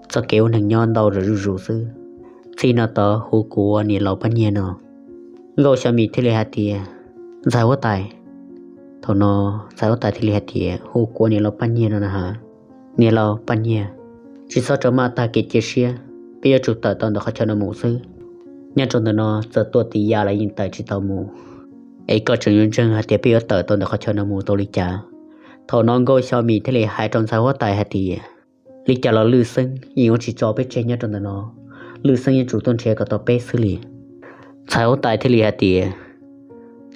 txoj kev ua neeg nyob ntau zam zuj zus xwb. Txij no tod hu kuv ua niam laus Paj Nyiag no. Nkauj Xyo Mim thiaj li hais tias, ntxhais huab tais. Thaum no ntxhais huab tais thiaj li hais tias, hu kuv ua niam laus Paj Nyiag no na has. Niam laus Paj Nyiag, tsis txhob rau maj tag kev cia siab, peb yuav tsum tawm tau ntawm qhov chaw no mus xwb. Nyob rau ntawm no txawm tuaj tis ya los yeej tawm tsis tau mus, es koj tseem yuav ntseeg hais tias peb yuav tawm tau ntawm qhov chaw no mus tau li cas? Thaum no Nkauj Xyo Mim thiaj li hais rau ntxhais huab tais hais tias, li cas los Lwj Xeeb yeej yuav tsis tso peb tseg nyob rau ntawm no, Lwj Xeeb yuav tsum tuaj nrhiav kom tau peb xwb li. Ntxhais huab tais thiaj li hais tias,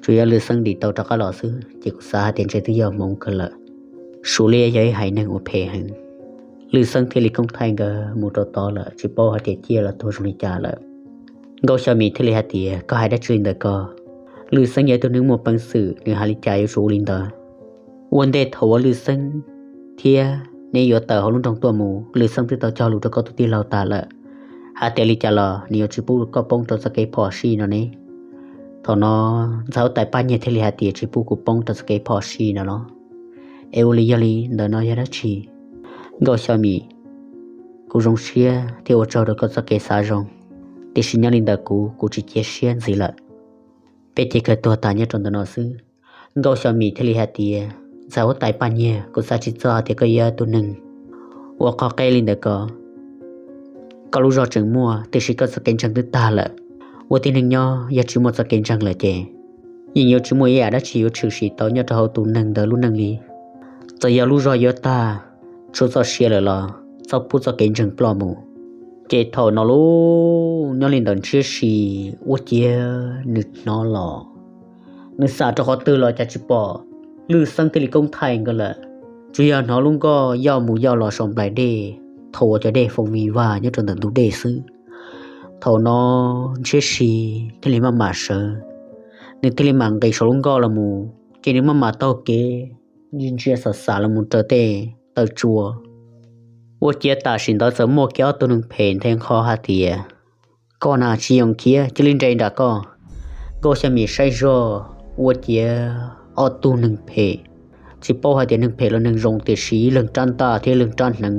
tsuas yog Lwj Xeeb dim tau rov qab los xwb ces kuv xav hais tias ntshe twb yog hmoov kawg lawm. Suav liab yog ib haiv neeg uas phem heev. Lwj Xeeb thiaj li koob thaij nkawd mus rau tod lawm tsis paub hais tias ciaj los tuag zoo li cas lawm. Nkauj Xyo Mim thiaj li hais tias, koj hais dab tsi li ntawm ko? Lwj Xeeb yog ib tug neeg muaj peev xwm, nws hais li cas yuav tsum ua li ntawd. Ua ntej thaum uas Lwj Xeeb thiab neb yuav tawm hauv lub nroog tuaj mus, Lwj Xeeb twb tau cog lus rau koj tus tij laug tag lawm, hais tias li cas los nws yuav tsis pub koj poob rau txoj kev phom sij no ne. Thaum no ntxhais huab tais Paj Nyiag thiaj li hais tias, tsis pub kuv poob rau txoj kev phom sij no los? Es ua li yog li ntawm no yog dab tsi? Nkauj Xyo Mim, kuv zoo siab thiab ua tsaug rau koj txoj kev xav zoo, tiam sis nyob li ntawm kuv, kuv tsis cia siab ntxiv lawm. Peb ces kawg tuag tas nyob rau ntawm no xwb. Nkauj Xyo Mim thiaj li hais tias, ntxhais huab tais Paj Nyiag, kuv xav tsis txog hais tias koj yog tus neeg ua qhov qeb li ntawm ko. Koj lub zog tseem muaj, tiam sis koj txoj kev ntseeg twb tag lawm. Ua tib neeg nyob yog tsis muaj txoj kev ntseeg lawm ces yeej yuav tsis muaj ib yam dab tsi yuav tshwm sim tau nyob rau hauv tus neeg ntawd lub neej li. Txawm yog lub zog yuav tag, tshuav txoj sia lawm los txhob pub txoj kev ntseeg ploj mus. Ces thaum no lauj, nyob li ntawm Ntshiab Si, ua ciav nws hnov los, nws xam rau qhov twg los cas tsis pom Lwj Xeeb thiaj li koob thaij nkawd lawm. Tsuas yog hnov lub nkoj yoj mus yoj los saum nplaim dej, thaum uas cov dej foo vig vag nyob rau ntawm ntug dej xwb. Thaum no Ntshiab Si thiaj li maj mam sawv, nws thiaj li mam nqis saum lub nkoj los mus, ces nws maj mam taug kev ntsia ntsia xam xam los mus raws tej taw tsua. Ua ciav tam sim ntawd txawm muaj kiag ob tug neeg phem nthe nqho hais tias, koj na tsis yoog khiav, cia li nres nram koj. Nkauj Xya Mim saib zoj, ua ciav ob tug neeg phem, tsis paub hais tias neeg phem los neeg zoo, tiam sis ib leeg rab ntaj thiab ib leeg rab hneev,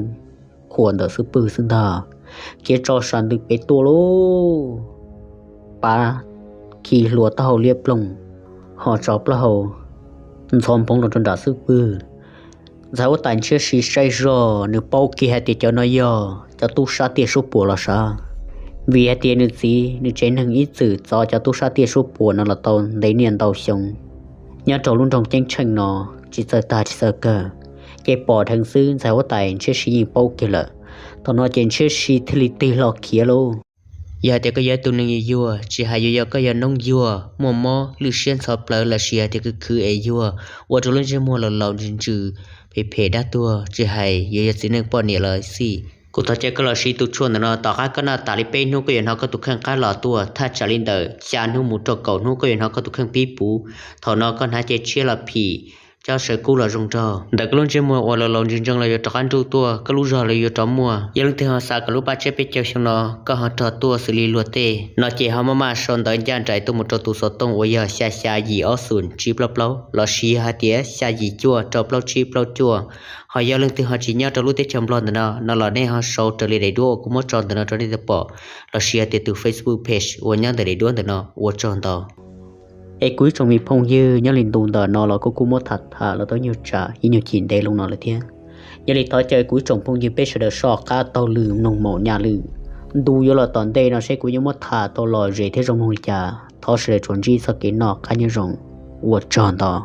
khuam ntawm xub pwg xwb ntag, khiav tso sas ntws pem tuaj lauj. Pav khi hlua taub hau liab ploog, ho tso plaub hau ntxhov nphoov los rau nram xub pwg. Ntxhais huab tais ntshiab si saib zog, nws paub kiag hais tias cov no yog cov tub sab tiaj suab puam los sav, vim hais tias nws txiv nws tsev neeg ib txwm txov cov tub sab tiaj suab puam no los tau ntev niaj ntau xyoo. Nyob rau lub nroog Ceeb Tsheej no, tsis txawj tag tsis txawj kawg, ces pom dheev xwb ntxhais huab tais ntshiab si yeej paub kiag lawm. Thaum no ces ntshiab si thiaj li tig hlo khiav lauj. Yog hais tias koj yog ib tug neeg yuag yuag, tsis hais yuav yog koj yog noob yuag muaj mob lwj siab ntxhov plawv lossis hais tias khwv khwv es yuag, ua rau lub ntsej muag laus laus ntsws ntsws, phem phem dab tuag, tsis hais yuav yog txiv neej poj niam los xij, kuv thov caw koj los siv tus tshuaj ntawm no. Tom qab koj noj tas li peb hnub koj yuav hnov koj tus kheej qab los tuaj. Thaj tsam li ntawm xya hnub mus rau kaum hnub koj yuav hnov koj tus kheej pib puv. Thaum no koj hnav cev tshiab los phim, cov saw kub los zoo nraug, ntawm koj lub ntsej muag uas laus laus ntsws ntsees los yuav rov qab nruj tuaj, koj lub zog los yuav rov muaj. Yog leej twg ho xav kom lub paj tseb peb caug xyoo no koj ho rog tuaj xws li luag tej no ces ho maj maj sau ntawv ncaj nraim tuaj mus rau tus xov tooj uas yog xya xya yim ob xoom tsib plaub plaub lossis hais tias xya yim cuaj rau plaub tsib plaub cuaj. Ho yog leej twg ho tsis nyob rau lub teb chaws Nplog ntawm no no los nej ho sau raws li daim duab uas kuv muab tso ntawm no rau nej tau pom, lossis hais tias tus Facebook page uas nyob ntawm daim duab ntawm no. Ua tsaug ntau. Es kuv ib tsoom me phooj ywg, nyob li ntu ntawm no los kuj kuj muab tham tham los tau nyuag tsam ib nyuag chim ntev loo no lawm thiab. Yog li thov caw kuv ib tsoom phooj ywg peb sawv daws soj qab taug lw mloog maum nyaj lwm ntu yuav los tom ntej no seb kuv yuav muab tham tau lom zem thiab zoo mloog li cas. Thov sawv daws tsuas ntsib txoj kev noj qab nyob zoo. Ua tsaug ntau.